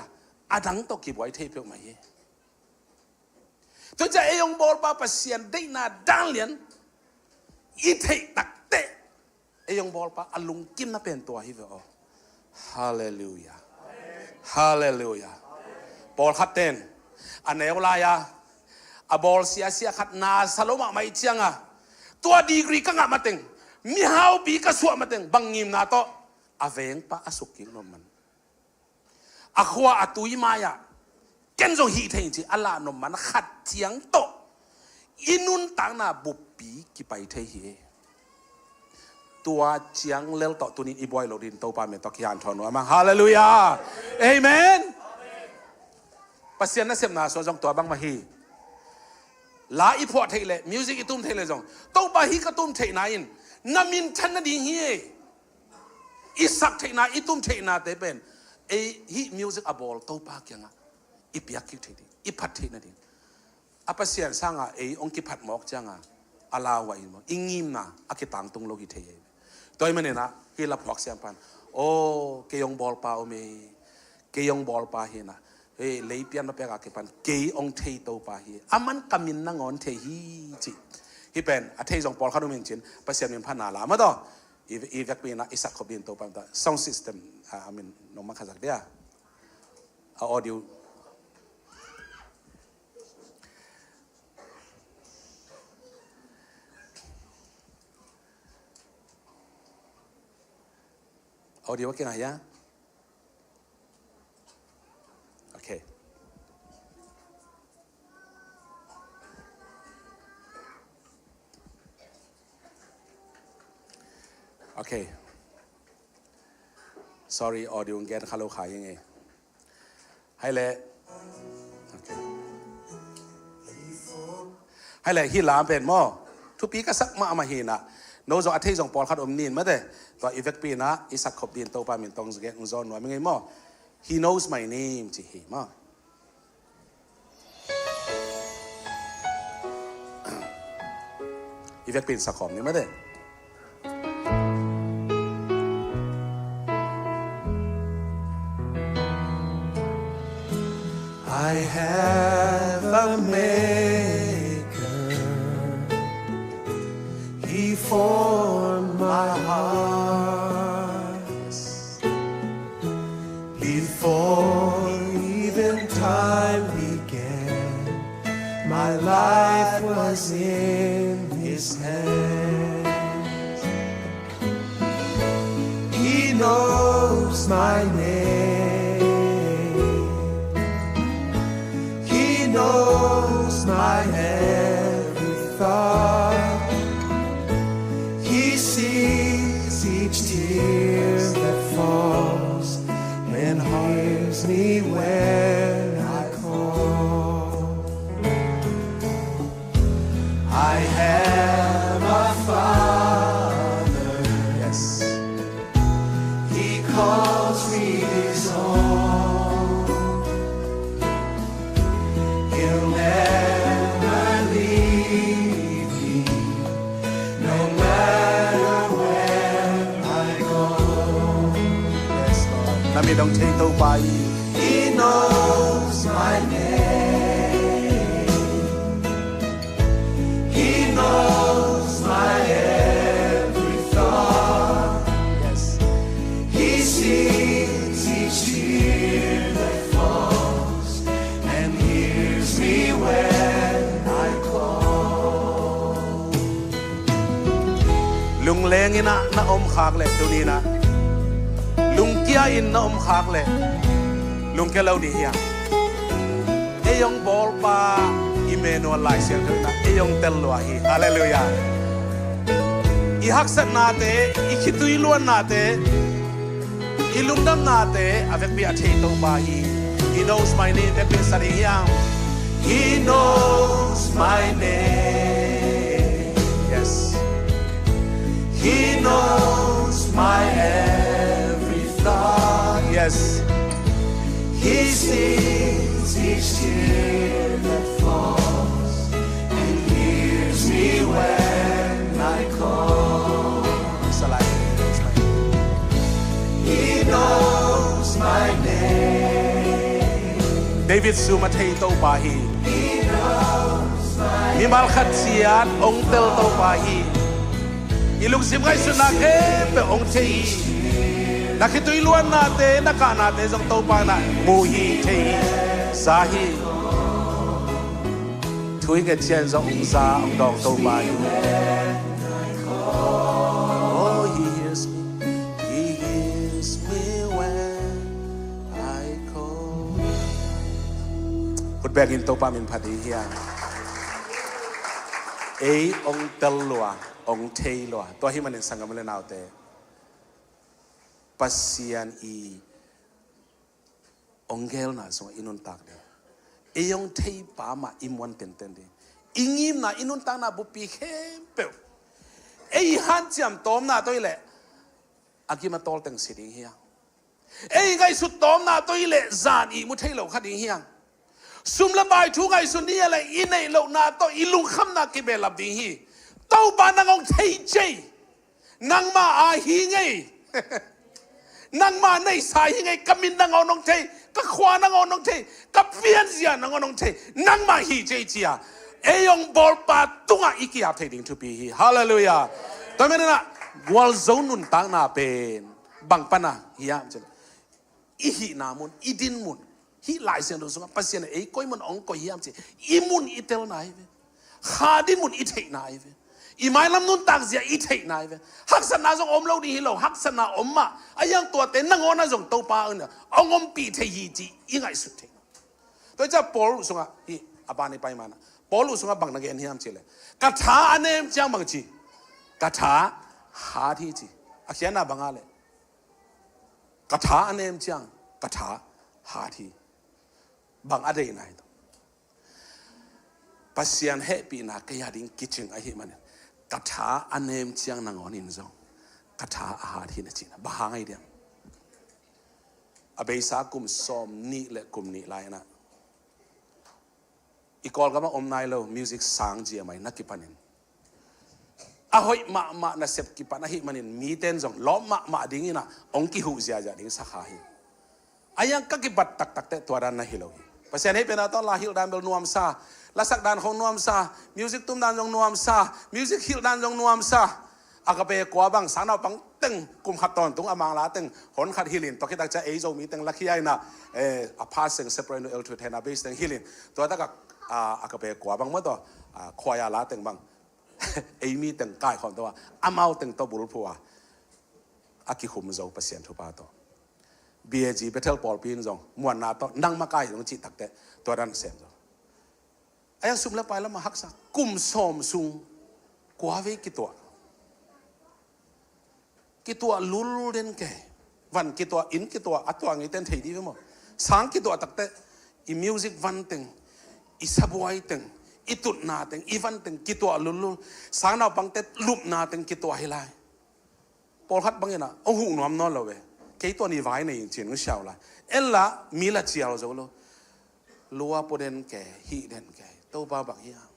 a dang tawh kibuai thei peuhmah hi. Tua ciang ei hong bawlpa Pasian deihna dang lian i theih takteh, ei hong bawlpa a lungkimna pen tua hi ve aw. Halleluiah. Halleluiah. Pawlkhat ten a neu lai-a a bawl siasia khat na sa lo mahmah ih cianga, tua degree ka ngah mateng, mihaupi ka suah mateng, bang ngimna tawh a vengpa a sukkik nuam man. A khua a tui mai-ah ken zong hih thei in ci a lah nuam man khat ciang tawh i nuntakna buppi kipai thei hi. Tua ciang lel tawh tunin i buai lo din Topa min tawh kihanthawn nuam a. Halleluiah. Amen. Pasian nasepna sua zong tua bangmah hi. La i phuah theih leh, music i tum theih leh zong, Topa, hih ka tum theihna in na minthan nading hi. I sak theihna, i tum theihnate pen ei hih music a bawl Topa kiangah i piak kik thei ding, i phat theih nading. A Pasian sangah ei hong kiphat mawk cianga a lau ah in maw, i ngimna a kitangtung lo hi thei ei. Tua ahih maninah hih laphuak siangpan, aw, kei hong bawlpa om ei, kei hong bawlpa hinah, hei, lei pian ma pek a kipan kei hong thei Topa hi, a man ka min nangawn thei hi, ci. Hih pen a thei zong pawlkhat um in cin, Pasian min phatna la mataw. I, i vekpi inah i sakkhop din Topa mataw. Sound system a, a min nong mangkhasak dia. A audio. Audio a kingah hia? Okay. Okay. Sorry, audio gen kha lo kha hi ngei. Hai le. Okay. Hai le, hih lam pen maw, thupi ka sak mahmah hinah, no zong a thei zong pawlkhat om nin mate. Tua i vekpi inah i sakkhop din Topa min tawh gen zawn nuam i ngei maw. He knows my name, ci hi maw. I vekpi in sakhawm ni mate. I have a maker. He formed my heart. Before even time began, my life was in his hands. He knows my name. He knows my every thought. He sees each tear that falls and hears me when I call. I have a Father. Yes. He calls me his own. He'll never leave me, no matter where I go. Yes, Lord. Na mit hong thei Topa hi. He knows my name. He knows my every thought. Yes. He sees each tear that falls and hears me when I call. Lungleng inah na om khak leh tuni inah, lungkia in na om khak leh, lungkia lo dih hiam? Ei hong bawlpa Emmanuel Lai Siangtho inah ei hong tel lua hi. Halleluiah. I haksatnate, i khitui luannate, i lungdamnate a vekpi a thei Topa hi. He knows my name, vekpi sa ding hiam? He knows my name. Yes. He knows my every thought. He sings each tear that falls and hears me when I call. He knows my name. David sum a thei Topa hi. Mimal khat ciat hong tel Topa hi. I lungsim ngaihsutna khempeuh hong thei hi. Na khitui luannate, na kahnate zong Topa in a mu hi, thei hi, za hi. Thu i nget ciang zong hong za, hong dawng Topa hi. Oh, he hears me, he hears me when I call. Khut bengin Topa min phat ding hi hang. Ei hong tel lua, hong thei lua. Tua ahih manin sanggam le naute, Pasian i hong gelna sungah i nuntak ding. Ei hong theipa mah i muan tenten ding. I ngimna, i nuntakna buppi khempeuh, ei hanciam tawmna tawh i leh a gim a tawl teng si ding hi hang. Ei ngaihsut tawmna tawh i leh zan ihmu thei lo kha ding hi hang. Sum le pai thu ngaihsun ding a leh i neih lohna tawh i lungkhamna kibehlap ding hi. Topa nang hong thei cei. Nangmah a hi ngei. Nangmah neihsa hi ngei. Ka min nangawn hong thei, ka khua nangawn hong thei, ka pianzia nangawn hong thei. Nangmah hi cei cia ei hong bawlpa tungah i ki-ap thei ding thupi hi. Halleluiah. Tua manin ah gualzo nuntakna pen bang pana hiam cih leh i hihna mun, i din mun, hih Lai Siangtho sungah Pasian in ei koi mun hong koih hiam cih i mun i telna hi ve. Kha din mun i theihna hi ve. I mailam nuntak zia i theihna hi ve. Haksatna zong om lo ding hi lo, haksatna om mah a, i hang tuate nangawn ah zong Topa in hong ompih thei hi cih i ngaihsut thei. Tua hi ciah Paul uh sungah hi, a ban i pai manah Paul uh sungah bang na gen hiam cih leh, ka tha a nem ciang bang ci, ka tha hat hi ci. A khiatna bang a leh, ka tha a nem ciang ka tha hat hi. Bang a deihna hi. Pasian hehpihna kei a ding kicing ahih manin ka tha a nem ciang nangawn in zong ka tha a hat hi na cihna. Bang hang ahi diam? A beisa kum sawm nih le kum nih lai-in ah i Kawlgam ah om nai lo music sang zia mai na kipanin, a hoih mahmah nasep kipan ahih manin mite in zong lawp mahmah dingin ah hong kihuh ziazia ding sakha hi. A hiang ka kibat taktak teh tua dan na hi lo hi. Pasian hehpihna tawh la hilh dan bel nuamsa, lasak dan khong nuamsa, music tum dan zong nuamsa, music hilh dan zong nuamsa. Agape kua bang sang naupang teng kum khat tawntung a Mangla teng hon khat hilhin, tua khit tak ciah ei Zomi teng lakhia in ah, eh, a pha seng separate nu el thut hena bass teng hilhin. Tua tak ah, ah, Agape kua bang maw tawh, ah, khuaia la teng bang ei mi teng kaikhawm tawh a, amau teng tawh bulphuh a, a kikhum zo Pasian thupha tawh. B A G Bethel pawlpi in zong muanna tawh nang makai zong cih tak teh tua dan sem zo. A hiang sum le pai lamah haksa, kum sawm sung kua vei kituah. Kituah lul den kei. Van kituah, inn kituah, a tuah ngeiten thei dih ve maw? Sang kituah tak teh i music van teng, i sabuai teng, i tutna teng, i van teng kituah lullul. Sang naupangte lupna teng kituah hi lai. Pawlkhat bangin ah hong huh nuam nawn lo ve. Kei tua ni vai nei in cin hong siau lai. En la mi la cial zo lo. Lua pua den kei, hih den kei. Topa bang hiam?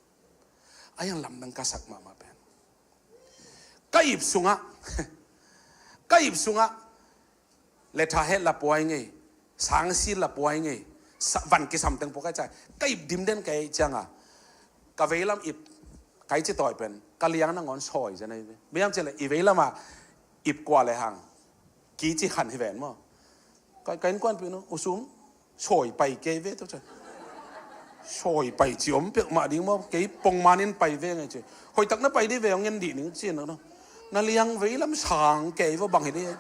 A hiang lamdang ka sak mahmah pen, ka ip sungah, ka ip sungah letha het la puai ngei, sangsi la puai ngei, sa-, van kisam teng pua kai cai, ka ip dim den kai cianga, ka veilam ip kai ci tawi pen ka liang nangawn sawi zen ai ve. Biam ci le i veilam a ip kua le hang ki ci khan hi ven maw? Ka, ka innkuanpih nu, u Sum, sawi pai kei ve tawh ci. Sawi pai ci om peuhmah ding maw? Kei pongman in pai ve ngai ci. Hoihtak na pai dih ve, hong en dih ning ci na, na liang veilam sang kei vaw bang hi dih.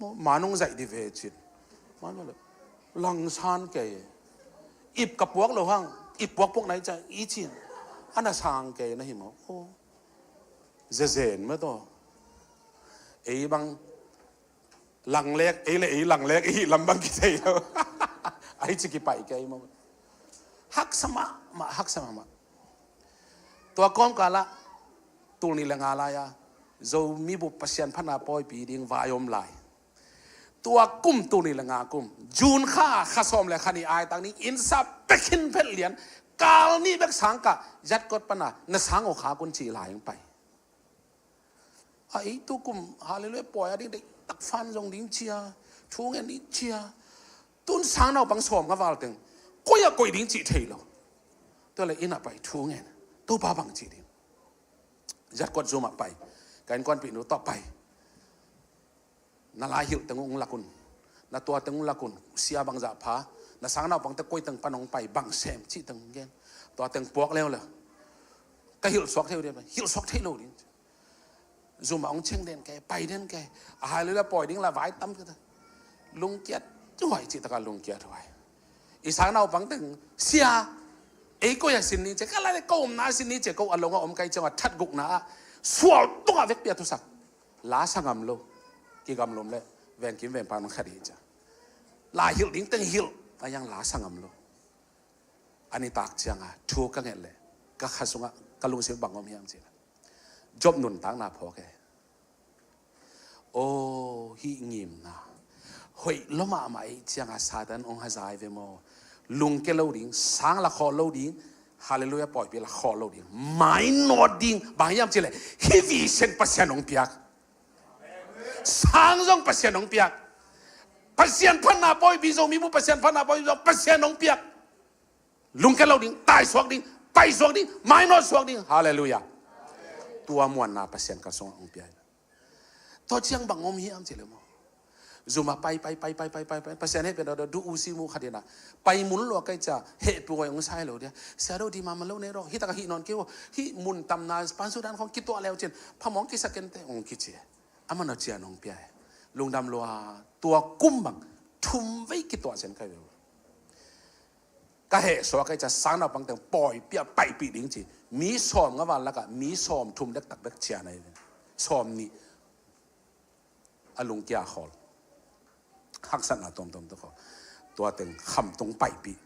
Maw, ma nong zaih dih ve cin. Ma nong le langsan kei. Ip ka puak lo hang, ip puakpuak nai ca i cin. A na sang kei na hi maw? Aw. Zezen mah tawh. Ei bang langlek, ei le ei langlek, ei lam bang kithei lo. Ai ci kipai kei maw. Haksa mahmah, haksa mahmah. Tua kawmkal ah, tul nih le nga lai-a Zomi bup Pasian phatna pawipi ding vai om lai. Tua kum, tul nih le nga kum, June kha, kha sawm le kha nih ai tak ni, inn sap pek khin phet lian, kal nih bek sang kah, Yatkot pana na sang aw khak un ci lai hong pai. A ei tu kum Hallelujah pawi a ding deih tak fan zong ding cia, thu ngen ding cia. Tun sang naupang sawm nga val teng koi a koih ding cih thei lo. Tua le inn ah pai thu ngen, Topa bang ci ding. Yatkot zum ah pai, ka innkuanpih nu tawh pai. Na lai hilh teng ung lak un, na tua teng ung lak un, sia bangzah pha, na sang naupangte koi teng pan hong pai, bang sem cih teng gen. Tua teng puak leuleu. Ka hilh suak thei uh ding, hilh suak thei lo ding. Zum ah hong ceng den kei, pai den kei. A Hallelujah pawi ding la vai tam kei ta. Lungkiat huai cih taka lungkiat huai. I sang naupang teng, sia, ei koi a sin ni cia, ka lai le ko omna a sin ni cia, ko a long a om kai ciang a that gukna ah sual tungah vekpi a thusak. La sa ngam lo. Kigamlum le vengkim vengpan man khat hi cia. La hilh ding teng hilh a, yang la sa ngam lo. A nitak cianga thu ka nget le ka kha sungah ka lungsim bang om hiam cih le, Job nuntakna phawk e. Aw, hih ngimna hoih lua mahmah ei cianga Satan hong hazai ve maw? Lungke lo ding, sang la khawl lo ding, Hallelujah pawipi la khawl lo ding, mainawt ding. Bang hiam cih le hih vision Pasian hong piak. Sang zong Pasian hong piak. Pasian phatna pawipi, Zomi bu Pasian phatna pawipi zong Pasian hong piak. Lungke lo ding, tai suak ding, pai suak ding, mainawt suak ding. Hallelujah. Tua muanna Pasian ka sungah hong pia hi. Tua ciang bang om hiam cih le maw? Zum ah pai, pai, pai, pai, pai, pai, pai. Pasian hehpihna duh u si mu khat in a, pai mun lua kai cia, hehpih huai hong sai lo dia. Sia do di mama lo ne ro. Hih taka hih nawn kei uh. Hih mun tamna pansu dan khong kituah leu cin, phamawng kisak kente hong kici. Amah na cian hong pia hi. Lungdam lua, tua kum bang thum vei kituah cian kai ve uh. Ka heh suak kai cia, sang naupang teng pawi pia paipih ding ci. Mi sawm nga val lakah mi sawm thum dektak bek cian ahi ve. Sawm nih a lungkia khawl. Haksatna tuamtuam tu khawl. Tua teng khamtung paipih.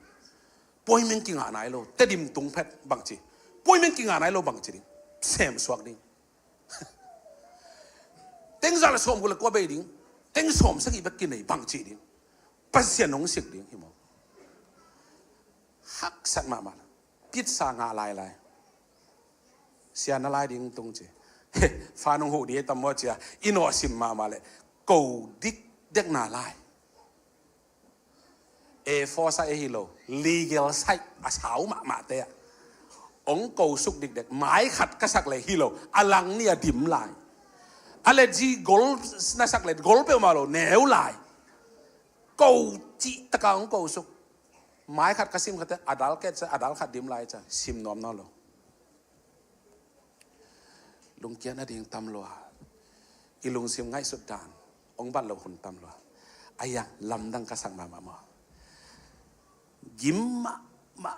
Pawi meng kingah nai lo. Tedim tung phet bang ci. Pawi meng kingah nai lo bang ci ding. Sem suak ding. Teng za le sawm guk le kua bei ding. Teng sawm sagih bek kinei bang ci ding. Pasian hong sik ding hi maw? Haksat mahmah. Pizza ngah lailai. Sia na lai ding tung ci. Fa nung huh di tam maw cia. I nawh sim mahmah le. Ko dik dekna lai. A four size ahi lo, legal size a sau mahmahte ah hong ko suk dikdek, mai khat ka sak le hi lo, a lang ni a dim lai. A le zi gol na sak le gol peuhmah lo, neu lai. Ko cih taka hong ko suk. Mai khat ka sim khatte, a dal ket cia, a dal khat dim lai cia, sim nuam nawn lo. Lungkiat nading tam lua. I lungsim ngaihsut dan hong bat lo hun tam lua. Aya, lamdang ka sak mahmah maw? Gim mahmah.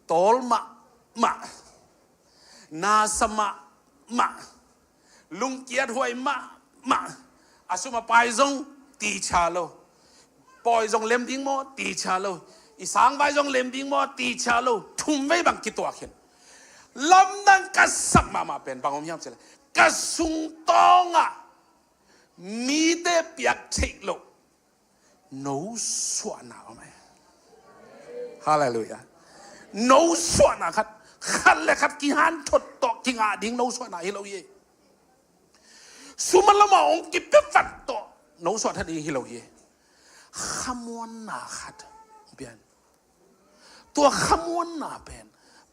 Tawl mahmah. Nasa mahmah. Lungkiat huai mahmah. A sum a pai zong ticha lo. Pawi zong lem ding maw, ticha lo. I sangvai zong lem ding maw, ticha lo. Thum vei bang kituak hin. Lamdang ka sak mahmah pen bang om hiam cih le, ka sungtawngah mite piak theih loh no suahna om e. Hallelujah. No suahna khat, khat le khat kihanthot tawh kingah ding no suahna hi lo hi. Sum a lamah hong kipia vat tawh no suah tha ding hi lo hi. Khamuanna khat pian. Tua khamuanna pen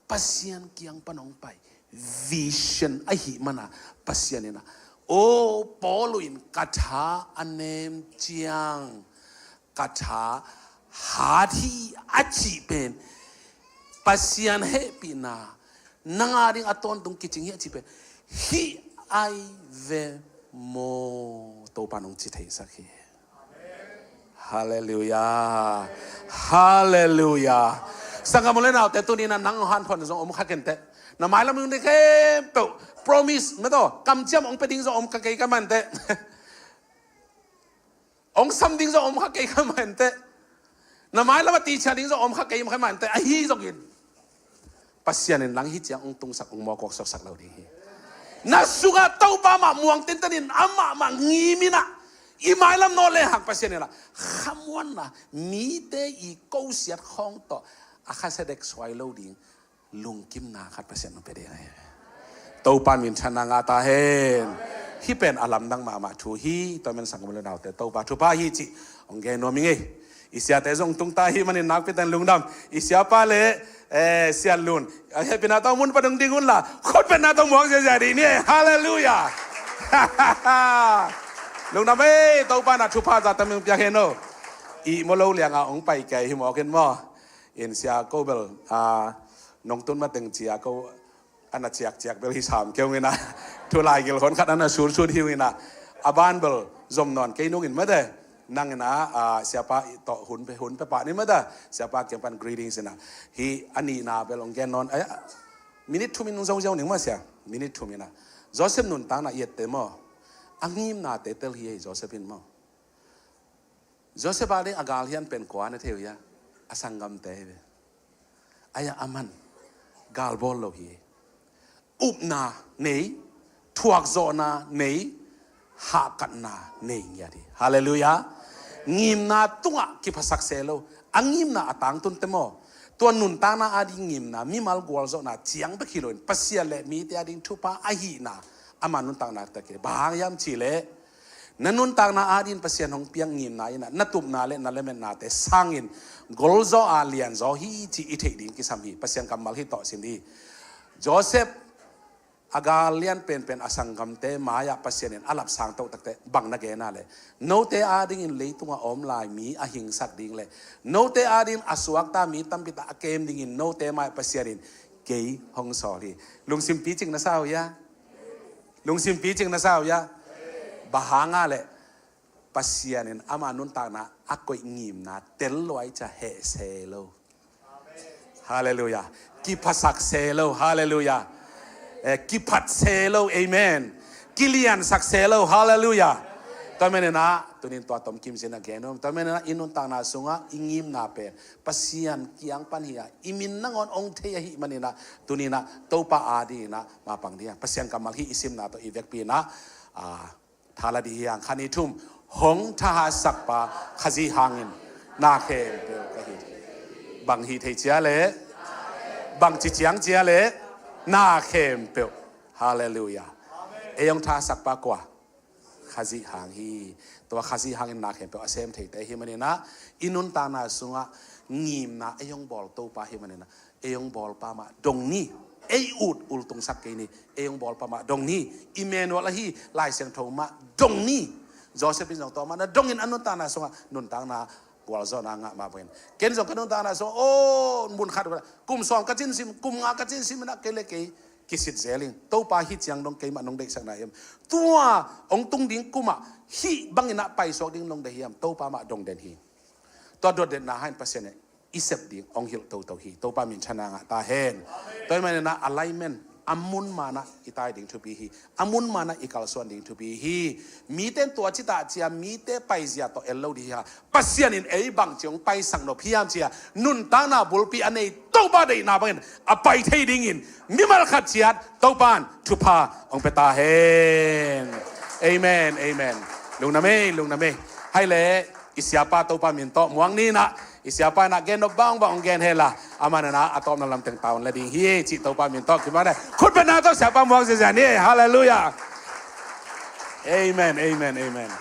Pasian kiang pan hong pai vision ahih mana Pasian ina, o Paul in ka tha a nem ciang ka tha hat hi a cih pen Pasian hehpihna nanga ding a tawntung kicing hi a cih pen hih ai ve maw? Topa nong ci theisak hi. Halleluiah. Halleluiah. Sanggam u le naute, tuni na nang hanthon zong om kha kenteh. Na mailam ding khempeuh promise mah tawh kamciam hong pia ding zong om kha kei ka manteh. Hong sam ding zong om kha kei ka manteh. Na mailam a tichia ding zong om kha kei ka manteh. Ahi zongin Pasian in nang hi ciang hong tungsak, hong mawkawk suaksak lo ding hi. Na sungah Topa mah muang tenten in, amah mah ngim in ah, I mailam nawt le hang Pasian in ah khamuanna, mite i kosiat khawng tawh a khasia dek suai lo ding lungkimna khat Pasian hong pia ding ahi. Topa minthanna ngah ta hen. Hih pen a lamdang mahmah thu hi. Tua man sanggamnu le naute, Topa thupha hi cih hong gen nuam ing ei. I siate zong tung ta ahih manin nakpi takin lungdam. I siapa le, eh, Sian Lun, a hehpihna tawh mun pan hong ding un la, khutbetna tawh muang ziahziah dih ni. Halleluiah. Lungdam ei, Topa in ah thupha za tam hong piak hen aw. Ihmu lo liangah hong pai kei hi mawk in maw. In Sia ko bel, ah, nong tun mateng ci-a ko a na ciakciak bel hi sam kei ung in ah, thu lai gil hon khat a na sunsut hi ung in ah, a ban bel zom nawn kei nung in mate, nang in ah, ah, siapa tawh hun pe, hun pe pah ni mate, siapa kiang pan greetings in ah, hi a nihna bel hong gen nawn, ai, minute thum in hong zo ziau ning maw sia, minute thum in ah, Joseph nuntakna i et teh maw, a ngimnate tel hi ei Joseph in maw. Joseph a ding a galhian pen kua na thei uh hia? A sanggamte hi ve. Ai-ah aman gal bawl lo hi. Upna nei, thuakzawhna nei, hahkatna nei ngiat hi. Halleluiah. Ngimna tungah kiphasak se lo. A ngimna a tangtun teh maw, tua nuntakna a ding ngimna, mimal gualzawhna ciang bek hi loin Pasian le mite a ding thupha ahihna, ama nuntakna teh kei. Bang hang hiam cih leh, na nuntakna adingin Pasian hong piak ngimna in ah na tupna le na lametnate sangin golzaw a lianzaw hi cih i theih ding kisam hi. Pasian kammal hi tawh sim dih. Joseph a gal lian penpen a sanggamte mai-ah Pasian in a lapsang toh takteh bang na gen a leh, note adingin leitungah a om lai mi a hingsak ding le note adingin a suakta mi tampi tak a kem dingin note mai-ah Pasian in kei hong sawl hi. Lungsim picing na sa uh hia? Lungsim picing na sa uh hia? Bang hang a leh Pasian in ama nuntakna a koih ngimna tel luai cia heh se lo. Halleluiah. Kiphasak se lo. Halleluiah. Eh, kiphat se lo. Amen. Kiliansak se lo. Halleluiah. Tua man in ah tunin tua tom kim sin a gen uh. Tua man in ah i nuntakna sungah i ngimna pen Pasian kiang pan hi a, i min nangawn hong thei ahih man in ah tunin ah Topa adingin ah mapang dih a, Pasian kammal hi i simna tawh i vekpi in ah, ah, thala dih hi hang. Khat, nih, thum. Hong thahatsak pa Khazih hangin na khempeuh ka hi. Bang hih thei cia leh, bang ci ciang cia leh, na khempeuh. Halleluiah. Ei hong thahatsak pa kua? Khazih hang hi. Tua Khazih hangin na khempeuh a sem theite hi man in ah i nuntakna sungah ngimna ei hong bawl Topa hi man in ah ei hong bawlpa mah dong ni. Ei ut ultungsak kei ni. Ei hong bawlpa mah dong ni. Emmanuel ahi Lai Siangtho mah dong ni. Joseph in zong tua mah na dongin a nuntakna sungah nuntakna gualzawhna ngah mah bangin, ken zong ka nuntakna sungah, aw, mun khat kum sawm ka cin sim, kum nga ka cin sim in ah kei le kei kisit zel ing. Topa hih ciang dong keimah nong deihsakna hiam? Tua hong tung ding kum ah hih bangin ah paisuak ding nong deih hiam? Topa mah dong den hi. Tua dotdetna hangin Pasian in i sep ding hong hilh toto hi. Topa minthanna ngah ta hen. Tua ahih man in ah alignment a mun man ah i tai ding thupi hi. A mun man ah i kalsuan ding thupi hi. Mite in tua ci ta cia mite paizia tawh en lo dih hi a, Pasian in ei bangci hong paisak nop hiam cia nuntakna bulpi a nei Topa deihna bangin a pai thei dingin mimal khat ciat Topa in thupha hong pia ta hen. Amen. Amen. Lungdam ei, lungdam ei. Hai le, i siapa Topa min tawh muang ni in ah, i siapa in ah gen nop bangbang hong gen hen la, aman in ah a tawpna lam teng tawn la ding hi cih Topa min tawh kimuang dai. Khutbetna tawh siapa muang ziahziah ni. Halleluiah. Amen, amen, amen.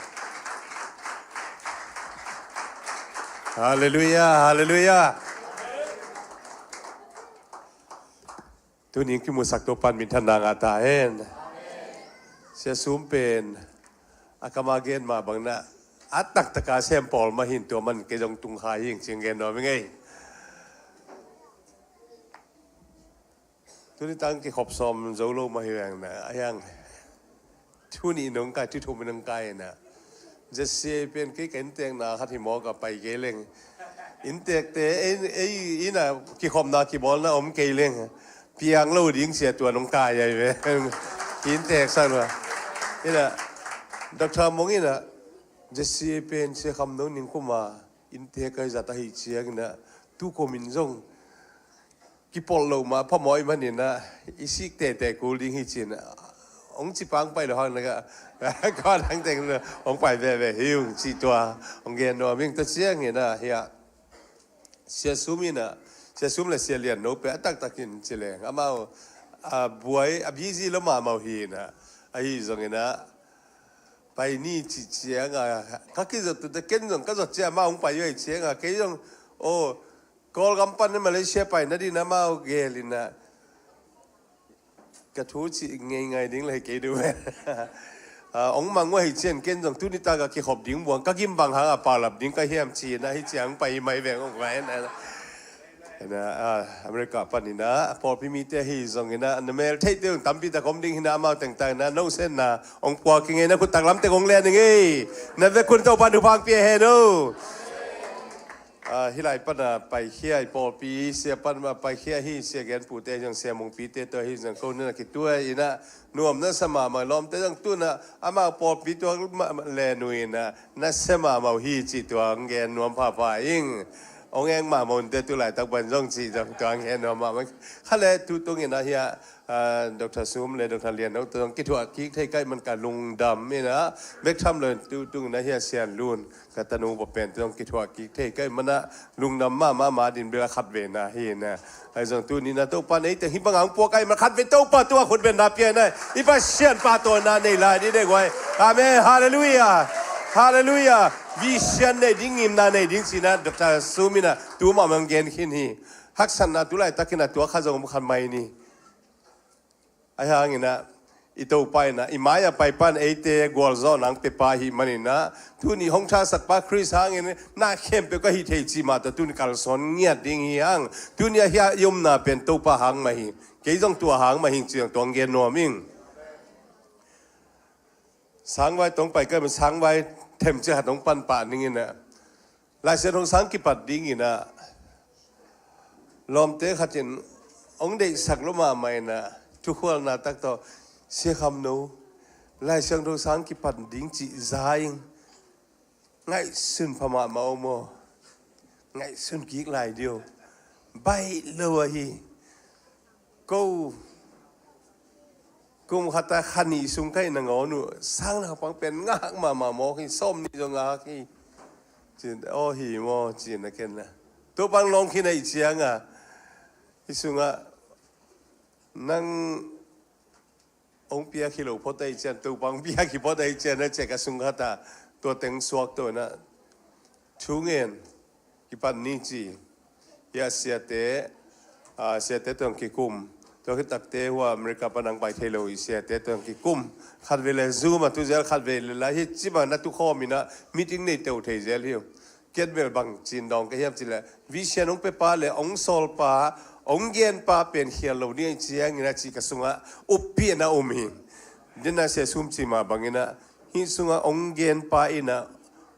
Halleluiah, halleluiah. Tuni in kimusak Topa in minthanna ngah ta hen. Sia Sum pen a kam a gen mah bang in ah a taktak a sem pawl mah hi in tua man kei zong tung kha hi ing ci-in gen nuam ing ei. Tuni tang kikhop sawm zo lo mah hi veng na, a hiang. Tuni in hong kai, tuni thum in hong kai in ah, Jesse pen kei ka inntekna khat hi mawk a pai kei leng. Inntekte ei, ei in ah kikhopna kibawlna om kei leng. Piang lo ding sia tua in hong kai ahi ve. Inntek sa lua. In ah, Doctor Mong in ah, Jesse pen Sia Kham No Ning kum a inntek ahi zat ahi ciang in ah, tu kum in zong kipolh loh mah phamawh ahih manin ah, i sik tehteh kul ding hi ci-in ah, hong ci pang pai lo hang na ka, ka dang teng hong pai veve hi ung ci tua hong gen nuam ing. Tua ciangin ah hiah Sia Sum in ah, Sia Sum le Sia Lian No pen a taktakin ci leng amau a buai a busy lo mahmah uh hi in ah, ahi zongin ah pai ni ci ciang a ka kizot tu te ken zong ka zot ciang amau hong pai uh ahi ciang a kei zong aw Kawlgam pan Malaysia pai nadin amau gel in ah ka thu cih ngei ngai ding le kei duh ve. Ong mang uh ahi cian ken zong tuni tak a kikhop ding buang ka gim bang hang a paulap ding ka hiam ci in ah hi ciang pai mai veng ong vai na. America pan in ah pawlpi mite hi zong in ah na mel theite ung tampi tak om ding hi in ah amau tengtang in ah no sen na ong pua kingei na khut taklam tek ong len ing ei. Na vekun Topa thupha pia hen o. Hih lai pan a paikhia i pawlpi sia pan a paikhia hi sia genpute hi zong sia mungpite tawh hi zong ko na kituai in ah nuam na sa mahmah lawmte zong tun ah amau pawlpi tua le nu in ah na sia mahmah uh hi cih tua ang gen nuam phapha ing. Ong eng mahmah unte tu laitak ban zong cih zong tua ang gen nuam mahmah. Kha le tu tung in ah hiah Dr. Sum le Dr. Lian No tua zong kithuah kik thei kaih man ka lungdam in ah bek tham lo tu tung in ah hiah Sian Lun ka tanu pa pen tawh kithuah kik thei kaih man ah lungdam mahmah ma din bel a khat ve na hi na. Ahi zong tuni na Topa nei teng hi bang ang puak kaih man khat ve Topa tua khut ven na pia na i Pasian pa tawh na nei lai di dek uai. Amen. Halleluia. Halleluia. Vision nei ding ngimna nei ding ci na Dr. Sum in ah tu mahmah ang gen khin hi. Haksatna tu laitak in ah tua kha zong khan mai ni. Ahi hangin ah i Topa in ah i mai a pai pan eite gualzawh nang pepa hi manin ah tuni hong thasak pa Khrist hangin na khempeuh ka hi thei ci mah tawh tuni kalsuan ngiat ding hi hang. Tuni a hiah i omna pen Topa hang mah hi. Kei zong tua hang mah hing ciang tuang gen nuam ing. Sangvai tong pai kai sangvai them ciah tong pan pah ning in ah Laisiangtho sang kipat ding in ah lawmte khat in ong deihsak lo mahmah in ah thukhualna tak tawh Sia Kham No Laisiangtho sang kipat ding cih za ing. Ngaihsun pha mahmah om aw. Ngaihsun kik lai dio. Baih lo ahi. Ko kum khat a kha nih sung ka ih nangawn uh sang naupang pen ngak mahmah mawk hi. Sawm nih zong ngak hi. Cin aw hi maw cin a ken a Topa lawng khin a ih ciang a hi sungah nang hong piak hi lo phot a ih cian Topa hong piak hi phot a ih cian a cek a sung khat a tua teng suak to na thu ngen kipan ni ci. Hiah siate siate tuang kikum tua khit takte hua America pan ang pai thei lo i siate tuang kikum khat vei le Zoom a tu zel khat vei le la hi cima na tu khawm in a meeting nei teu thei zel hi. Kiat bel bang cin dawng ka hiam ci le vision hong pepa le hong sawlpa hong genpa pen khial lo ni a ih ciangin a ci ka sungah uppi a na um hi. Dena sia sum cima bangin a hih sungah hong genpa in a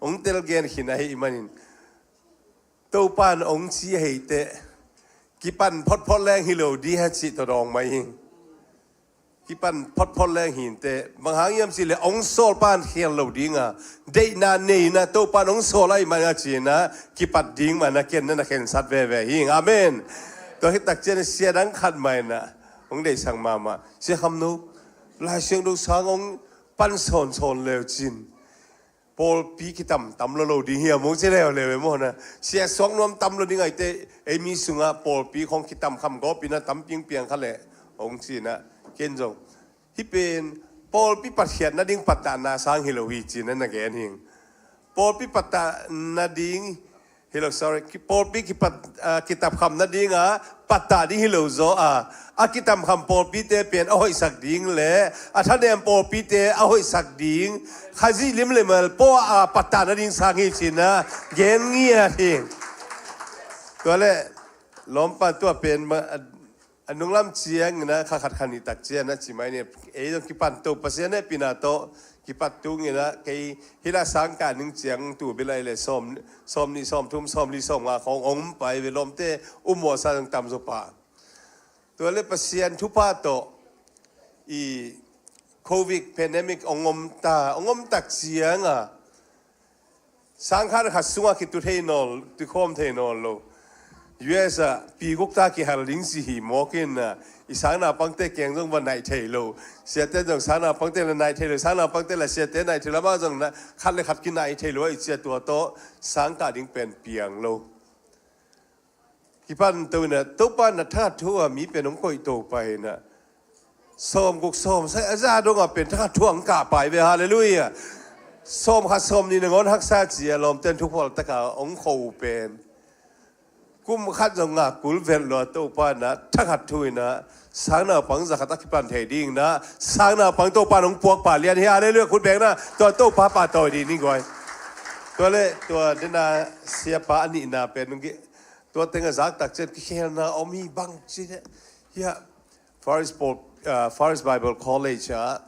hong tel gen khin ahi manin Topa in hong ci a heite kipan photphot leng hi lo di ha cih tawh dawng mai hi. Kipan photphot leng hinte bang hang hiam cih le hong sawlpa in khial lo dinga deihna neina Topa in hong sawl ahi mana cina kipat ding mana ken na na khensat veve hi. Amen. Tua hi takcian sia dang khat maina hong deihsak mahmah sia kham no Lai Siangtho sang hong pan sawnsawn leu cin pawlpi kitam tam lo lo ding hiam hong ci leuleu e maw na. Sia suak nuam tam lo ding aite ei mi sungah pawlpi khong kitam kham gawp ina tam pingpiang kha leh hong ci ina ken zong hih pen pawlpi patkhiat nading pattah na sang hi lo hi ci na na gen hing. Pawlpi pattah nading Hi lo, sorry. Pawlpi kipat, ah, kitap kham nadinga pattah ding hi lo zaw a, a kitam kham pawlpite pen a hoihsak ding le a thanem pawlpite a hoihsak ding Khazih lim le mal paw a pattah nading sang hi cina gen ngiat hi. Tua le lawmpa tua pen ma, a nunglam ciangina kha khat khan i tak ciana ci mai ni ei zong kipan to Pasian hehpihna tawh kipat tungina kei hila sang ka ning ciang tu bilai le sawm sawm ni sawm thum sawm li sawm nga khong ong pai ve lawmte um mawsa zong tam zaw pa. Tua le Pasian thupha tawh i covid pandemic ong om ta ong om tak cianga sang khan khat sungah kitu thei nawl kikhawm thei nawl lo. U S ah pi guk ta kihal ding ci hi mawk in, ah, i sangnaupangte kiang zong va naih thei lo. Siate zong sangnaupangte la naih thei lo, sangnaupangte la siate naih thei lo, amah zong na khat le khat kinaih thei lo, i cia tua tawh sangkah ding pen piang lo. Kipan to in ah, Topa in ah thakhat thu a mi pen hong koih to pai in ah, sawm guk sawm sagih a za dong a pen thakhat thu hong kah pai ve, halleluiah. Sawm khat sawm nih nangawn haksa ci a lawmten thuphual taka hong kho uh pen. Kum khat zong ngak kul vet lo a Topa in ah thakhat thu in ah sangnaupang za khat a kipan thei ding in ah sangnaupang Topa in hong puak pah lian hi, halleluiah, khut beng in ah tua Topa pahtawi dih ni guai. Tua le tua dena siapa a nihna pen hong ki, tua teng a zak tak ciang kikhelna om hi bang ci le. Hiah Far East Paul, ah, Far East Bible College ah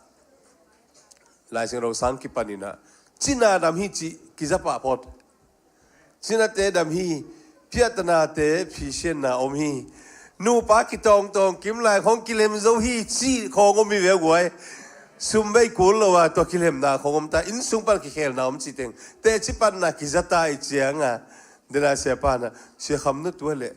Lai Siangtho sang kipan in ah cina dam hi cih kiza pah phot. Cinate dam hi, phiatanate phisianna om hi. Nupa kitawngtawng kim lai khawng kilem zo hi cih khawng om hi ve guai. Sum bei kul lo a tua kilemna khawng om ta, inn sung pan kikhelna om cih teng. Teci panna kiza ta i ciang a, dena siapa in ah, Sia Kham, na tua leh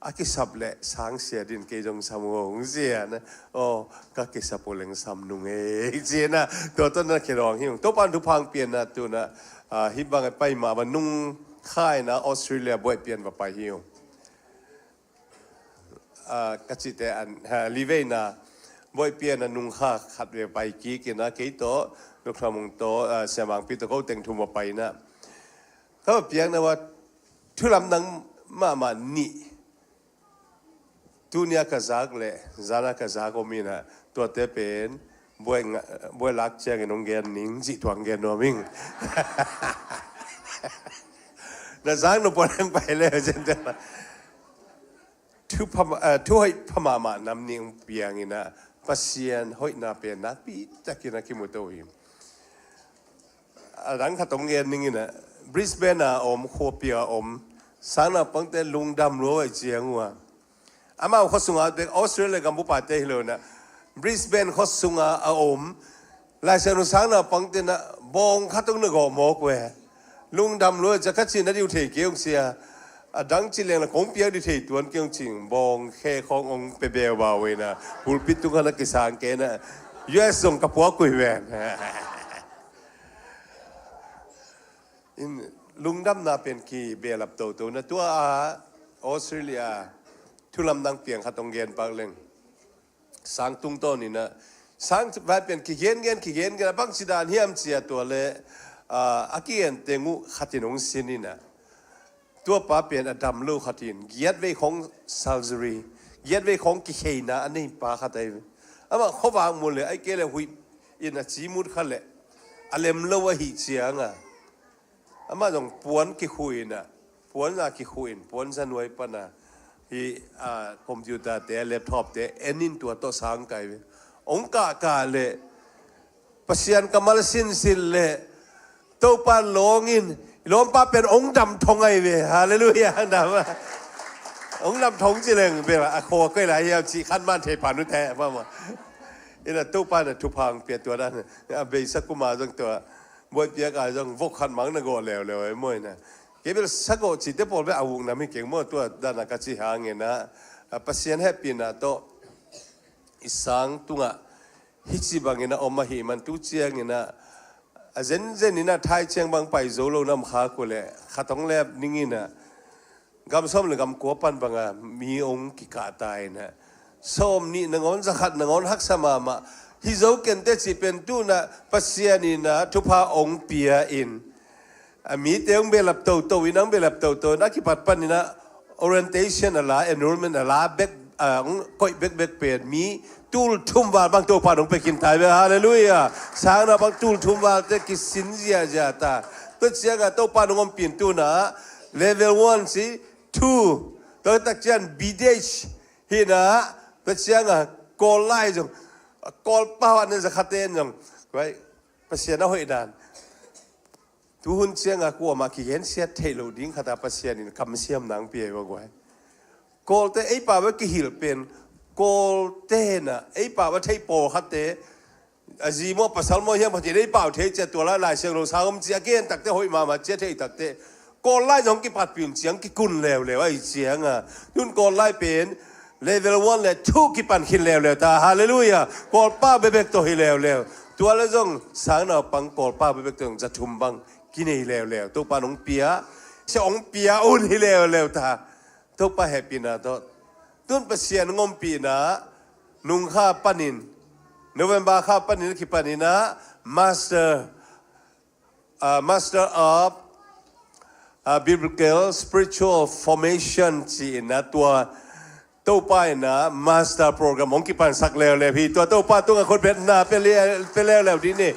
a kisap leh sang sia ding, kei zong sam uh hong ci a na. Aw, ka kisap uh leng sam nung e ci a na. Tua tawh na kidawng hi ung. Topa in thupha hong pia in ah tu in ah, ah, hih bang a pai mah va nung kha in ah Australia buaih pia in va pai hi ung. Ah, ka cihte an, ha, li vei in ah buaih pia in ah nung kha khat ve pai kik in ah kei tawh, Dr. Mung tawh, ah, Sia Mang Pi tawh ko teng thum va pai in ah, ka va piakna uh ah thu lamdang mahmah nih tuni a ka zak le zan a ka zak om in ah, tuate pen buai nga-, buai lak ciangin hong gen ning cih tuang gen nuam ing. Na zak nop pua nang pai le, thu pha ma-, eh, thu hoih pha mahmah nam nih hong piang in ah, Pasian hoihna pen nakpi takin a kimu to hi. A dang khat hong gen ning in ah, Brisbane a om, khuapi a om sangnaupangte lungdam lua i ciang uh a, amau khua sungah bek, Australia gam bupate hi lo in ah, Brisbane khua sungah a om Lai Siangtho sangnaupangte in ah bawng khat hong na gawh mawk uh e. Lungdam lua i ciang, ka cih na diu thei kei ung sia. A dang ci leng la kong piak dih thei tuan kei ung cing, bawng khe khawng hong pia beubau in ah, pulpit tung khat na kisang kei in ah, U S zong ka puak uh hi ven. In lungdamna pen kibehlap toto na tua a, Australia thu lamdang piang khat hong gen pak leng. Sang tungtawn in ah, sang vai pen kigen gen, kigen gen, a bang ci dan hiam ci a tua le, ah, a kigen teng uh khat in hong sin in ah, tua pa pen a dam lo khat in, giat vei khawng surgery, giat vei khawng kikheina a nei pa khat ahi ve. Amah khuavak mu le, ahih kei le huih in a ci mut kha le, a lem lo ahih ciang a, amah zong puan kikhuh in ah, puan za kikhuh in, puan za nuai pan a, hih, ah, computer te, laptop te en in tua tawh sang kai ve. Hong kahkah le, Pasian ka mal sinsin le, Topa lawng in, i lawmpa pen hong dam thong ahi ve. Halleluiah, hong dam a. Hong dam thong ci leng bel a khua koi lai hiam cih khan man thei pan uh te, mama. In ah Topa in ah thupha hong pia tua dan, a beisa kum a zong tua, buaih piak a zong vok khat mang na gawh leuleu e maw in ah. Kei bel sa gawh cihte pawl bel a vuk nam hi keng maw, tua dan a ka cih hang in ah, a Pasian hehpihna tawh i sang tungah hih ci bangin a om ahih man tu ciangin ah, a zenzen in ah thai ciang bang pai zo lo nam kha kul leh khat hong lep ning in ah, gam sawm le gam kua pan bang a mi hong kikah ta in ah, sawm nih nangawn, za khat nangawn haksa mahmah. Hih zo kente cih pen tu in ah Pasian in ah thupha hong pia in, a mite hong behlap toto in, hong behlap toto in, a kipat panin ah orientation a la, enrollment a la bek, a, hong koih bekbek pen mi tul thum val bang Topa in hong pia khin ta hi ve. Halleluiah. Sangnaupang tul thum valte kisin ziahziah ta. Tua ciangah Topa in hong ompih in tu in ah level one ci, two, tua tak ciang B.Th hi in ah, tua ciangah Kawl lai zong, Kawl pau a na za khat in zong, right? Pasian a hoih dan. Tuhun ciangah kuamah kigensiat theih loh ding khat ah Pasian in kamsiamna hong pia hi va guai. Kawlte ei pau a kihilh pen, Kawlte in ah ei pau a theih pawlkhatte, a zi maw pasal maw hiam khat in ei pau thei ciah tua lai Lai Siangtho sang om ciah a gen takte hoih mahmah ciah theih takte, Kawl lai zong kipatpih un ciang kikun leuleu ahi cianga, tun Kawl lai pen level one le two kipan khin leuleu ta. Halleluiah. Kawlpa bekbek tawh hi leuleu. Tua le zong sangnaupang Kawlpa bekbek tawh zong za thum bang kinei leuleu. Topa nong pia, sia ong pia un hi leuleu ta. Topa hehpihna tawh. Tun Pasian ngompihna nung kha panin, November kha panin a kipanin ah Master, ah, Master of, ah, Biblical Spiritual Formation ci-in ah tua Topa in ah Master Program hong kipansak leuleu hi. Tua Topa tungah khut betna pia le-, pia leuleu dih ni.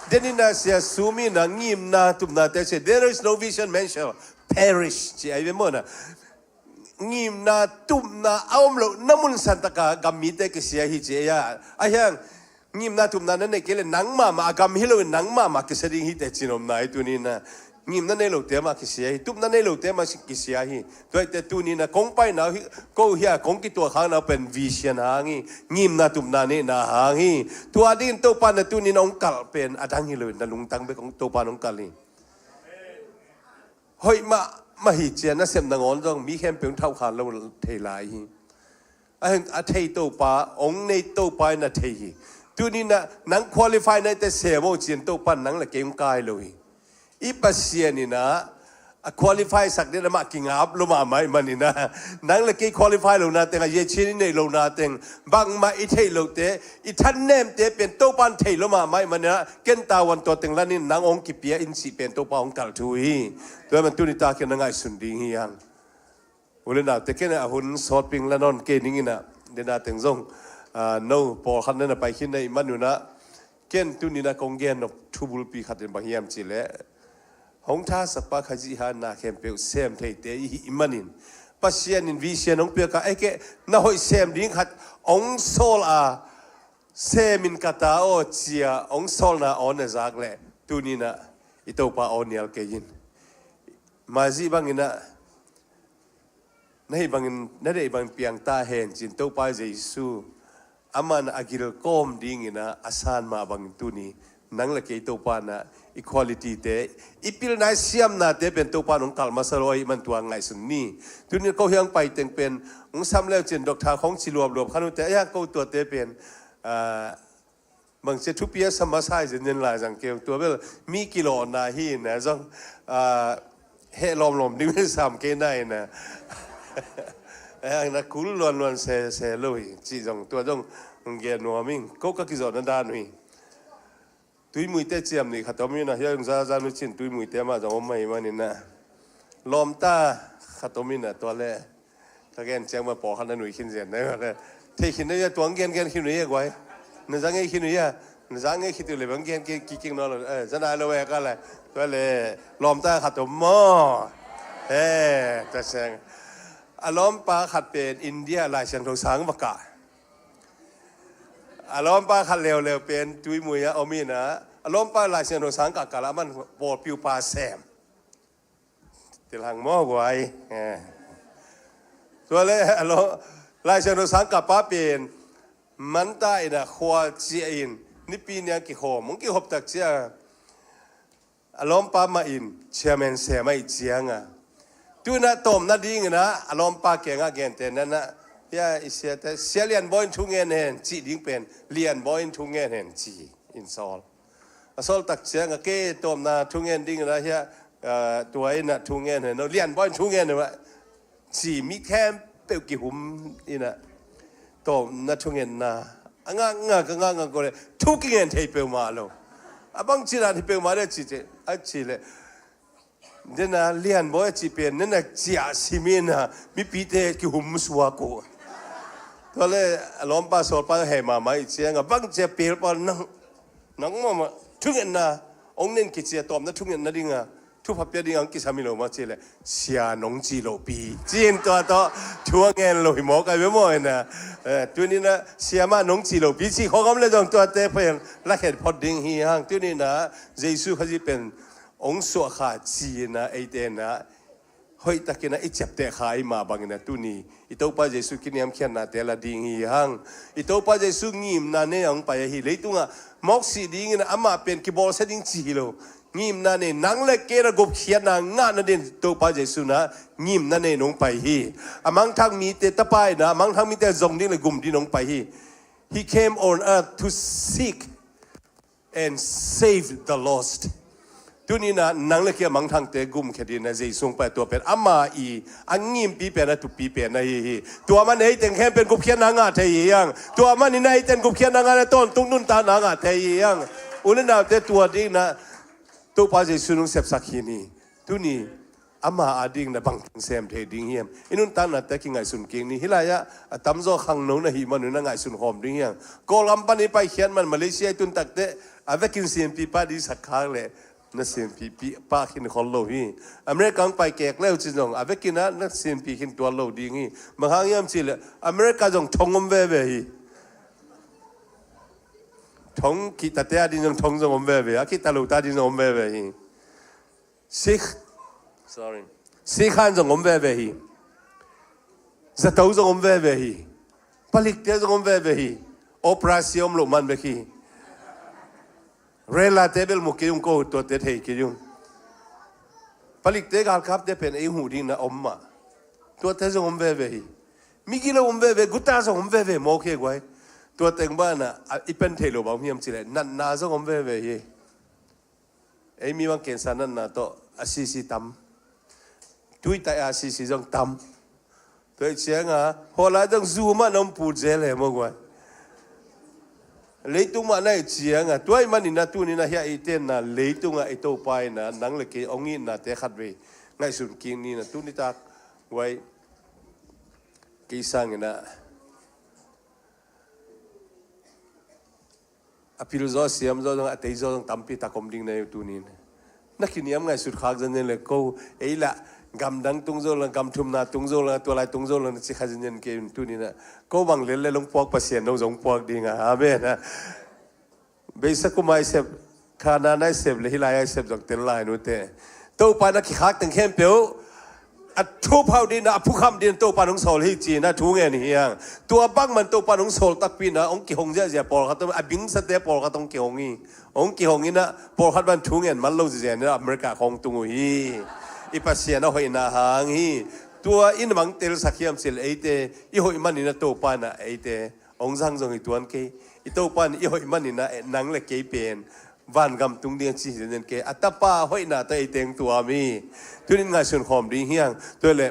Denin ah Sia Sumi in ah ngimna tupna te ci. There is no vision man shall perish ci ahi ve maw na. Ngimna tupna a om loh na mun santaka gam mite kisia hi ci a. A hiang ngimna tupna na nei kei le nang mahmah a gam hi loin nang mahmah kisia ding hi te cin omna hi tunin ah. Ngimna nei lote mah kisia hi, tupna nei lote mah kisia hi. Tua hi te tunin ah kong paina uh hi, ko hi a kong kituah khakna uh pen vision hang hi. Ngimna tupna neihna hang hi. Tua dingin Topa in ah tunin ah hong kalh pen a dang hi loin na lungtang bek hong Topa in hong kalh hi. Hoih mahmah hi cian a sem nangawn zong mi khempeuh in thauhkhan lo thei lai hi. A heng a thei Topa, ong nei Topa in a thei hi. Tunin ah nang qualify na te sem o cian Topa in nang le kei ong kai lo hi. I Pasian in ah a qualify sak ding amah kingap lo mahmah i manin ah nang le kei qualify lo na teng a yechin i neih lo na teng bangmah i theih lote i thannemte pen Topa in thei lo mahmah i manin ah ken tavuan tua teng lanin nang ong kipia in cih pen Topa ong kalh thu hi. Tua man tuni takin na ngaihsun ding hi hang. U le naute ken a hun sawtping la nawn kei ning in ah, dena teng zong, ah, no pawlkhat na na pai khin na i man un ah, ken tuni na kong gen nop thu bulpi khat in bang hiam cih leh, hong thasakpa Khazih hang na khempeuh sem theite i hih manin, Pasian in vision hong piak a, ei keh na hoih sem ding khat hong sawl a, sem in ka ta aw cia hong sawlna aw na zak leh, tuni na i Topa aw nial kei in. Mazih bangin ah, na hih bangin, na deih bangin piang ta hen cin Topa Jesu, aman a gil kawm dingin ah, a san mah bangin tuni, nang le kei Topa in ah, equality te, i pilna i siamnate pen Topa in hong kalh masa lo ahih man tua ngaihsun ni. Tuni ko hiang pai teng pen, hong sam leu cin doctor khong ci luapluap khan uh te, a hiang ko tuate pen, ah, bangcia thupi a sam a sai zenzen lai zang keu tua bel mi kilawhna hi na zong, ah, heh lawmlawm ding bel sam kei na hi na. A hiang na kul luanluan sese lo hi, cih zong tua zong gen nuam ing, ko ka kizawhna dan uh hi. Tuimuite ciam nih khat om in ah, hiah zong zazan uh cin tuimuite mah zong om mah hi manin ah. Lawmta khat om in ah, tua le ka gen ciang mah pawlkhat na nui khin zen na hi mah le. Thei khin na hi a, tuang gen gen khin uh hi a guai. Na zang ngei khin uh hi a, na zang ngei khit uh le bang gen ki, ki king nawn lo, eh, zan ai lo eh ka le. Tua le lawmta khat om maw. Eh, tua ciang a lawmpa khat pen India Lai Siangtho sang va kah. A lawmpa khat leuleu pen tuimui ah om in ah, a lawmpa Lai Siangtho sang kah kal ah, aman pawlpi upa sem. Tilhang maw guai. Eh. Tua le a law-, Lai Siangtho sang kah pa pen manta in ah khua ciah in, Nipi niang kikhawm, hong kikhop tak ciah a lawmpa mah in chairman sem ahih ciangah, tu in ah tawpna dingin ah a lawmpa kiangah gente na, na, ya, i siate, Sia Lianbawi in thu ngen hen cih ding pen, Lianbawi in thu ngen hen ci in sawl. A sawl tak ciangah, kei tawpna thu ngen dingin ah hiah, ah, tua in ah thu ngen hen, no, Lianbawi in thu ngen hen mah ci, mi khempeuh kihum in ah tawpna thungetna a ngakngak, a ngakngak ko le thu kingen thei peuhmah lo. A bang cih dan hi peuhmah le cih ciah, a cih leh, dena Lianbawi a cih pen nena ciah sim in ah mipite kihum suak uh. Tua le a lawmpa sawlpa heh mahmah ih ciangah, bang cia pelpa nang, nang mahmah thungetna hong nen kici a, tawpna thungetna dingah thupha pia ding ang kisam hi lo mah ci leh, Sia nong ci lohpi ci-in tua tawh thu a ngen lo hi mawk ai ve maw ina. Eh, tuninah Sia mah nong ci lohpi ci khawng om le zong tuate pen lakhen phot ding hi hang. Tuninah Jesu Khazih pen hong suahkha ci-inah eite inah hoihtakinah i ciapteh kha i mah banginah tuni i Topa Jesu kiniamkhiatnate la ding hi hang. I Topa Jesu ngimna nei a hong pai ahi, leitungah mawk sih dingin amah pen kibawlsia ding ci hi lo. Ngimna nei, nang le kei na gupkhiatna ngahna ding Topa Jesu na ngimna nei nong pai hi. A mangthang mite tapa ina, a mangthang mite zong ding le gum ding nong pai hi. He came on earth to seek and save the lost. Tuni na nang le kei a mangthangte gumkhia ding na Jesu hong pai, tua pen ama i a ngimpi pen, a thupi pen ahi hi. Tua man ei teng khempeuh in gupkhiatna ngah thei hi hang. Tua man in ei teng gupkhiatna ngah na tawntung nuntakna ngah thei hi hang. U le naute, tua ding na Topa Jesu nong sepsak hi ni. Tuni ama a ding na bangteng sem thei ding hiam? I nuntaknate kingaihsun kik ni. Hih lai-ah a tamzaw khangno na hih man un na ngaihsun khawm ding hiam? Kawlgam pan i paikhiat man, Malaysia i tun takteh a vekin siampipa ding sak khak leh na siampipa khin khol lo hi. America hong pai kek leu cin zong a vekin ah na siampi khin tuan lo ding hi. Bang hang hiam cih leh America zong thong om veve hi. Thong kihtate a ding zong thong zong om veve, a kihta lote a ding zong om veve hi. Sikh, sorry, Sikh han zong om veve hi. Zato zong om veve hi. Palikte zong om veve hi. Operasi om loh man bek hi. Relate bel mu kei ung ko, tuate thei kei ung. Palikte galkapte pen ei huh ding na om mah. Tuate zong om veve hi. Migilo om veve, guta zong om veve maw kei guai. Tua teng bana i pen thei lo bang hiam cih leh natna zong om veve hi. Ei mi bang kensa natna tawh a sisi tam. Tuitai a sisi zong tam. Tua i cianga hua lai zong zu mah na om put zel he maw guai. Leitung mah na i cianga tua i manin a tuni na hia i tenna leitungah i Topa ina nang le kei hong itnate khatvei ngaihsun kik ni na tuni tak guai. Kei sangin ah a pil zaw, a siam zaw zong, a tei zaw zong tampi tak om ding na hi uh tunin. Na kiniam ngaihsut khak zenzen le ko, ei lah gamdang tung zo lang, gam thumna tung zo lang, tua lai tung zo lang na ci kha zenzen kei un tunin ah. Ko bang lel le long puak Pasian no zong puak ding a. Amen. Beisa kum a i sep, khana na i sep le hih lai a i sep zong tel lai nute. Topa na kikhak teng khempeuh a thuphau ding a, a phukham ding a Topa nong sawl hi ci-in a thu ngen hi hang. Tua bangman Topa nong sawl takpi in a hong kihong ziahziah pawlkhat a bingsate pawlkhat hong kihong hi. Hong kihong in a pawlkhat bang thu ngen man lo ziahziah in a America khawng tung uh hi. I Pasian a hoihna hang hi. Tua in bang telsak hiam cih leh eite i hoih manin a Topa in a eite hong zang zong hi tuan kei. I Topa in i hoih manin a nang le kei pen vangam tung ding a ci hi zenzen kei. A Tapa hoihna tawh eite hong tuam hi. Tunin ngaihsun khawm ding hi hang. Tua leh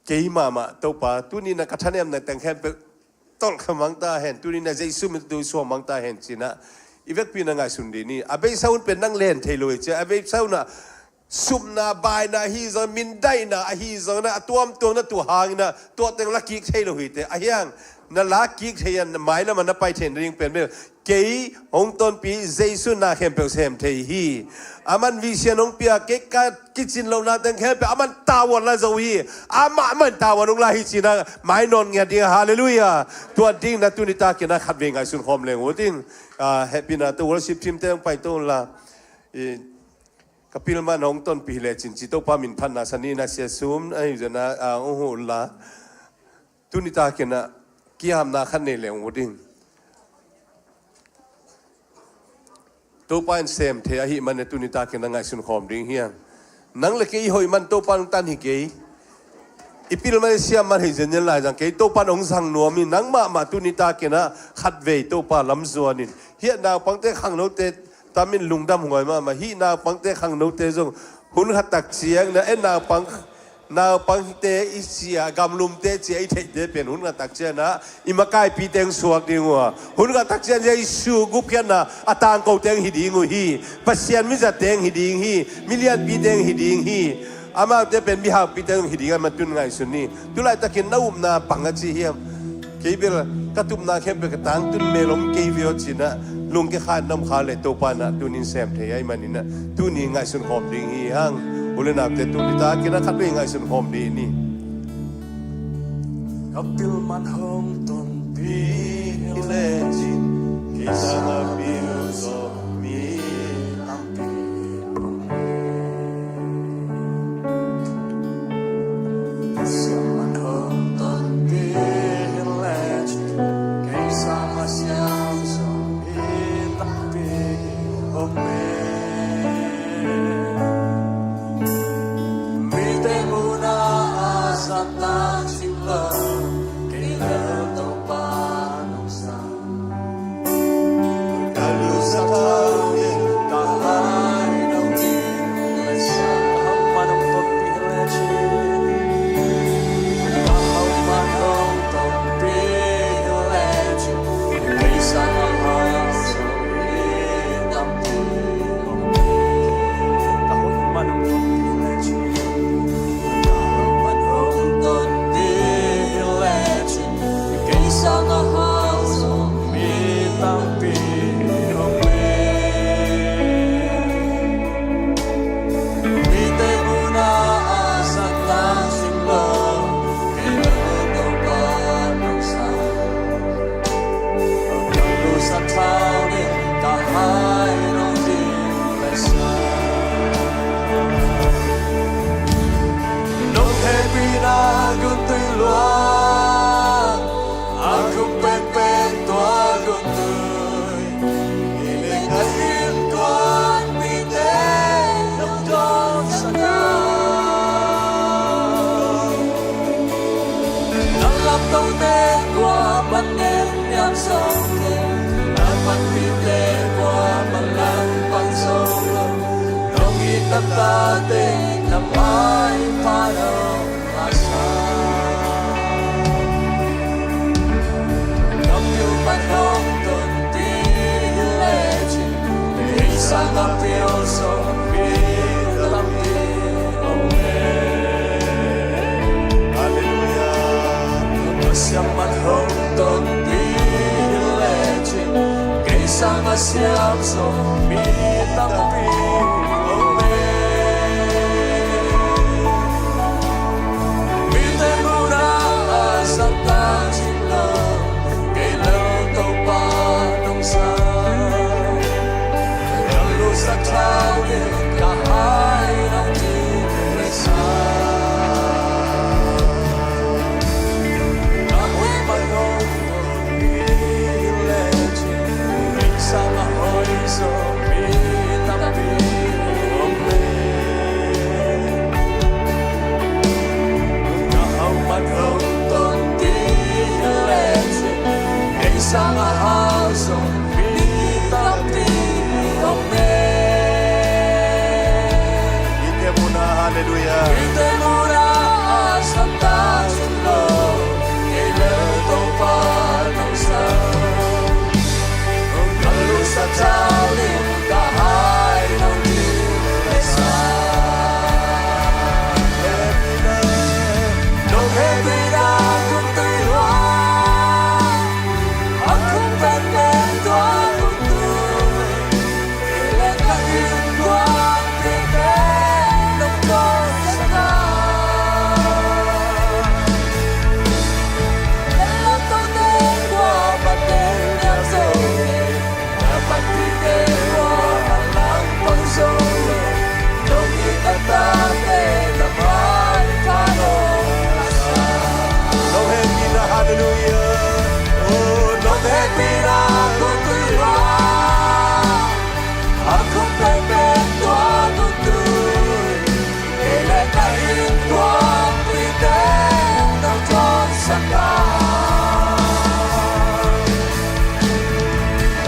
kei mahmah Topa, tuni na ka thanemna teng khempeuh tolh kha mang ta hen, tuni na Jesu min tu suang mang ta hen ci-in a i vekpi na ngaihsun dih ni. A beisa hun pen nang len thei lo hi ci a, a beisa hun a supna baina ahi zong, mindaihna ahi zong na a tuamtuam na tuh hangin a tua teng la kik thei lo hi te. A hiang na la kik thei a, na mailam a na pai thei na ding pen bel kei hong tonpi Jesu na khempeuh sem thei hi. Aman vision hong pia, kei ka kicin lohna teng khempeuh aman tavuan la zo hi. Amah aman tavuan hong la hi ci-in a mai nawn ngiat ding. Halleluiah. Tua ding na tuni takin a khatvei ngaihsun khawm leng uh ding. Ah, hehpihna tawh worship team te hong pai to un la. I, ka pilman hong tonpih lecin ci Topa min phatna sa ni na sia sum ahi zena, ah, hong huh un la. Tuni takin a kihamna khat nei leng uh ding. Topa in sem thei ahih man a tuni takin a ngaihsun khawm ding hi hang. Nang le kei i hoih man Topa nong tan hi kei. I pil man i siam man hi zenzen lai zang kei, Topa nong zang nuam hi. Nang mahmah tuni takin a khatvei Topa lam zuan in. Hiah naupangte khangnote tamin lungdam huai mahmah. Hih naupangte khangnote zong hun khat tak ciang na e naupang, naupangte i cia, gamlumte cia i theihte pen hun khat tak ciang na i makaipite hong suak ding uh a, hun khat tak ciang Jesu gupkhiatna a tangkote hong hi ding uh hi. Pasian mizate hong hi ding hi. Milianpite hong hi ding hi. Amaute pen mihaupite hong hi ding a, ma tun ngaihsun ni. Tulaitakin na upna bang a ci hiam? Kei bel ka tupna khempeuh ka tangtun mel om kei ve aw ci-in a lungkia kha in na om kha leh Topa in a tunin sem thei ahih manin a tuni ngaihsun khawm ding hi hang. U le naute tuni takin a khatvei ngaihsun khawm ding ni. Ka pil man hong tonpi hi lecin kei sang a pil zawh mi tampi om hi. Siam man hong tonpi hi lecin kei sang a siam zawh mi tampi om hi. Nong hehpihna gun tui luang, a khuk penpen tua gun tui. Hileh ka innkuanpihte nong dawngsak a, nang lamtote kua pan en hiam sawm kei, na panpihte kua pan langpang zo lo. Nong it taktakte na maipha lo. Ka piuman hong tonpih lecin, kei sangin a pial sawm mi tampi om e. Halleluiah. Pasian man hong tonpih lecin, kei sangin a siam sawm mi tampi om e. Mite muhna a zat tangcin lo, kei lel Topa nong sang. Ka lusak thau in ka hai nong ci le sang. Ka hoih pan hong tonpih lecin, kei sangin a hoih zo mi tampi om e. Ka hau man hong tonpih lecin, kei sangin a hau zo mi tampi om e. Mite muhna, halleluiah. Mite muhna a zat tangcin lo, kei lel Topa nong sang. Ka lusak thau in ka hai nong ci le sang. Nong hehpihna gun tui luang, a khuk penpen tua gun tui. Hileh ka innkuanpihte nong dawngsak a, na lamtote kua pan en hiam sawm kei, na panpihte kua pan langpang zo lo. Nong it taktakte na maipha lo. Nong hehpihna, halleluiah. Oh, nong hehpihna gun tui luang, a khuk penpen tua gun tui. Kei le ka innkuanpihte nong dawngsak a,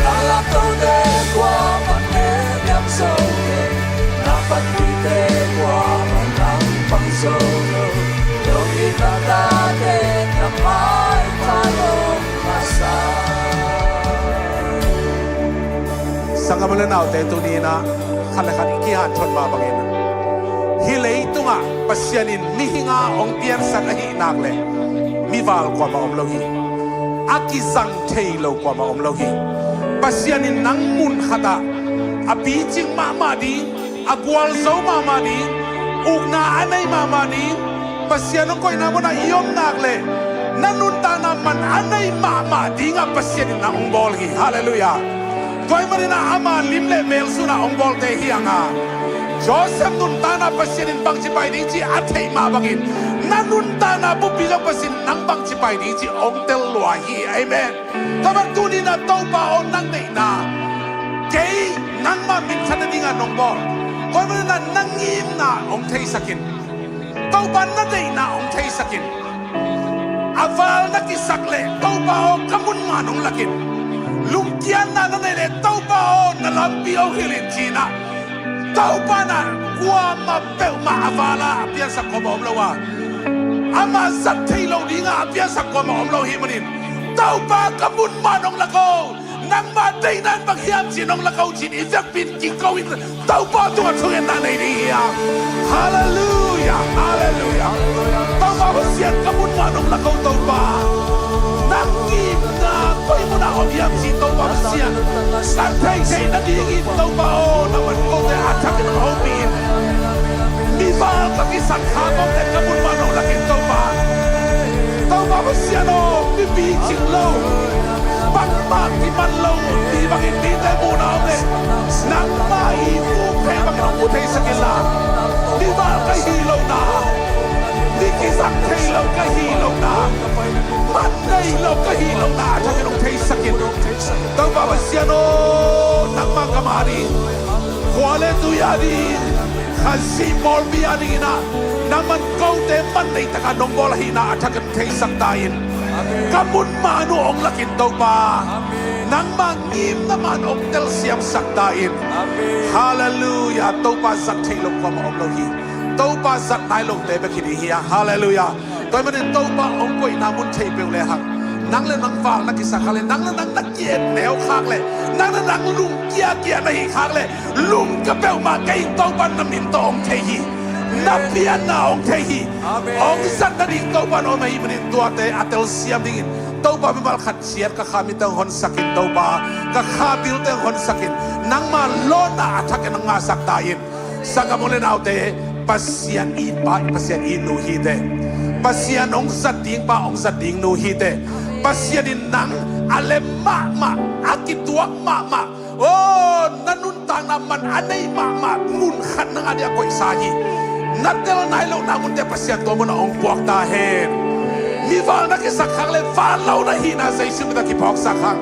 na lamtote kua pan en hiam sawm kei, na panpihte kua pan langpang zo lo. Nong it taktakte na maipha lo. Masa. Sanggam u le naute, tuni in ah khat le khat i kihanthawn mah bangin, hih leitungah Pasian in mihing a hong piansak ahih nak leh mival kuamah om lo hi. A kizang thei lo kuamah om lo hi. Pasian in nang mun khatah a picing mahmah ding, a gualzo mahmah ding, ukna a nei mahmah ding, Pasian hong koihna munah i om nak leh na nuntakna man a nei mahmah dingah Pasian in nang hong bawl hi. Halleluiah. Tua ahih manin ah ama lim le mel sunah hong bawlte hi hang a, Joseph nuntakna Pasian in bangci pai ding cih a theih mah bangin, na nuntakna buppi zong Pasian in nang bangci pai ding cih hong tel lua hi. Amen. Tua bang tuni in ah Topa aw, nang deihna kei nangmah minthanna dingah nong bawl. Tua ahih manin ah na ngimna hong theisak in. Topa, na deihna hong theisak in. A val na kisak leh Topa aw, ka mun man hong lak in. Lungkiatna na neih leh Topa aw, na lampi hong hilh in, ci-in ah. Topa in ah kuamah peuhmah a val a a piansak kuamah om lo a, amah zat thei lo dingah a piansak kuamah om lo ahih manin, Topa, ka mun man hong lak o, nangmah deihna in bang hiam ci-in hong lak o, ci-in i vekpi in kiko in Topa tungah thungetna nei ding hi hang. Halleluiah, halleluiah. Topa Pasian, ka mun man hong lak o Topa. Na ngimna koi munah om hiam cih Topa Pasian ka theihtheih nadingin Topa aw, na man kote a thakin hong hopih in. Mival ka kisak kha kawmte ka mun man hong lak in Topa. Topa Pasian aw, mi picing lo, bangmah kiman lo mi bangin mite muhna om leh, nangmah i muh pheh bangin hong mu theisak inla. Mival ka hi lohna, Lohna a thakin hong theisak in. Topa Pasian aw, nangmah ka mah ding, khua le tui a ding, Khazih pawlpi a dingin ah nangman kote man nei taka nong bawl ahihna a thakin hong theisak ta in. Ka mun man uh hong lak in Topa, nangmah ngimna man hong telsiamsak ta in. Halleluiah. Topa zat theih lo kuamah om lo hi. Topa zat nai lote bek hi ding hi a. Halleluiah. Tua ahih manin Topa hong koihna mun thei peuh le hang, nang le nang val na kisak khak le, nang le nang na ki-et neu khak le, nang le nang lungkia kia na hi khak le, lungkia peuhmah kei in Topa na min tawh hong thei hi. Na pianna hong thei hi. Hong zat nading Topa na om ahih manin tuate a telsiam dingin Topa mimal khat ciat ka kha mitte hong honsak in Topa, ka kha bilte hong honsak in, nangma lawnna a thakin hong ngahsak ta in. Sanggam u le naute, Pasian it pa, Pasian it nu hi teh. Pasian hong zat ding pa, hong zat ding nu hi teh. Pasian in nang a lem mahmah, a kituak mahmah, aw, na nuntakna man a nei mahmah mun khat nang a dia koihsa hi. Na tel nai lohna munte Pasian tua munah hong puak ta hen. Mi val na kisak khak le, val lo na hihna Jesu min tawh kiphawksak hang.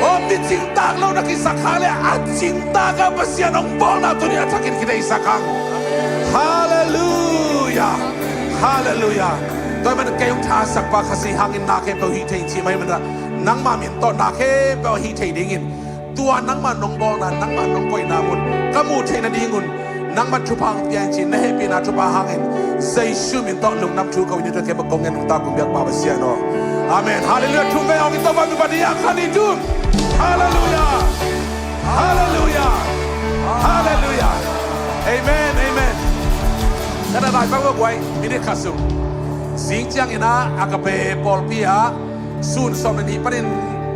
Aw, mi cingtak lo na kisak khak le, a cingtak a Pasian hong bawlna tuni a thakin kideihsak hang. Halleluiah. Halleluiah. Tua ahih manin kei hong thasak pa Khazih hangin na khempeuh hih thei in ci mai manin ah, nangma min tawh na khempeuh hih thei dingin, tua nangma nong bawlna, nangma nong koihna mun ka muh theih nadingun nangma thupha hong pia in ci, na hehpihna thupha hangin Jesu min tawh lungdam thu ko in, tua khempeuh kong ngen nungta kong biak pa Pasian aw. Amen. Halleluiah. Thum vei hong in Topa min pan hi a, khat, nih, thum. Halleluiah. Halleluiah. Halleluiah. Amen. Amen. Ka na dai bang lo guai, minute khat sung. Zing ciangin ah Agape pawlpi ah sun sawm le nih panin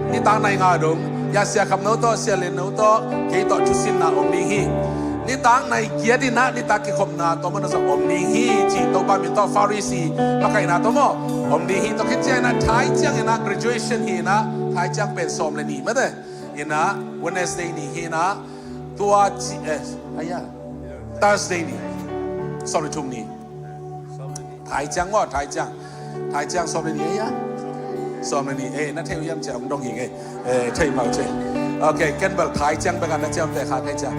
nitak nai nga dong, ya Sia Kham No tawh, Sia Lian No tawh, kei tawh thusinna om ding hi. Nitak nai giat in ah nitak kikhopna tua munah zong om ding hi ci, Topa min tawh Pharisee pakaihna tua maw om ding hi. Tua khit ciangin ah thai ciangin ah graduation hi in ah, thai ciang pen sawm le nih mate in ah, Wednesday ni hi in ah, tua ci, eh, aya, Thursday ni, sawm le thum ni. Thai ciang maw, thai ciang. Thai ciang sawm le nih, eh, ya. Sawm le nih, eh, na thei uh hiam cia hong dong hi ngei. Eh, thei mah uh cia. Ok, ken bel thai ciang bek a na ciam te kha thei cia.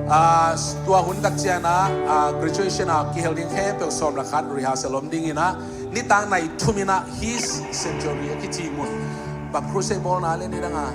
Ah, tua hun tak ciang ah, ah, graduation ah kihel ding khempeuh sawm le khat rehearsal om ding in ah, nitak nai thum in ah His Sanctuary a kici mun. Bang crusade bawlna le nidang a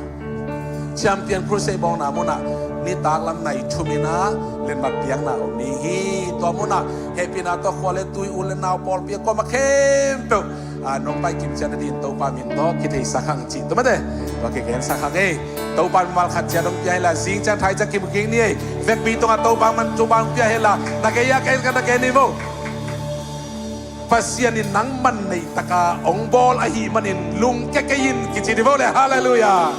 Champion Crusade bawlna munah nitak lam nai thum in ah lenmat piakna om ding hi. Tua munah hehpihna tawh khua le tui, u le nau, pawlpi a kuamah khempeuh, ah, nong pai kim ciat nadingin Topa min tawh kitheihsak hang ci, tua mate. Tua kigensak hang ei. Topa mimal khat ciat hong pia hi la, zing ciang thai ciang kimu kik ni ei. Vekpi tungah Topa man Topa hong pia hi la, na kei a kei ka na kei ni vo. Pasian in nang man nei taka hong bawl ahih manin lungkia kei in kici ni vo le. Halleluiah.